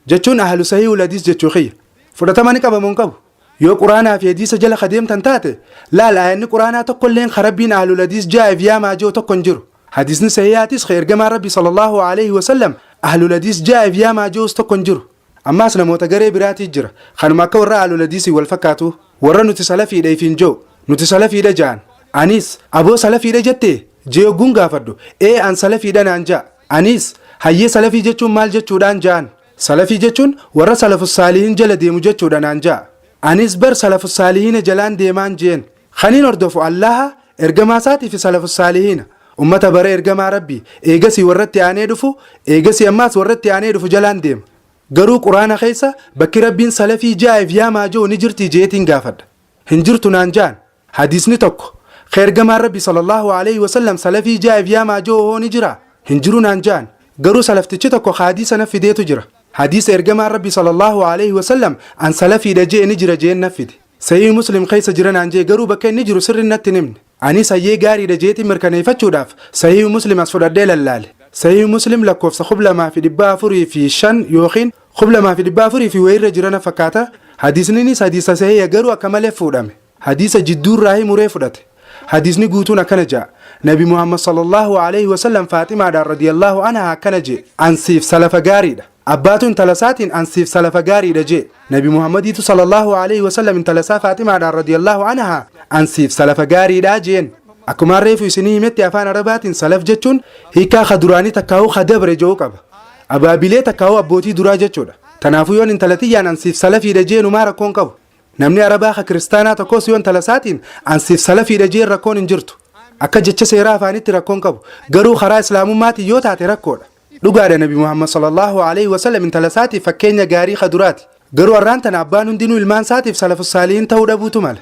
jechuun ahlu sahiihul hadiis jechuu kiyya. Fudhatama ni qabamu hin qabu yoo Quraanaa fi hadiisa jala kadeemtan taate. Laal, aayanni Quraanaa tokkolleen ka Rabbiin ahlul hadiis jaa'eef yaamaa jiru tokko hin jiru. Hadiisni sahihaatis ka ergamaan Rabbi sallallahu alaihi wasallam ahlul hadiis jaa'eef yaamaa jirus tokko hin jiru. Ammaas namoota garee biraatii jira, kanuma akka warra ahlul hadiisii wal fakkaatu, warra nuti salafiidha ifiin jiru. Nuti salafiidha ja'an. Anis aboo, salafiidha jettee jee hogguun gaafadhu, ee, an salafiidha naan ja'a. Anis hayyee, salafii jechuun maal jechuudhaan ja'an. Salafii jechuun warra salafus saalihiin jala deemu jechuudha naan ja'a. Anis bar salafus saalihiina jalaan deemaan jeen. Kaniin hordofu Allaha, ergamaa isaatii fi salafus saalihiina, ummata bara ergamaa Rabbii, eegasii warratti aanee dhufu, eegasii ammaas warratti aanee dhufu jalaan deema. Garuu Quraana keessa bakki Rabbiin salafii jaa'eef yaamaa jiru ni jirtii jeetiin gaafadha. Hin jirtu naan ja'an. Hadiisni tokko ka ergamaan Rabbi sallallahu alaihi wasallam salafii jaa'eef yaamaa jiru hoo ni jira? Hin jiru naan ja'an. Garuu salaftichi tokko ka hadiisa na fideetu jira. Hadiisa ergamaan Rabbi sallallahu alaihi wasallam an salafiidha jee ni jira jeen na fide. Sahih Muslim keessa jira naan jee, garuu bakka inni jiru sirri natti hin himne. Anis hayyee, gaariidha jeetiin mirkaneeffachuudhaaf Sahih Muslim as fudhadhee lallaale. Sahih Muslim lakkoofsa 2405 yookiin 2400 fi wayirra jirana fakkaata. Hadiisninis hadiisa sahiha, garuu akka malee fuudhame. Hadiisa jidduurraa muree fudhate. Hadiisni guutuun akkana ja'a: Nabi Muhammad sallallahu alaihi wasallam Faaximaadhaan radiyallahu anha akkana jee: "Ansiif salafa gaariidha." Abbaatu intala isaatiin "Ansiif salafa gaariidha" jee. Nabi Muhammadiitu sallallahu alaihi wasallam intala isaa Faaximaadhaan radiyallahu anha "Ansiif salafa gaariidha" jeen. Akkuma reefu isinii himetti, afaan Arabaatiin salaf jechuun hiikaa ka duraanii takkaa'uu ka dabre jedhu qaba. Abaabilee takkaa'uu abbootii duraa jechuudha. Kanaafuu yoon intala tiyyaan "Ansiif salafiidha" jeenumaa rakkoon qabu. Namni Arabaa ka kiristaanaa tokkos yoon intala isaatiin "Ansiif salafiidha" jeen rakkoon hin jirtu. Akka jecha seeraa afaanitti rakkoon qabu. Garuu karaa islaamummaatiin yoo taate rakkoodha. Dhugaadha, Nabi Muhammad sallallahu alaihi wasallam intala isaatiif fakkeenya gaarii ka duraati. Garuu har'aan tana abbaan hundinuu ilmaan isaatiif salafus saalihiin ta'uu dhabuutu mala.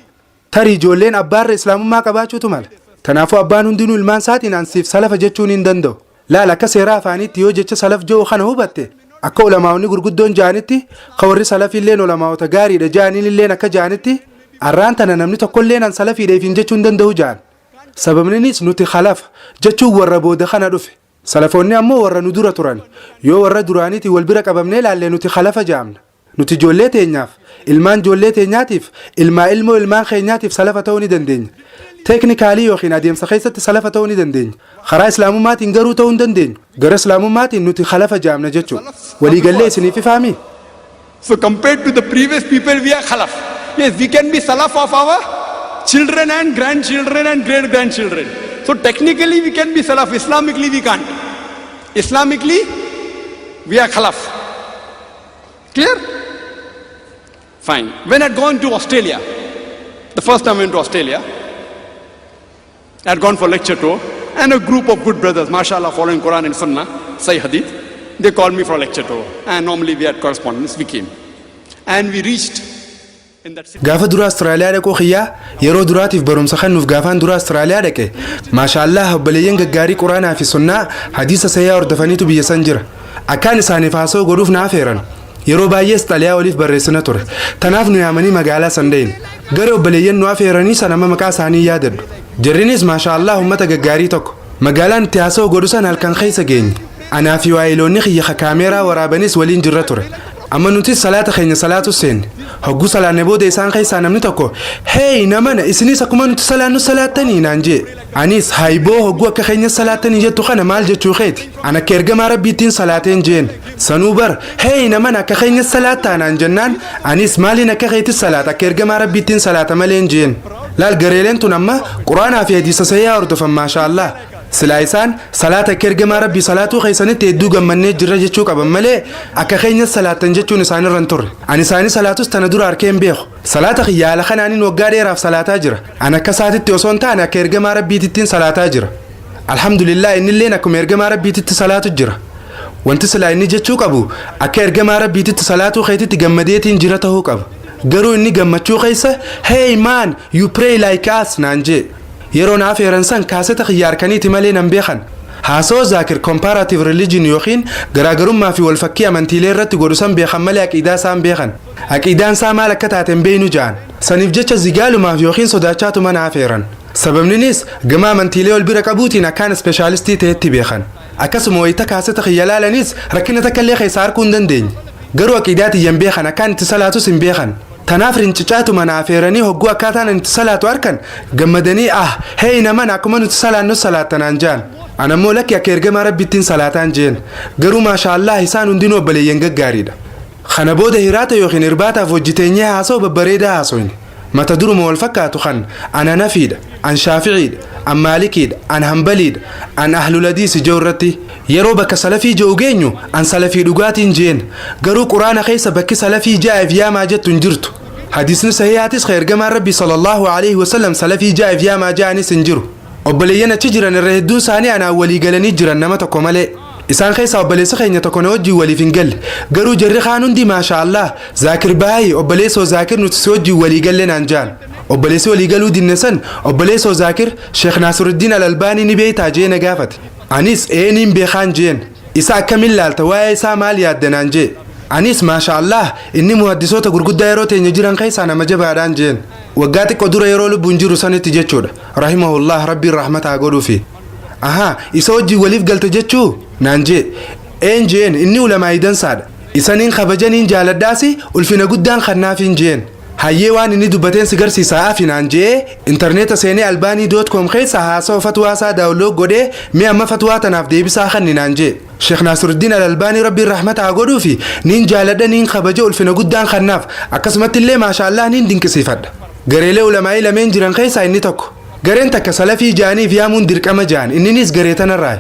Tarii ijoolleen abbaarra islaamummaa qabaachuutu mala. Kanaafuu abbaan hundinuu ilmaan isaatiin "Ansiif salafa" jechuun hin danda'u. Laal, akka seeraa afaaniitti yoo jecha salaf jedhu kana hubatte, akka ulamaa'onni gurguddoon ja'anitti, ka warri salafiilleen ulamaa'ota gaariidha ja'aniin illeen akka ja'anitti, har'aan tana namni tokkolleen "An salafiidha" ifiin jechuu hin danda'u ja'an. Sababninis nuti khalafa jechuun warra booda kana dhufe. Salafoonni ammoo warra nu dura turan. Yoo warra duraaniitiin wal bira qabamnee ilaalle, nuti khalafa ja'amna. Nuti ijoollee teenyaaf, ilmaan ijoollee teenyaatiif, ilmaa ilmoo ilmaan keenyaatiif salafa ta'uu ni dandeenya. Technically yookiin adeemsa keessatti salafa ta'uu ni dandeenya. Karaa islaamummaatiin garuu ta'uu hin dandeenyu. Gara islaamummaatiin nuti khalafa ja'amna jechuudha. Waliigallee isiniif ifaami? So compared to the previous people, we are khalaf. Yes, we can be salaf of our children and grandchildren and great grandchildren. So technically we can be salaf. Islamically we can't. Islamically, we are khalaf. Clear? Fine. When I'd gone to Australia, the first time I went to Australia, I'd gone for lecture tour, and a group of good brothers, mashallah, following Quran and Sunnah, Sahih Hadith, they called me for a lecture tour. And normally we had correspondence, we came. And we reached in that city. Gaafa dura Austraaliyaa dhaquu kiyyaa, yeroo duraatiif barumsa kennuuf gaafaan dura Austraaliyaa dhaqe, maashaallah, obboleeyyan gaggaarii Quraanaa fi sunnaa, hadiisa sayyaa hordofaniitu biyya san jira. Akkaan isaaniif haasa'u godhuuf na afeeran. Yeroo baay'ees xalayaa waliif barreessina ture. Tanaaf nu yaamanii magaalaa san dhayne. Gara obboleeyyan nu afeeranii sana amma maqaa isaanii yaadadhu. Jarrinis maashaallah ummata gaggaarii tokko. Magaalaan itti haasa'u godhu san halkan keessa geenye. Anaa fi waayiloonni kiyya kaameeraa waraabanis waliin jirra ture. Amma nutis salaata keenya salaatu seenne. Hogguu salaanne booda isaan keessaa namni tokko, "Hey namana, isinis akkuma nuti salaannu salaattanii?" naan jee. Anis hayboo, hogguu akka keenya salaattanii jettu kana maal jechuu keeti? An akka ergamaa Rabbiittiin salaateen jeen. Sanuu bar, "Hey namana, akka keenya salaattaa?" naan jennaan, anis maaliin akka keetis salaata, akka ergamaa Rabbiittiin salaata maleen jeen. Laal, gareeleen tun amma Quraanaa fi hadiisa sayyaa hordofan, maasha Allah. Silaa isaan salaata akka ergamaa Rabbii salaatuu keessanitti hedduu gammannee jirra jechuu qaban malee akka keenyas salaattan jechuun isaanirra hin turre. Ani isaanii salaatus tana dura arkee hin beeku. Salaata kiyya haala kanaanin waggaa dheeraaf salaataa jira. An akka isaatitti osoo hin taane akka ergamaa Rabbiitittiin salaataa jira. Alhamdulillah, innilleen akkuma ergamaa Rabbiititti salaatu jira. Wanti silaa inni jechuu qabu akka ergamaa Rabbiititti salaatuu keetitti gammadeetiin jira ta'uu qaba. Garuu inni gammachuu keessa, "Hey man, you pray like us," naan jee. Yeroo naaf eeran san kaaseta kiyya harkaniiti malee nan beekan. Haasoo Zaakir comparative religion yookiin garaagarummaa fi walfakkii amantiilee irratti godhu san beekan malee aqiidaa isaan beekan. Aqiidaan isaa maal akka taate hin beeynu ja'an. Saniif jecha zigaalumaaf yookiin sodaachaatuma naaf eeran. Sababninis gama amantiilee wal bira qabuutiin akkaan specialistii ta'etti beekan. Akkasuma wayita kaaseta kiyya laalanis rakkina takka illee keessaa arguu hin dandeenye. Garuu aqiidaa tiyyan beekan, akkaan itti salaatus hin beekan. Tanaaf rincicaatuma naaf eeranii hogguu akkaataan itti salaatu harkan gammadanii, "Ah, hey naman, akkuma nuti salaannus salaattanaan," jaan. Anammoo lakki, akka ergamaa Rabbittiin salaataan jeen. Garuu maashaallah, isaan hundinuu obboleeyyan gaggaariidha. Kana booda hiraata yookiin irbaataaf hojjiteenyee haasa'u babbareedaa haasoyne. Mata duruma wal fakkaatu kan an Hanafiidha, an Shaaficiidha, an Maalikiidha, an Hambaliidha, an Ahluladiisi jiru irratti yeroo bakka salafii jiru geenyu, an salafii dhugaatiin jeen. Garuu Quraana keessa bakki salafii jaa'eef yaamaa jettu hin jirtu. Hadiisni sahihaatis ka ergamaan Rabbi sallallahu alaihi wasallam salafii jaa'eef yaamaa ja'anis hin jiru. Obboleeyyan achi jiran irra hedduun isaanii anaan walii galanii jiran, nama tokko malee. Isaan keessaa obboleessa keenya tokko na wajjin waliif hin galle. Garuu jarri kaan hundi, "Maasha Allah, Zaakir baay'ee, obboleessoo Zaakir, nuti si wajjin walii galle," naan jaan. Obboleessi walii galuu dinne san, "Obboleessoo Zaakir, Sheekh Naasiruddin Al-Albaanii ni beektaa?" jee na gaafate. Anis eeniin beekaan jeen. "Isa akkamiin laalta? Waa'ee isaa maal yaadda?" naan jee. Anis, "Maasha Allah, inni muhaddisoota gurguddaa yeroo teenya jiran keessaa nama jabaadhaan," jeen. Waggaa xiqqoo dura yeroo lubbuun jiru sanitti jechuudha. Rahimahullah, Rabbiin rahmataa godhuufi. "Ahaa, isa wajjin waliif galte jechuu?" naan jee. "Een," jeen, "inni ulamaa dansaadha. Isaniin kabajaniin jaaladhaasi, ulfina guddaan kannaafiin," jeen. "Hayyee, waan inni dubbateen si garsiisaa afi," naan jee. Intarneeta seenee albaanii.com keessa haasawaa fatwaa isaa download godhee, "Mee amma fatwaa tanaaf deebisaa kanni," naan jee. Sheekh Naasiruddin Al-Albaanii, Rabbiin rahmata haa godhuufi, niin jaaladha, niin kabaja, ulfina guddaan kannaaf. Akkasumatti illee maashaallah, niin dinqisiifadha. Gareelee ulamaa'ii lameen jiran keessaa inni tokko. Gareen takka salafii jaaniif yaamuun dirqama jaan, inninis garee tanarraa.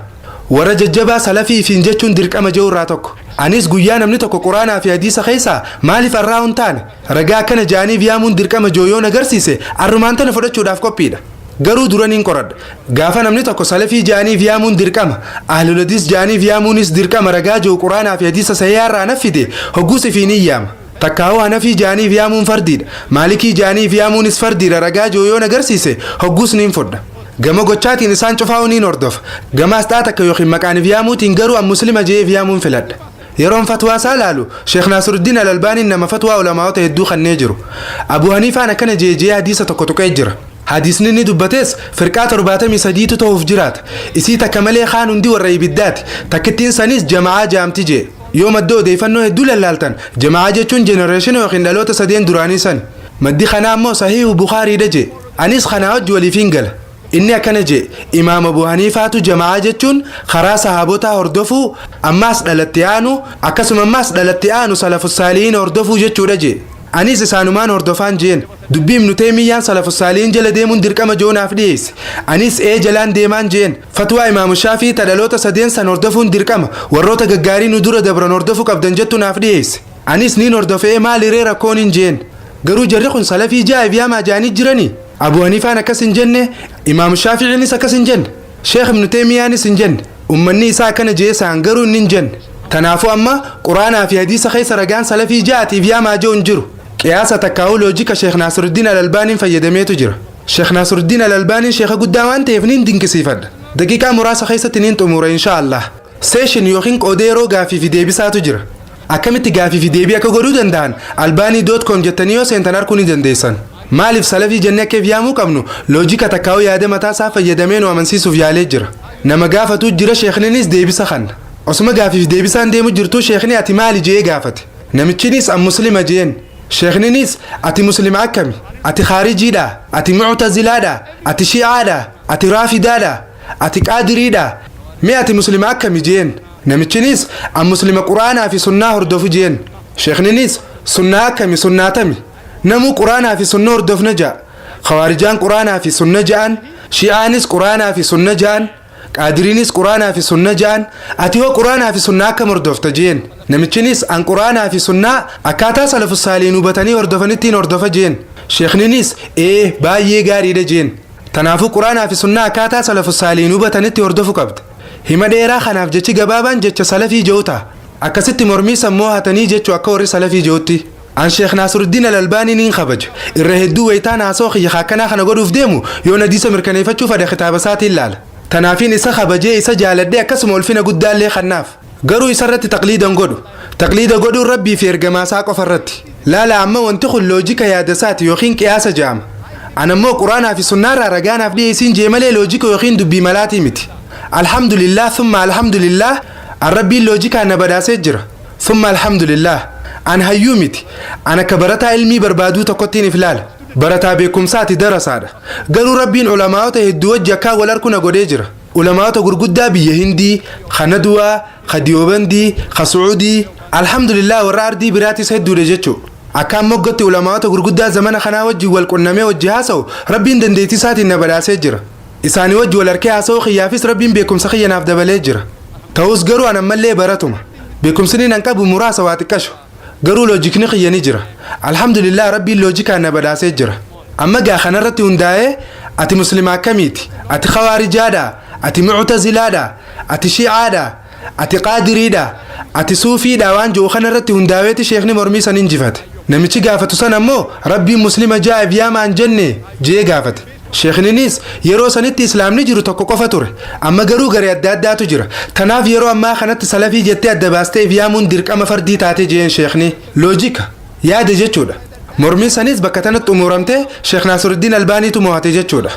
Warra jajjabaa salafii ifiin jechuun dirqama jiru tokko. Anis guyyaa namni tokko Quraanaa fi hadiisa keessaa maaliif arraa hin taane ragaa akkana jaaniif yaamuun dirqama jooyoon agarsiise, arrumaan tana fudhachuudhaaf qophiidha. Garuu dura niin qoradha. Gaafa namni tokko salafii jaaniif yaamuun dirqama, ahluladiis jaaniif yaamuunis dirqama ragaa jiru Quraanaa fi hadiisa sahihaarraa naffide, hogguus ifiin hin yaama. Takkaawuu Hanafii jaaniif yaamuun fardiidha, Maalikii jaaniif yaamuunis fardiidha ragaa jiru yoon agarsiise, hogguus niin fudha. Gama gochaatiin isaan cufaa'uu niin hordofa. Gama asxaa takka yookiin maqaaniif yaamuutiin garuu an muslima je'eef yaamuun filadha. Yeroon fatwaa isaa laalu, Sheekh Naasiruddin Al-Albaaniin nama fatwaa ulamaa'ota hedduu kannee jiru. Abu Haniifaan akkana jeejee hadiisa tokko tuqee jira. Hadiisni inni dubbates firqaa 73tu ta'uuf jiraata. Isii takka malee kaan hundi warra ibiddaati. Takkittiin sanis jama'aa jaamti jee. Yoo madda odeeffannoo hedduu lallaaltan, jama'aa jechuun generation yookiin dhaloota sadeen duraanii sani. Maddi kanaa immoo Sahiihu Bukaariidha jee. Anis kanaa wajji waliif hin gala. Inni akkana jee: Imaam Abu Haniifaatu jama'aa jechuun karaa sahaabotaa hordofuu, ammaas dhalatti aanu, akkasuma ammaas dhalatti aanu salafusaalihiin hordofuu jechuudha jee. Anis isaanumaan hordofaan jeen. Dubbii Ibnu Teemiyyaan salafusaalihiin jala deemuun dirqama joonaaf dhiyeesse, anis ee jalaan deemaan jeen. Fatwaa Imaamu Shaafii ta dhaloota sadeen san hordofuun dirqama, warroota gaggaarii nu dura dabran hordofuu qabdan jettu naaf dhiyeesse, anis niin hordofee, maaliree rakkoon hin jeen. Garuu jarri kun salafii jaa'eef yaamaa jaanii jiranii. Abu Haniifaan akkas hin jenne, Imaamu Shaaficiinis akkas hin jenne, Sheekh Ibnu Teemiyaanis hin jenne. Ummanni isaa akkana jeesaan, garuu inni hin jenne. Kanaafuu amma Quraanaa fi hadiisa keessa ragaan salafii ja'aatiif yaamaa jiru hin jiru. Qiyaasa takkaa'uu loojika Sheekh Naasiruddin Al-Albaaniin fayyadameetu jira. Sheekh Naasiruddin Al-Albaaniin sheeka guddaa waan ta'eef niin dinqisiifadha. Daqiiqaa muraasa keessatti niin xumura, insha Allah. Session yookiin qoodee yeroo gaafii fi deebisaatu jira. Akkamitti gaafii fi deebii akka godhuu danda'an albaanii.com jettanii yoo seentan arguu ni dandeessan. Maaliif salafii jennee akka yaamuu qabnu loojika takkaa'uu yaada mataa isaa fayyadamee nu amansiisuuf yaalee jira. Nama gaafatu jira, sheekninis deebisa kanna. Osuma gaafiif deebisaan deemu jirtuu, sheekni "Ati maali?" jee gaafate. Namichinis "An muslima," jeen. Sheekninis "Ati muslima akkami? Ati khaarijiidha? Ati muctazilaadha? Ati shi'aadha? Ati raafidaadha? Ati qaadiriidha? Mee ati muslima akkami?" jeen. Namichinis "An muslima Quraanaa fi sunnaa hordofu," jeen. Sheekninis "Sunnaa akkami? Sunnaatami? Namuu Quraanaa fi sunna hordofna ja'a. Khawaarijaan Quraanaa fi sunna ja'an, shi'aanis Quraanaa fi sunna ja'an. Qaadiriinis Quraanaa fi sunna ja'an. Ati hoo Quraanaa fi sunnaa akkam hordofta jeen? Namichinis an Quraanaa fi sunnaa akkaataa salafu saaliin hubatanii hordofanittiin hordofa jeen. Sheekninis ee baay'ee gaariidha jeen. Tanaafuu Quraanaa fi sunnaa akkaataa salafu saaliin hubatanitti hordofu qabda. Hima dheeraa kanaaf jechi gabaabaan jecha salafii je'u ta'a. Akkasitti mormii sammuu hatanii jechuu akka warri salafii je'utti. An Sheekh Naasiruddiin Al-Albaanii niin kabaja. Irra hedduu wayitaan haasoo kiyya akkanaa kana godhuuf deemu yoo hadiisa mirkaneeffachuu fedhe kitaaba isaatiin laala. Tanaafiin isa kabajee isa jaaladhee akkasuma ulfina guddaallee kannaaf. Garuu isarratti taqliidan godhu. Taqliida godhuun Rabbii fi ergamaa isaa qofa irratti. Laala, amma wanti kun loojika yaada isaati yookiin qiyaasa jedhama. An ammoo Quraanaa fi sunnaarraa ragaanaaf dhiyeessiin jee malee loojika yookiin dubbii malaatii miti. Alhamdulillah, thumma alhamdulillah, an Rabbiin loojikaan na badhaasee jira. Thumma alhamdulillah. An hayyuu miti. An akka barataa ilmii barbaaduu tokkottiin if laala. Barataa beekumsaati, darasaadha. Garuu Rabbiin ulamaa'ota hedduu wajji akkaan wal arku na godhee jira. Ulamaa'ota gurguddaa biyya Hindii, ka Naduwaa, ka Diyoobandii, ka Sucuudii, alhamdulillah, warra ardii biraatis hedduudha jechuu. Akkaan moggatti ulamaa'ota gurguddaa zamana kanaa wajjin wal qunnamee wajji haasa'u Rabbiin dandeettii isaatiin na badhaasee jira. Isaanii wajji wal harkee haasa'uu kiyyaafis Rabbiin beekumsa kiyya naaf dabalee jira. Ta'us garuu an ammallee baratuma. Beekumsi nan qabu muraasa, waa xiqqasho. Garuu loojikni kiyya ni jira. Alhamdulillah, Rabbiin loojikaan na badhaasee jira. Amma gaa kanarratti hundaa'ee ati muslima akkamiiti? Ati Khawaarijaadha? Ati Muctazilaadha? Ati Shiicaadha? Ati Qaadiriidha? Ati Suufiidha? Waan jiru kanarratti hundaa'eeti sheekni mormii san injifate. Namichi gaafatu san ammoo Rabbiin muslima jaa'eef yaamaan jenne jee gaafate. Sheekninis yeroo sanitti islaamni jiru tokko qofa ture. Amma garuu garee adda addaatu jira. Tanaaf yeroo ammaa kanatti salafii jettee adda baastee if yaamuun dirqama fardii taate jeen sheekni. Loojika yaada jechuudha. Mormiin sanis bakka tanatti xumuramtee Sheekh Naasiruddiin Albaaniitu mo'ate jechuudha.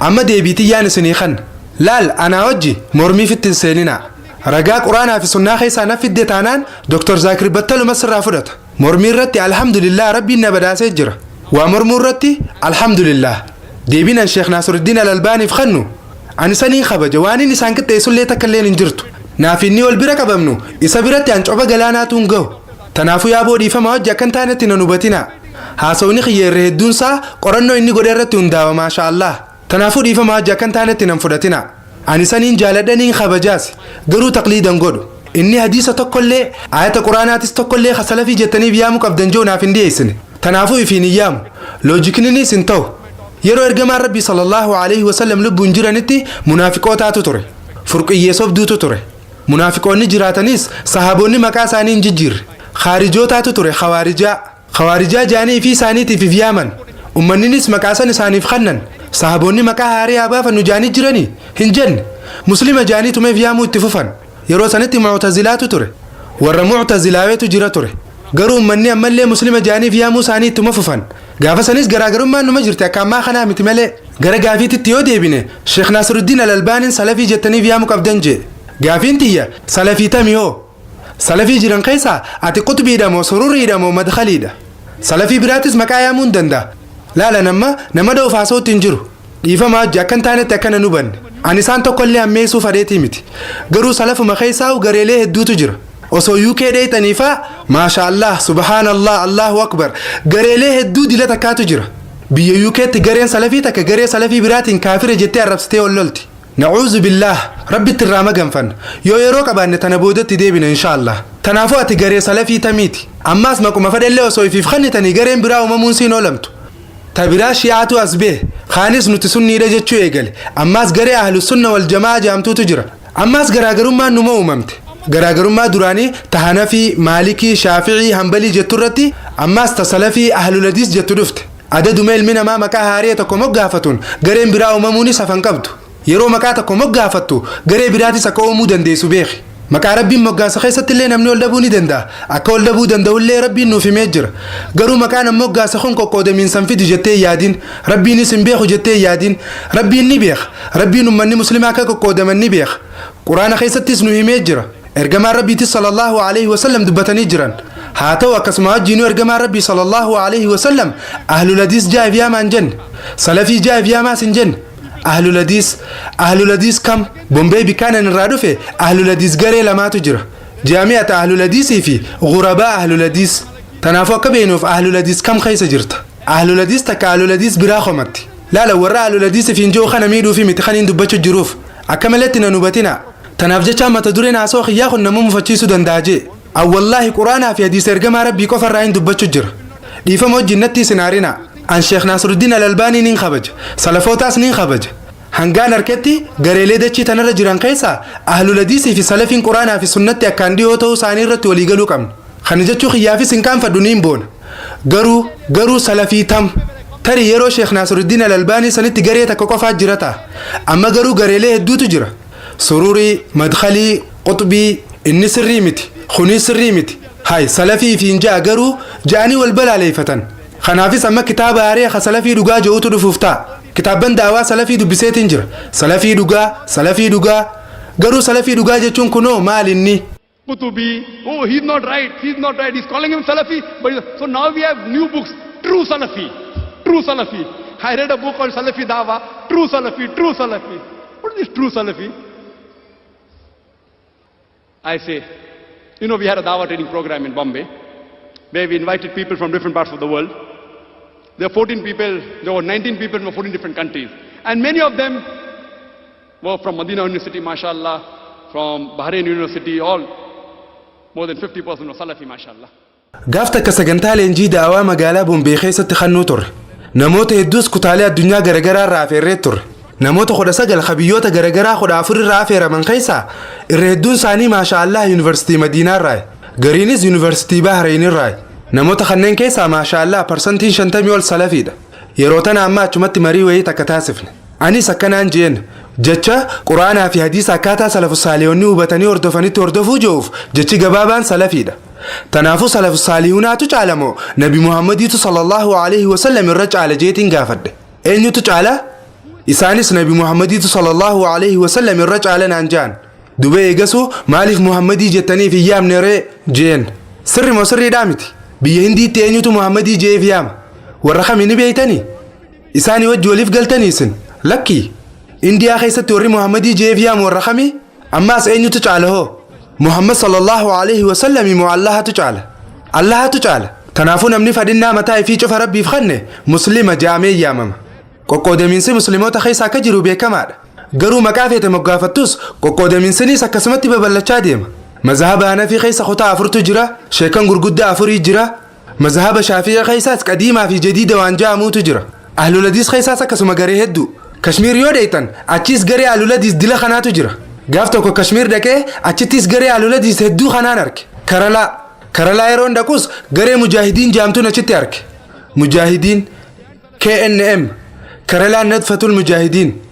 Amma deebiitiyyaan isinii kan. Laal, anaa wajji mormiif itti hin seeninaa. Ragaa Quraanaa fi sunnaa keessaa na fidde taanaan Dr. Zaakir battaluma sirraa fudhata. Mormii irratti alhamdulillah, Rabbiin na badhaasee jira. Waa mormuu irratti alhamdulillah. Deebiin an Sheekh Naasiruddiin Al-Albaaniif kannu, ani saniin kabaja, waan inni isaan qixxeessullee takka illeen hin jirtu. Naaf inni wal bira qabamnu isa biratti an coba galaanaatu hin gahu. Tanaafuu yaaboo dhiifama hojii akkan taanetti nan hubatinaa. Haasawni kiyya irra hedduunsaa qorannoo inni godhe irratti hundaa'a, maasha Allah. Tanaafuu dhiifama hojii akkan taanetti nan fudhatinaa. Ani saniin jaaladhaniin kabajaas, garuu taqliidan godhu. Inni hadiisa tokkollee ayata Quraanaatis tokkollee kasalafii jettaniif yaamuu qabdan jiru naaf hin dhiyeessine. Tanaafuu ifiin hin yaamu. Loojikninis hin ta'u. Yeroo ergamaan Rabbii sallallahu alaihi wasallam lubbuun jiranitti munaafiqootaatu ture. Furqiyyee sobduutu ture. Munaafiqoonni jiraatanis sahaabonni maqaa isaanii hin jijjiirre. Khaarijootaatu ture, khawaarijaa. Khawaarijaa jaanii fi isaaniitiif if yaaman. Ummanninis maqaa san isaaniif kannan. Sahaboonni maqaa haarii haa baafannu jaanii jiranii hin jenne. Muslima jaanii tumeef yaamuu itti fufan. Yeroo sanitti Muctazilaatu ture. Warra Muctazilaaweetu jira ture. Garuu ummanni ammallee muslima jaaniif yaamuu isaanii ittuma fufan. Gaafa sanis garaagarummaan numa jirti, akka ammaa kanaa miti malee. Gara gaafiititti yoo deebine, Sheekh Naasiruddiin Al-Albaaniin salafii jettaniif yaamuu qabdan jee. Gaafiin tiyya, salafii tami hoo? Salafii jiran keessaa ati qutbiidha moo sururiidha moo madkhaliidha? Salafii biraatis maqaa yaamuu hin danda'a. Laala, nama nama dha'uuf haasa'utti hin jiru. Dhiifama hojii akkan taanetti akkana nu banne. Ani isaan tokkollee ammeessuu fadheetii miti. Garuu salafuma keessaa gareelee hedduutu jira. Osoo UK dheeyxaniifaa, maasha Allah, subhaanallah, Allahu akbar, gareelee hedduu dila takkaatu jira. Biyya UKtti gareen salafii takka garee salafii biraatiin kaafira jettee arrabsitee ol lolti. Na'uuzu billaah, Rabbitti irraa maganfanna. Yoo yeroo qabaanne tana boodatti deebina, insha Allah. Tanaafuu ati garee salafii tamiiti? Ammaas maquma fedhellee osoo ifiif kannitanii gareen biraa uumamuun siin oolamtu. Ta biraa Shi'aatu as bee. Kaanis nuti sunniidha jechuu eegale. Ammaas garee Ahlu Sunna wal Jamaa jaamtuutu jira. Ammaas garaagarummaan numa uumamte. Garaagarummaa duraanii ta Hanafii, Maalikii, Shaafi'ii, Hanbalii jettu irratti ammaas ta Salafii, Ahluladiis jettu dhufte. Adaduma ilmi namaa maqaa haarii tokko moggaafatuun gareen biraa uumamuunis hafan qabdu. Yeroo maqaa tokko moggaafattu garee biraatis akka uumuu dandeessu beeki. Maqaa Rabbiin moggaasa keessatti illee namni ol dhabuu ni danda'a. Akka ol dhabuu danda'ullee Rabbiin nuuf himee jira. Garuu maqaan an moggaasa kun qoqqoodamiinsan fidu jettee yaadin. Rabbiinis hin beeku jettee yaadin. Rabbiin ni beeka. Rabbiin ummanni muslimaa akka qoqqoodaman ni beeka. Quraana keessattis nu himee jira. Ergamaan Rabbiitis sallallahu alaihi wasallam dubbatanii jiran. Haa ta'u, akkasuma wajjiinuu ergamaan Rabbii sallallahu alaihi wasallam ahlul hadiis jaa'if yaamaan jenne. Salafii jaa'if yaamaas hin jenne. Ahlul hadiis, ahlul hadiis kam? Bombee bikkaanan irraa dhufe ahlul hadiis garee lamaatu jira. Jaami'ata ahlul hadiisii fi ghurabaa ahlul hadiis. Tanaafuu akka beenuuf ahlul hadiis kam keessa jirta? Ahlul hadiis takka ahlul hadiis biraa komatti. Laala, warra ahlul hadiis fi jiru kana miidhuufi miti kan hin dubbachuu jiruuf. Akka maletti nan hubatina. Tanaaf jecha mata dureen haasoo kiyyaa kun nama mufachiisuu danda'a jee. An wallaahi Quraanaa fi hadiisa ergamaa Rabbii qofa irraa hin dubbachuu jira. Dhiifama wajjin natti isin haarina. An Sheekh Naasruddiin Al-Albaanii nin kabaja. Salafootaas nin kabaja. Hangaan harketti gareelee dachii tanarra jiran keessaa ahlul hadiisii fi salafiin Quraanaa fi sunnatti akkaan dhiyoo ta'uu isaanii irratti waliigaluu qabna. Kana jechuu kiyyaafis hin qaanfadhu, niin boona. Garuu salafii tam? Tarii yeroo Sheekh Naasruddiin Al-Albaanii sanitti garee takka qofaa jira ta'a. Amma garuu gareelee hedduutu jira. Sururii, Madkhalii, Quxbii, inni sirrii miti, kunis sirrii miti. Hay salafii fi hin ja'a garuu ja'anii wal balaaleeffatan. Kanaafis amma kitaaba haaree ka salafii dhugaa jedhutu dhufuuf ta'a. Kitaabban daawaa salafii dubbiseetiin jira. Salafii dhugaa, salafii dhugaa. Garuu salafii dhugaa jechuun kunoo maal inni? Qutubi, oh, he's not right, he's not right, he's calling him Salafi. But so now we have new books, True Salafi, True Salafi. I read a book called Salafi Dawa, True Salafi, True Salafi. What is this True Salafi? I say, we had a Dawa training program in Bombay, where we invited people from different parts of the world. There were 14 people, there were 19 people from 14 different countries. And many of them were from Medina University, mashallah, from Bahrain University, all more than 50% were Salafi, mashallah. Gaaf takka sagantaa leenjii daawaa magaalaa Bombee keessatti kannuu turre. Namoota hedduus kutaalee addunyaa garaagaraa irraa afeerree turre. Namoota 19 ka biyyoota garaagaraa 14 irraa afeeraman keessaa irra hedduun isaanii, maasha Allah, Yuunivarsiitii Madiinaa irraa. Gariinis Yuunivarsiitii Bahrain irraa. Namoota kanneen keessaa, maasha Allah, 50% ol salafiidha. Yeroo tana amma achumatti marii wayii takka taasifne. Anis akkanaan jeen: jecha Quraanaa fi hadiisa akkaataa salafu saaliyoonni hubatanii hordofanitti hordofuu jiruuf jechi gabaabaan salafiidha. Tanaafuu salafu saalihuunaatu caalamoo Nabi Muhammadiitu sallallahu alaihi wasallam irra caala jeetiin gaafadhe. Eenyutu caala? Isaanis Nabi Muhammadiitu sallallahu alaihi wasallam irra caala naan jaan. Duba eegasuu maaliif Muhammadii jettaniif hin yaamne ree jeen. Sirri moo sirriidhaa miti? Biyya Hindiitti eenyutu Muhammadii jeef yaama? Warra kamii ni beeytanii? Isaanii wajji waliif galtanii isin? Lakkii. Indiyaa keessatti warri Muhammadii jeef yaamu warra kamii? Ammaas eenyutu caala hoo? Muhammad sallallahu alaihi wasallam moo Allahatu caala? Allahatu caala. Kanaafuu namni fadhinnaa mataa ifii cufa Rabbiif kanne muslima jaamee yaamama. Qoqqoodamiinsi musliimoota keessa akka jiru beekamaadha. Garuu maqaa feete moggaafattus qoqqoodamiinsinis akkasumatti babal'achaa deema. Mazhaba Hanafii keessa kutaa afurtu jira, sheekan gurguddaa afurii jira. Mazhaba Shaafi'ii keessaas qadiimaa fi jadiida waan ja'amuutu jira. Ahlul Hadiis keessaas akkasuma garee hedduu. Kashmiir yoo dheeytan achiis garee Ahlul Hadiis dila kanaatu jira. Gaaf tokko Kashmiir dhaqee achittis garee Ahlul Hadiis hedduu kanaan arge. Karalaa. Karalaa yeroon dhaqus garee Mujaahidiin jaamtuun achitti arge. Mujaahidiin KNM, Karalaan Nadfatul Mujaahidiin.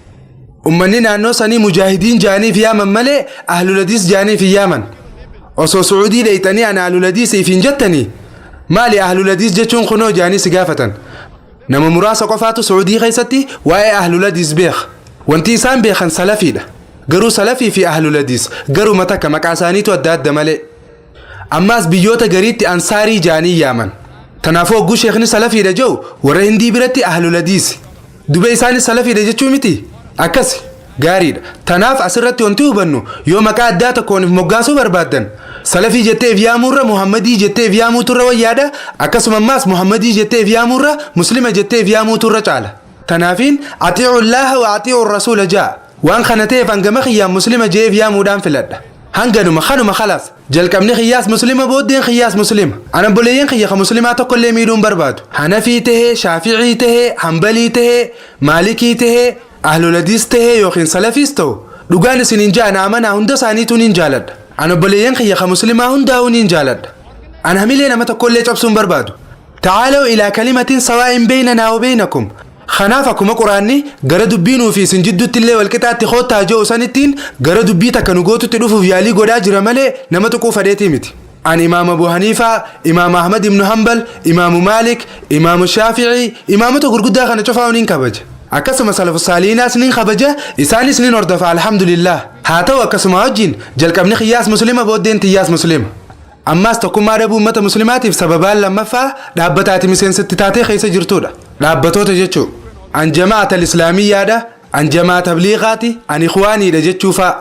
Ummanni naannoo sanii Mujaahidiin jaaniif yaaman malee Ahlul Hadiis jaaniif hin yaaman. Osoo Sucuudii dheeyxanii ana Ahlul Hadiisiif hin jettanii, maali Ahlul Hadiis jechuun kunoo jaanii si gaafatan. Nama muraasa qofaatu Sucuudii keessatti waa'ee Ahlul Hadiis beeka. Wanti isaan beekan salafiidha. Garuu salafii fi Ahlul Hadiis garuma takka, maqaa isaaniitu adda adda malee. Ammaas biyyoota gariitti ansaarii jaanii yaaman. Kanaafuu hogguu sheekni salafiidha jedhu warra Hindii biratti Ahlul Hadiisi. Dubee isaanis salafiidha jechuu miti? Akkasi. Gaariidha. Tanaaf asirratti wanti hubannu, yoo maqaa addaa tokkoon if moggaasuu barbaaddan, salafii jettee if yaamuurra Muhammadii jettee if yaamuutu irra wayyaadha. Akkasuma ammaas Muhammadii jettee if yaamuurra muslima jettee if yaamuutu irra caala. Tanaafiin "Axiicu Allaaha wa axiicu rasuula" ja'a. Waan kana ta'eef hangama kiyyaan muslima jee if yaamuudhaan filadha. Hanganuma kanuma, khalaas. Jalqabni kiyyaas muslima, booddeen kiyyaas muslima. Ana obboleeyyan kiyya ka muslimaa tokkollee miidhuun barbaadu. Hanafii tahee, Shaaficii tahee, Hanbalii tahee, Maalikii tahee, Ahlul Hadiis tahee yookiin salafiis ta'u, dhugaan isiniin ja'a, na amanaa, hunda isaaniituu niin jaaladha. Ana obboleeyyan kiyya ka muslimaa hundaa'uu niin jaaladha. Ana hamilee nama tokkollee cabsuun barbaadu. "Tacaalaw ilaa kalimatin sawaa'in beynanaa wa beynakum." Kanaaf akkuma Quraanni gara dubbii nuu fi isin jidduutti illee walqixaatti koottaa ji'u sanittiin gara dubbii takka nu gootutti dhufuuf yaalii godhaa jira malee nama tuquu fadheetii miti. Ani Imaam Abu Haniifaa, Imaam Ahmad ibnu Hanbal, Imaamu Maalik, Imaamu Shaaficii, imaamota gurguddaa kana cufaa niin kabaja. Akkasuma salafu saaliinaas niin kabaja, isaanis niin hordofa, alhamdulillah. Haa ta'u, akkasuma wajjin jalqabni kiyyaas muslima, booddeen tiyyaas muslima. Ammaas tokkummaa dhabuu uummata muslimaatiif sababaan lammaffaa dhaabbata ati miseensatti taatee keessa jirtudha. Dhaabbatoota jechuu. An Jamaata Islaamiyyaadha, an jamaa tabliiqaati, an ikhwaaniidha jechuufaa.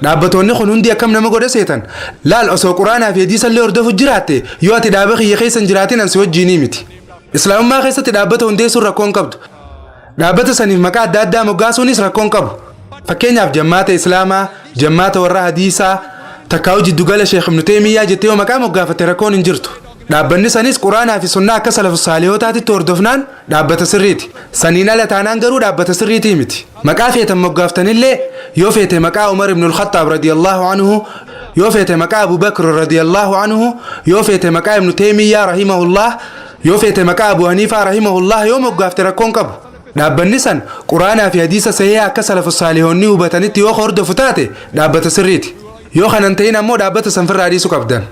Dhaabbatoonni kun hundi akkam nama godha seetan? Laal, osoo Quraanaa fi hadiisallee hordofu jiraatte, yoo ati dhaaba kiyya keessa hin jiraatin an si wajjiinii miti. Islaamummaa keessatti dhaabbata hundeessuun rakkoon qabdu. Dhaabbata saniif maqaa adda addaa moggaasuunis rakkoon qabu. Fakkeenyaaf, jammaata Islaamaa, jammaata warra hadiisaa, takkaa'u jiddugala Sheekh Ibnu Teemiyyaa jettee yoo maqaa moggaafatte, rakkoon hin jirtu. Dhaabbanni sanis Quraanaa fi sunnaa akka salafu saalihootaatitti hordofnaan dhaabbata sirriiti. Saniin ala taanaan garuu dhaabbata sirriitii miti. Maqaa feetan moggaaftanillee, yoo feete maqaa Umar ibn al-Khattaab radiyallahu anhu, yoo feete maqaa Abu Bakr radiyallahu anhu, yoo feete maqaa Ibnu Teemiyyaa rahimahullah, yoo feete maqaa Abu Haniifaa rahimahullah yoo moggaafte, rakkoon qabu. Dhaabbanni san Quraanaa fi hadiisa sahihaa akka salafu saalihoonni hubatanitti yoo hordofu taate, dhaabbata sirriiti. Yoo kanan ta'in ammoo, dhaabbata san firraa dhiisuu qabdan.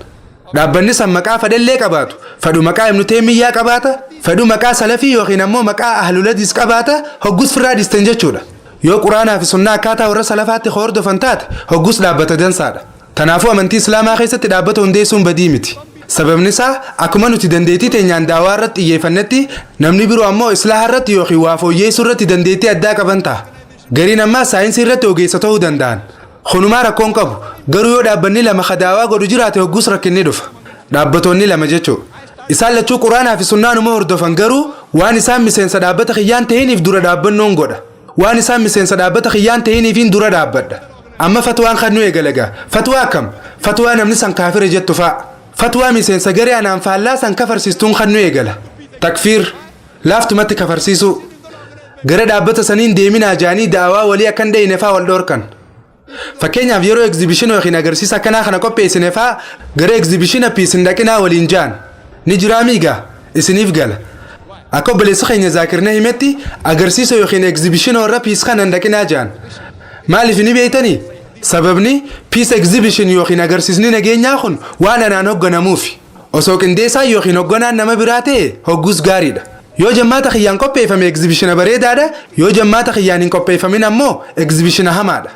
Dhaabbanni san maqaa fedhellee qabaatu, fedhu maqaa Ibnu Teemiyyaa qabaata, fedhu maqaa salafii yookiin ammoo maqaa ahluladiis qabaata, hoggus firraa dhiistan jechuudha. Yoo Quraanaa fi sunnaa akkaataa warra salafaatti hordofan taate, hoggus dhaabbata dansaadha. Kanaafuu amantii Islaamaa keessatti dhaabbata hundeessuun badii miti. Sababni isaa, akkuma nuti dandeettii teenyaan daawaa irratti xiyyeeffannetti, namni biroo ammoo islaaha irratti yookiin waa fooyyeessuu irratti dandeettii addaa qaban ta'a. Gariin ammaa saayinsii irratti ogeessa ta'uu danda'an. Kunumaa rakkoon qabu. Garuu yoo dhaabbanni lama kadaawaa godhu jiraate, hoggus rakkinni dhufa. Dhaabbatoonni lama jechuudha. Isaan lachuu Quraanaa fi sunnaanuma hordofan, garuu waan isaan miseensa dhaabbata kiyyaan ta'iniif dura dhaabbannoon godha. Waan isaan miseensa dhaabbata kiyyaan ta'iniifiin dura dhaabbadha. Amma fatwaan kan nu eegalagaa. Fatwaa akkam? Fatwaa namni san kaafira jettu fa'a. Fatwaa miseensa garee anaan faallaa san kafarsiistuun kan nu eegala. Takfiir laaftumatti kafarsiisuu. Gara dhaabbata saniin deeminaa jaanii daawaa walii akkan dheyne faa wal dhoorkan. Fakkeenyaaf, yeroo egzibishina yookiin agarsiisa akkanaa kana qopheessine faa, gara egzibishina peace hin dhaqinaa waliin jaan. Ni jiraa miigaa? Isiniif gala. Akka obboleessi keenya Zaakirna himetti, agarsiisa yookiin egzibishina warra peace kana hin dhaqinaa jaan. Maaliif ni beeytanii? Sababni peace exhibition yookiin agarsiisni nageenyaa kun waan anaan hogganamuufi. Osoo qindeessaa yookiin hogganaan nama biraa ta'e, hoggus gaariidha. Yoo jammaata kiyyaan qopheeffame, egzibishina bareedaadha. Yoo jammaata kiyyaan hin qopheeffamin ammoo, egzibishina hamaadha.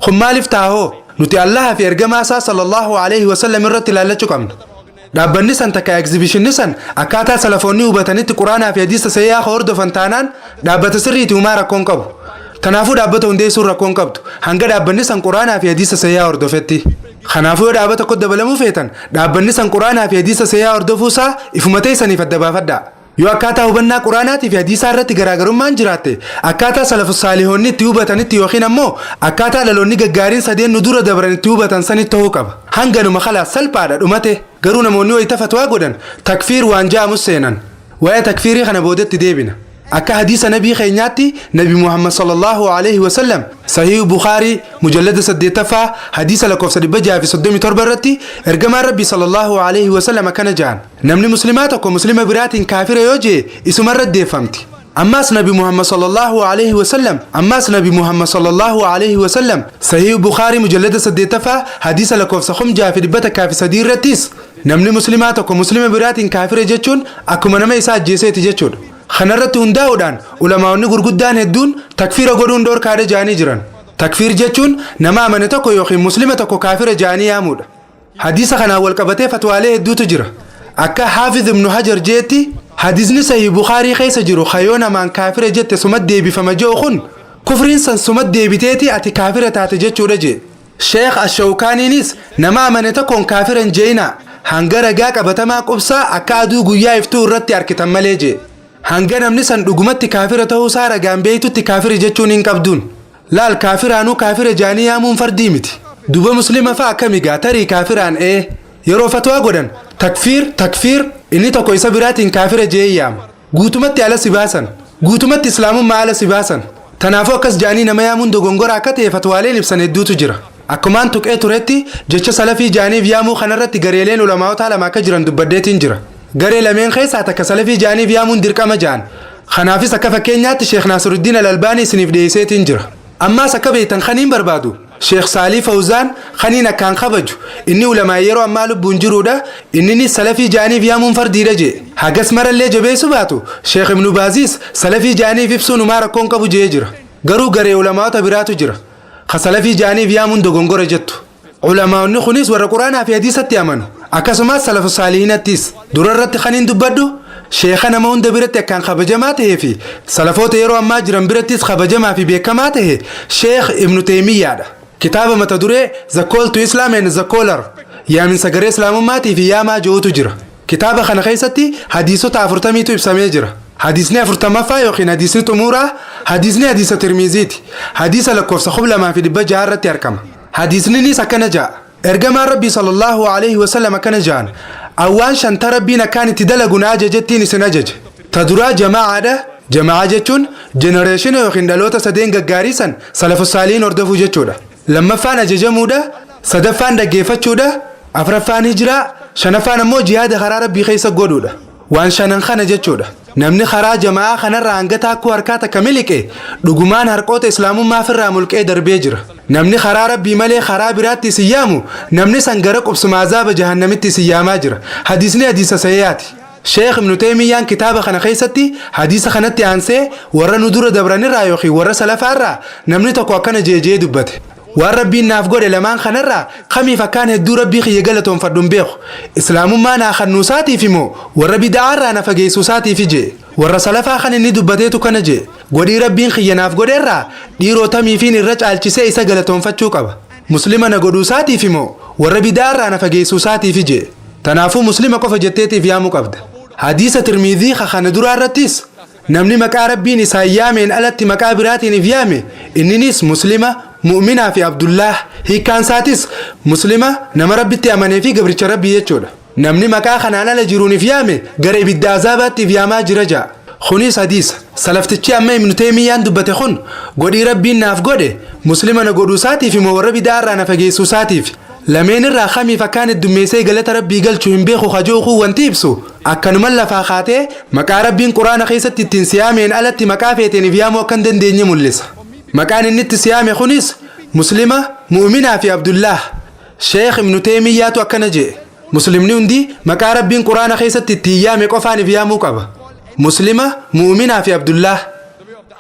Kun maaliif taahoo? Nuti Allaha fi ergamaa isaa sallallahu alaihi wasallam irratti ilaallachuu qabna. Dhaabbanni san takka egzibishinni san akkaataa salafoonni hubatanitti Quraanaa fi hadiisa sahihaa hordofan taanaan, dhaabbata sirriiti, humaa rakkoon qabu. Kanaafuu dhaabbata hundeessuun rakkoon qabdu hanga dhaabbanni san Quraanaa fi hadiisa sahihaa hordofetti. Kanaafuu yoo dhaabbata tokko dabalamuu feetan, dhaabbanni san Quraanaa fi hadiisa sahihaa hordofuusaa ifuma teessaniif adda baafadhaa. Yoo akkaataa hubannaa Quraanaatii fi hadiisaa irratti garaagarummaan jiraatte, akkaataa salafu saalihoonni itti hubatanitti yookiin ammoo akkaataa dhaloonni gaggaariin sadeen nu dura dabran itti hubatan sanitti ta'uu qaba. Hanganuma, khalaas, salphaadha, dhumate. Garuu namoonni wayita fatwaa godhan takfiir waan ja'amus seenan. Waa'ee takfiirii kana boodatti deebina. Akka hadiisa nabii keenyaatti, Nabi Muhammad sallallahu alaihi wasallam, Sahih Bukhaarii mujallada 8ffaa, hadiisa lakkoofsa 637 irratti, ergamaan Rabbii sallallahu alaihi wasallam akkana ja'an: "Namni muslimaa tokko muslima biraatiin kaafira yoo jee, isumarra deeffamti." Ammaas Nabi Muhammad sallallahu alaihi wasallam, ammaas Nabi Muhammad sallallahu alaihi wasallam, Sahih Bukhaarii mujallada 8ffaa, hadiisa lakkoofsa 6103 irrattis, namni muslimaa tokko muslima biraatiin kaafira jechuun akkuma nama isaa ajjeeseeti jechuudha. Kanarratti hundaa'uudhaan ulamaa'onni gurguddaan hedduun takfiira godhuun dhoorkaadha jaanii jiran. Takfiir jechuun nama amane tokko yookiin muslima tokko kaafira jaanii yaamuudha. Hadiisa kanaan wal qabatee fatwaalee hedduutu jira. Akka Haafiz Ibnu Hajar jeetti, hadiisni Sahih Bukaarii keessa jiru kayoo namaan kaafira jette sumat deebifama jedhu kun, kufriin san sumat deebiteeti ati kaafira taate jechuudha jee. Sheekh Ashawkaaniinis, nama amane tokkoon kaafira hin jeeyinaa, hanga ragaa qabatamaa qubsaa akka aduu guyyaa iftuu irratti arkitan malee jee. Hanga namni san dhugumatti kaafira ta'uusaa ragaan beeytutti kaafira jechuun hin qabduun. Laal, kaafiraanuu kaafira jaanii yaamuun fardii miti. Duba muslima fa'a akkami gaa? Tarii kaafiraan ee yeroo fatwaa godhan takfiir takfiir, inni tokko isa biraatiin kaafira jee yaama. Guutumatti ala si baasan. Guutumatti Islaamummaa ala si baasan. Tanaafuu akkas jaanii nama yaamuun dogongora akka ta'e fatwaaleen ibsan hedduutu jira. Akkumaan tuqee turetti, jecha salafii jaaniif yaamuu kanarratti gareeleen ulamaa'otaa lama akka jiran dubbaddeetiin jira. Garee lameen keessaa takka salafii jaaniif yaamuun dirqama jaan. Kanaafis akka fakkeenyaatti Sheekh Naasiruddin Al-Albaanii isiniif dhiyeesseetiin jira. Ammaas akka beektan kaniin barbaadu, Sheekh Saalii Fawzaan kaniin akkaan kabaju, inni ulamaa yeroo ammaa lubbuun jiruudha, inninis salafii jaaniif yaamuun fardiidha jee. Hagas marallee jabeessu baatu, Sheekh Ibnu Baaziis salafii jaaniif ibsuun humaa rakkoon qabu jee jira. Garuu garee ulamaa'ota biraatu jira ka salafii jaaniif yaamuun dogongora jettu. Ulamaa'onni kunis warra Quraanaa fi hadiisatti amanu, akkasumas salafu saalihinattis. Dura irratti kaniin dubbadhu, sheeka nama hunda biratti akkaan kabajamaa ta'ee fi salafoota yeroo ammaa jiran birattis kabajamaa fi beekamaa ta'e, Sheekh Ibnu Teemiyyaadha. Kitaaba mata duree "The Call to Islam and the Caller", yaaminsa garee Islaamummaatii fi yaamaa jirutu jira. Kitaaba kana keessatti hadiisota 40tu ibsamee jira. Hadiisni 40ffaa yookiin hadiisni xumuraa hadiisni hadiisa Tirmiiziiti. Hadiisa lakkoofsa 2600 irratti argama. Hadiisninis akkana ja'a. Ergamaan Rabbii sallallahu alaihi wasallam akkana ja'an: Awwaan shanta Rabbiin akkaan itti dalagu na ajajettiin isin ajaje. Ta duraa jamaa'aadha. Jama'aa jechuun generation yookiin dhaloota sadeen gaggaarii san salafu saaliin hordofuu jechuudha. Lammaffaan ajajamuudha. Sadaffaan dhaggeeffachuudha. Afraffaan hijiraa. Shanaffaan ammoo jihaada karaa Rabbii keessa godhuudha. Waan shanan kana jechuudha. Namni karaa jama'aa kanarraa hanga taakkuu harkaa takka miliqe dhugumaan harqoota islaamummaa ofirraa mulqee darbee jira. Namni karaa Rabbii malee karaa biraatti isin yaamu, namni san gara qubsuma azaaba jahannamitti isin yaamaa jira. Hadiisni hadiisa sahihaati. Sheekh Ibnu Teemiyyaan kitaaba kana keessatti hadiisa kanatti aansee warra nu dura dabranirraa yookiin warra salafaarraa namni tokko akkana jeejee dubbate. Waan Rabbiin naaf godhe lamaan kanarraa kamiif akkaan hedduu Rabbii kiyya galatoonfadhu hin beeku. Islaamummaa naa kennuusaatiif immoo warra bida'aarraa na fageessuusaatiif jee. Warra salafaa kan inni dubbateetu kana jee. Godhii Rabbiin kiyya naaf godheerraa dhiiroo tamiifiin irra caalchisee isa galatoonfachuu qaba. Muslima na godhuusaatiif immoo warra bida'aarraa na fageessuusaatiif jee. Tanaafuu muslima qofa jetteetiif yaamuu qabda. Hadiisa Tirmiizii kana duraa irrattis namni maqaa Rabbiin isaan yaameen alatti maqaa biraatiin if yaame inninis muslima, mu'minaa fi Abdullah. Hiikkaan isaatis muslima nama Rabbitti amanee fi gabricha Rabbii jechuudha. Namni maqaa kanaan ala jiruun if yaame gara ibidda azaabaatti if yaamaa jira ja'a. Kunis hadiisa. Salaftichi amma Ibnu Teemiyyaan dubbate kun godhii Rabbiin naaf godhe muslima na godhuu isaatiif immoo warra bidaarraa na fageessuu isaatiif lameen irraa kamiif akkaan heddummeessee galata Rabbii galchuu hin beeku kajoo wanti ibsu akkanuman lafaa kaatee maqaa Rabbiin Quraana keessatti ittiin siyaameen alatti maqaa feeteen if yaamuu akka hin dandeenye mul'isa. Maqaan inni itti siyaame kunis muslima, mu'minaa fi Abdullah. Sheekh Ibnu Teemiyyaatu akkana jedhe. Muslimni hundi maqaa Rabbiin Quraana keessatti ittiin yaame qofaan if yaamuu qaba. Muslima, mu'minaa fi Abdullah.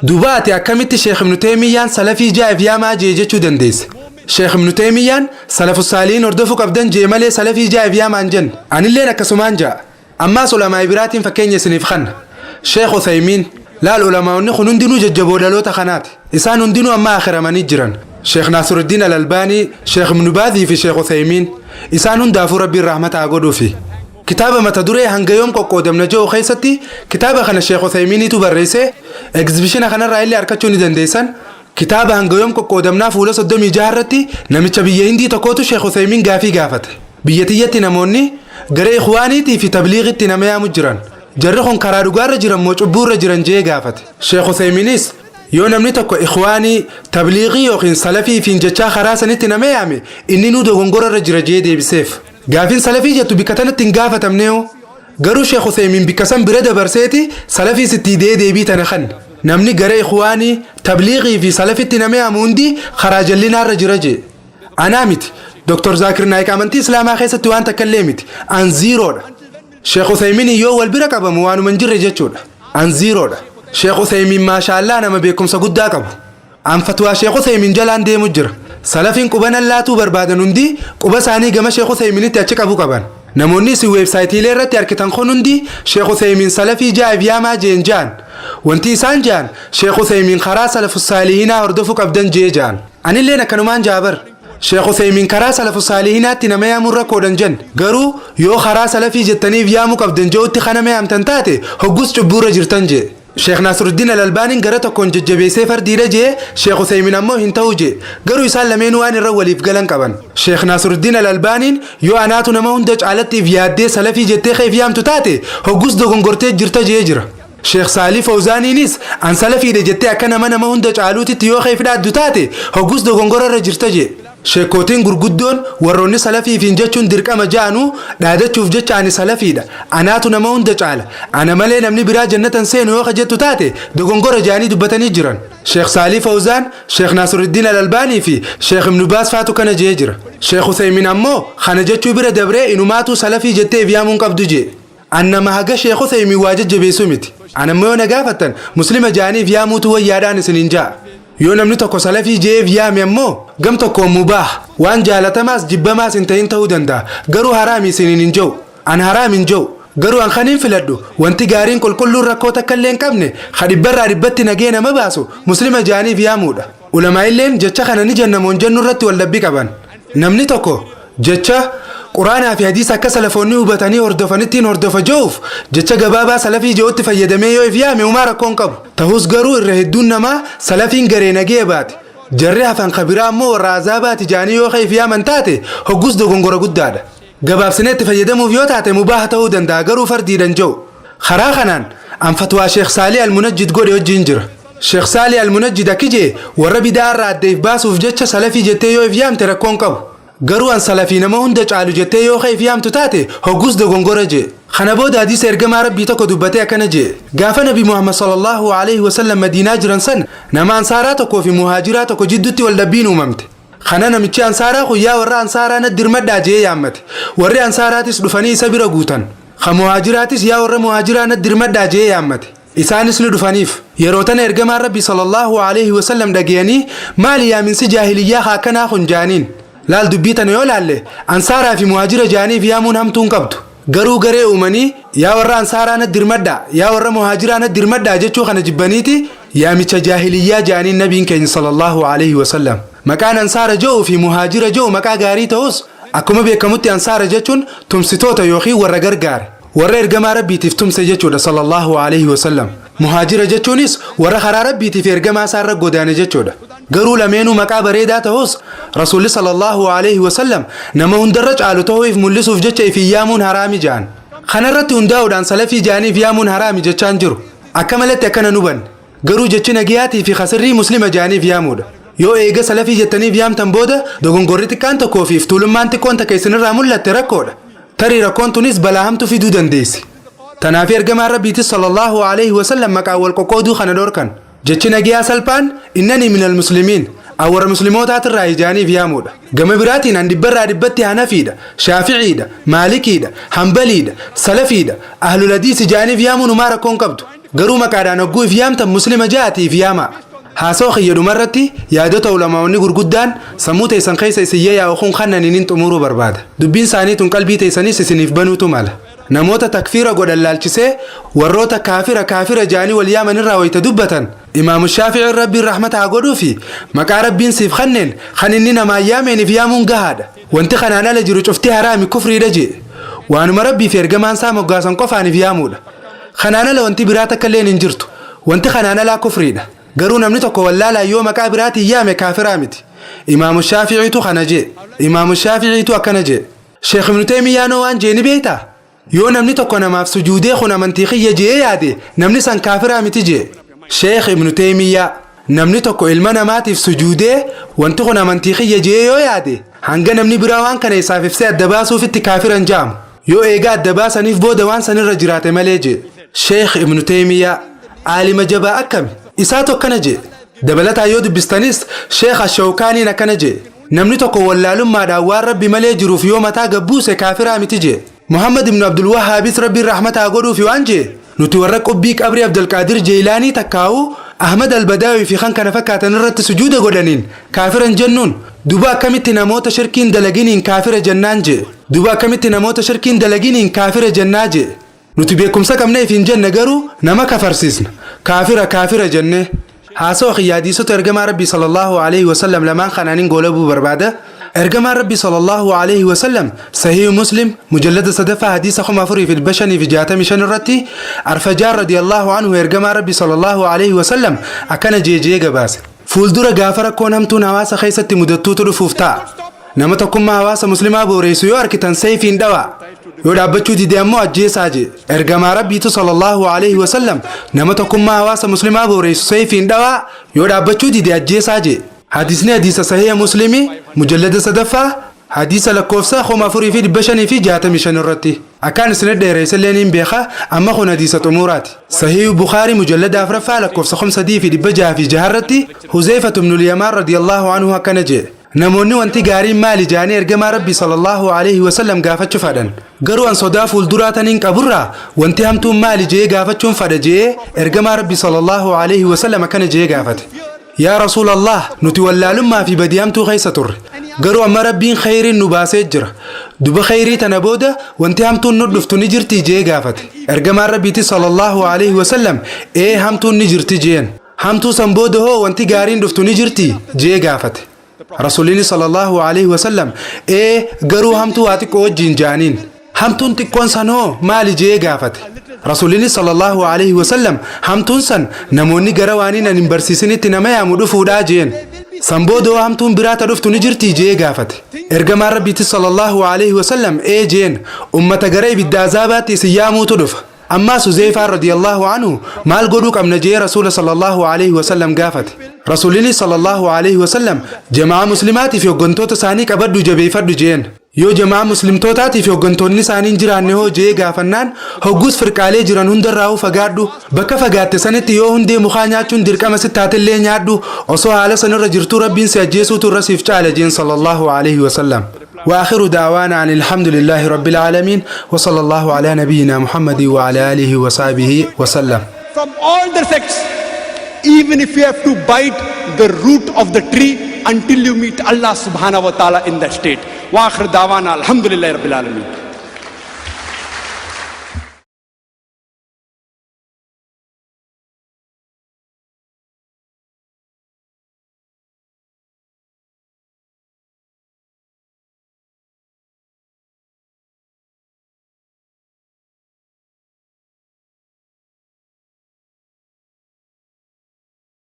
Duuba ati akkamitti Sheekh Ibnu Teemiyyaan salafii ja'a if yaamaa jee jechuu dandeesse? Sheekh Ibnu Teemiyyaan salafu saaliin hordofuu qabdan jee malee salafii ja'a if yaamaan jenne. Anilleen akkasumaan ja'a. Ammaas ulamaa biraatiin fakkeenya isiniif kanna. Sheekh Uthaymiin laal, ulamaa'onni kun hundinuu jajjaboo dhaloota kanaati. Isaan hundinuu amma akhiramanii jiran. Sheekh Naasiruddin Al-Albaanii, Sheekh Ibnu Baazii fi Sheekh Uthaymiin isaan hundaafuu Rabbiin rahmata haa godhuufi. Kitaaba mata duree "Hanga yoom qoqqoodamna" jedhu keessatti, kitaaba kana Sheekh Uthaymiiniitu barreesse, egzibishina kanarraa illee argachuu ni dandeessan. Kitaaba "Hanga yoom qoqqoodamnaa" fuula 36 irratti namicha biyya Hindii tokkootu Sheekh Uthaymiin gaafii gaafate. Biyya tiyyatti namoonni gara ikhwaaniitii fi tabliiqitti nama yaamu jiran. Jarri kun karaa dhugaarra jiran moo cubbuurra jiran jee gaafate. Sheekh Uthaymiinis yoo namni tokko ikhwaanii, tabliiqii yookiin salafii fi jechaa karaa sanitti nama yaame, inni nu dogongorarra jira jee deebiseef. Gaafiin salafii jettu bikka tanatti hin gaafatamneeoo. Garuu Sheekh Uthaymiin bikka san bira dabarseeti salafii sitti dee deebii tana kan. Namni gara ikhwaanii, tabliiqii fi salafitti nama yaamu hundi karaa jallinaarra jira jee. Anaa miti. Dr. Zaakir Naayik amantii Islaamaa keessatti waan takka illee miti. An zerodha. Sheekh Uthaymiin yoo wal bira qabamu waanuma hin jirre jechuudha. An zerodha. Sheekh Uthaymiin maashaallaa nama beekumsa guddaa qabu. An fatwaa Sheekh Uthaymiin jalaan deemu jira. Salafiin qubanan laatuu barbaadan hundi quba isaanii gama Sheekh Uthaymiinitti achi qabu qaban. Namoonni isin weebsaayitiilee irratti argitan kun hundi Sheekh Uthaymiin salafii jaa'if yaamaa jeen ja'an. Wanti isaan ja'an Sheekh Uthaymiin karaa salafu saalihinaa hordofuu qabdan jee ja'an. Anilleen akkanumaan jaabar. Sheekh Uthaymiin karaa salafu saalihinaatti nama yaamuun rakkoodhan jen. Garuu yoo karaa salafii jettaniif yaamuu qabdan je'utti kana yaamtan taate, hoggus cubbuurra jirtan jee. Sheekh Naasiruddin Al-Albaaniin gara tokkoon jajjabeessee fardiidha jee, Sheekh Uthaymiin ammoo hin ta'u jee. Garuu isaan lameenuu waan irra waliif galan qaban. Sheekh Naasiruddin Al-Albaaniin yoo anaatu nama hunda caalattiif yaaddee salafii jettee keef yaamtu taate, hoggus dogongortee jirta jee jira. Sheekh Saalih Fawzaaniinis an salafiidha jettee akka nama nama hunda caaluutitti yoo keef dhaaddu taate, hoggus dogongorarra jirta jee. Sheekootiin gurguddoon warroonni salafiifiin jechuun dirqama ja'anuu dhaadachuuf jecha ani salafiidha. Anaatu nama hunda caala. Ana malee namni biraa jannatan seenu yoo jettu taate, dogongora ja'anii dubbatanii jiran. Sheekh Saalih Fawzaan, Sheekh Naasiruddin Al-Albaanii fi Sheekh Ibnu Baas faatu kana jee jira. Sheekh Uthaymin ammoo kana jechuu bira dabree inumaatuu salafii jettee if yaamuun qabdu jee. An nama haga Sheekh Uthaymin waa jajjabeessuu miti. An ammoo yoo na gaafattan muslima ja'aniif yaamuutu wayyaadhaan isiniin ja'a. Yoo namni tokko salafii je'eef yaame ammoo gam tokkoon mubaah, waan jaalatamaas jibbamaas hin ta'in ta'uu danda'a. Garuu haraami isiniin hin je'u. An haraam hin je'u. Garuu an kaniin filadhu wanti gaariin qulqulluun rakkoo takka illee hin qabne ka dhibbarraa dhibbatti nagee nama baasu muslima ja'aniif yaamuudha. Ulamaa illeen jecha kana ni jennamoon jennu irratti wal dhabbii qaban. Namni tokko jecha Quraanaa fi hadiisa akka salafoonni hubatanii hordofanittiin hordofa je'uuf jecha gabaabaa salafii je'utti fayyadamee yoo if yaame humaa rakkoon qabu. Tahus garuu irra hedduun namaa salafiin garee nagee baate, jarri hafan kabiraa ammoo warra azaabaati jaanii yoo if yaaman taate, hoggus dogongora guddaadha. Gabaabsinee itti fayyadamuuf yoo taate mubaaha ta'uu danda'a, garuu fardiidhan je'u. Karaa kanaan an fatwaa Sheekh Saalii Almunajjid godhe wajjiin jira. Sheekh Saalii Almunajjid akki jee: warra bidaa irraa adda if baasuuf jecha salafii jettee yoo if yaamte rakkoon qabu, garuu an salafii nama hunda caalu jettee yoo if yaamtu taate hoggus dogongora jee. Kana booda hadiisa ergamaa Rabbii tokko dubbatee akkana jee: gaafa Nabi Muhammad sallallahu alaihi wasallam Madiinaa jiran san nama ansaaraa tokkoo fi muhaajiraa tokko jidduutti wal dhabbiin uumamte. Kana namichi ansaaraa kun yaa warra ansaaraa na dirmadhaa jee yaammate. Warri ansaaraatis dhufanii isa bira guutan. Ka muhaajiraatis yaa warra muhaajiraa na dirmadhaa jee yaammate. Isaanis ni dhufaniif. Yeroo tana ergamaan Rabbi sallallahu alaihi wasallam dhagayanii, maali yaaminsi jaahiliyyaa haa akkanaa kun jaaniin. Laal, dubbii tana yoo laalle, ansaaraa fi muhaajira jaaniif yaamuun hamtuun qabdu. Garuu garee uumanii yaa warra ansaaraa na dirmadhaa, yaa warra muhaajiraa na dirmadhaa jechuu kana jibbaniiti yaamicha jaahiliyyaa jaaniin nabiin keenya sallallahu alaihi wasallam. Maqaan ansaara je'uu fi muhaajira je'u maqaa gaarii ta'us, akkuma beekamutti ansaara jechuun tumsitoota yookiin warra gargaare, warra ergamaa Rabbiitiif tumse jechuudha sallallahu alaihi wasallam. Muhaajira jechuunis warra karaa Rabbiitiif ergamaa isaarra godaane jechuudha. Garuu lameenuu maqaa bareedaa ta'us, Rasuulli sallallahu alaihi wasallam nama hundarra caalu ta'uuf mul'isuuf jecha ifin yaamuun haraami ja'an. Kanarratti hundaa'uudhaan salafii ja'aniif yaamuun haraami jechaan jiru. Akka malatti akkana nu hubanne. Garuu jechi nagiyaatii fi kasirrii muslima ja'aniif yaamuudha. Yoo eega salafii jettaniif yaamtan booda dogongorri xiqqaan tokkoo fi tuulummaan xiqqoon takka isinirraa mul'atte rakkoodha. Tarii rakkoon tunis balaa hamtu fiduu dandeessi. Tanaaf ergamaan Rabbiitis sallallahu alaihi wasallam maqaa wal qoqqooduu kana dhorkan. Jechi nagiyaa salphaan innanii minal muslimiin, warra muslimootaatiirraa ijaaniif yaamuudha. Gama biraatiin an dhibbarraa dhibbatti hanafiidha, shaaficiidha, maalikiidha, hambaliidha, salafiidha, ahlul hadiis ijaaniif yaamuun humaa rakkoon qabdu. Garuu maqaadhaan hogguu if yaamtan muslima ja'aatiif yaamaa. Haasawaa kiyya dhumarratti yaadota ulamaa'onni gurguddaan sammuu teessan keessa isin yaa'u kun kannaniin xumuruu barbaada. Dubbiin isaanii tun qalbii teessanis isiniif banuutu mala. Namoota takfiira godhan laalchisee warroota kaafira kaafira jaanii wal yaaman irraa wayita dubbatan, Imaamu Shaaficiin Rabbiin rahmata haa godhuu fi maqaa Rabbiin siif kanneen kan inni namaan yaameeniif yaamuun gahaadha. Wanti kanaan ala jiru cufti haraami, kufriidha jee. Waanuma Rabbii fi ergamaan isaa moggaasan qofaaniif yaamuudha. Kanaan ala wanti biraa takka illeen hin jirtu. Wanti kanaan alaa kufriidha. Garuu namni tokko wallaalaan yoo maqaa biraatiin yaame kaafiraa miti. Imaamu Shaaficiitu kana jee. Imaamu Shaaficiitu akkana jee. Sheekh Ibnu Teemiyyaanoo waan jee ni beektaa? Yoo namni tokko namaaf sujuudee kun amantii kiyya jee yaade, namni san kaafiraa miti jee. Sheekh Ibnu Teemiyyaa: namni tokko ilma namaatiif sujuudee wanti kun amantii kiyya jee yoo yaade, hanga namni biraa waan kana isaaf ibsee adda baasuufitti kaafiran jaamu. Yoo eegaa adda baasaniif booda waan sanirra jiraate malee jee. Sheekh Ibnu Teemiyyaa aalima jabaa akkami? Isaatu akkana jee. Dabalataa yoo dubbistanis Sheekh Ashawkaaniin akkana jee: namni tokko wallaalummaadhaan waan Rabbi malee jiruuf yoo mataa gabbuuse kaafiraa miti jee. Muhammad ibn Abdul Wahhaabis Rabbiin rahmata haa godhuufi waan jee: nuti warra qubbii qabrii Abdulqaadir Jeelaanii takkaa'u Ahmad Albadaawii fi kan kana fakkaatan irratti sujuuda godhaniin kaafiran jennuun, duba akkamitti namoota shirkiin dalaginiin kaafira jennaan jee. Duba akkamitti namoota shirkiin dalaginiin kaafira jennaa jee. Nuti beekumsa qabna ifiin jenna, garuu nama kafarsiisna kaafira kaafira jenne. Haasawa kiyya hadiisota ergamaa Rabbii sallallahu alaihi wasallam lamaan kanaanin goolabuu barbaada. Ergamaan Rabbii sallallahu alaihi wasallam Sahiih Muslim mujallada sadaffaa hadiisa 4565 irratti Arfajaan radiyallahu anhu ergamaa Rabbii sallallahu alaihi wasallam akkana jeejee gabaase: fuuldura gaafa rakkoon hamtuun hawaasa keessatti mudattuutu dhufuuf ta'a. Nama tokkummaa hawaasa muslimaa booreessu yoo arkitan seefiin dhawaa, yoo dhaabbachuu dide ammoo ajjeesaa jee. Ergamaa Rabbiitu sallallahu alaihi wasallam nama tokkummaa hawaasa muslimaa booreessu seefiin dhawaa, yoo dhaabbachuu dide ajjeesaa jee. Hadiisni hadiisa Sahiha Muslimii mujallada sadaffaa hadiisa lakkoofsa 4565 irratti. Akkaan isin dheereessellee niin beeka, amma kun hadiisa xumuraati. Sahiih Bukaarii mujallada afraffaa lakkoofsa 3606 irratti Huzeyfatu ibnul Yamaan radiyallahu anhu akkana jee: namoonni wanti gaariin maali jaanii ergamaa Rabbii sallallahu alaihi wasallam gaafachuu fadhan, garuu an sodaa fuulduraa taniin qaburraa wanti hamtuun maali jee gaafachuun fadha jee. Ergamaa Rabbii sallallahu alaihi wasallam akkana jee gaafate: yaa Rasuulallah, nuti wallaalummaa fi badii hamtuu keessa turre, garuu amma Rabbiin khayriin nu baasee jira. Duba khayrii tana booda wanti hamtuun nu dhuftu ni jirtii jee gaafate. Ergamaan Rabbiiti sallallahu alaihi wasallam ee, hamtuun ni jirti jeen. Hamtuu san booda hoo wanti gaariin dhuftu ni jirti jee gaafate. Rasuulli sallallahu alaihi wasallam, "Ee, garuu hamtuu waa xiqqoo wajjiin," jaaniin. "Hamtuun xiqqoon san hoo maali?" jee gaafate. Rasuulli sallallahu alaihi wasallam, "Hamtuun san namoonni gara waaniin an hin barsiisinitti nama yaamu dhufuudhaa," jeen. "San boodoo hamtuun biraa ta dhuftu ni jirtii?" jee gaafate. Ergamaan Rabbiitti sallallahu alaihi wasallam, "Ee," jeen, "ummata gara ibidda azaabaatti isin yaamuutu dhufa." Ammaas Huzeefaan radiyallahu anhu, "Maal godhuu qabna?" jee Rasuula sallallahu alaihi wasallam gaafate. Rasuulli sallallahu alaihi wasallam, "Jamaa muslimaatii fi hooggantoota isaanii qabadhu, jabeeffadhu," jeen. "Yoo jamaa muslimtootaatii fi hooggantoonni isaanii hin jiraanne hoo?" jee gaafannaan, "Hoggus firqaalee jiran hundarraa fagaadhu. Bakka fagaatte sanitti yoo hundee mukaa nyaachuun dirqama sitti taatellee nyaadhu. Osoo haala sanirra jirtuu Rabbiin si ajjeesuutu irra siif caala," jeen sallallahu alaihi wasallam. وآخر دعوانا أن الحمد لله رب العالمين، وصلى الله على نبينا محمد وعلى آله وصحبه وسلم. From all the sects, even if you have to bite the root of the tree until you meet Allah subhanahu wa ta'ala in that state. وآخر دعوانا الحمد لله رب العالمين.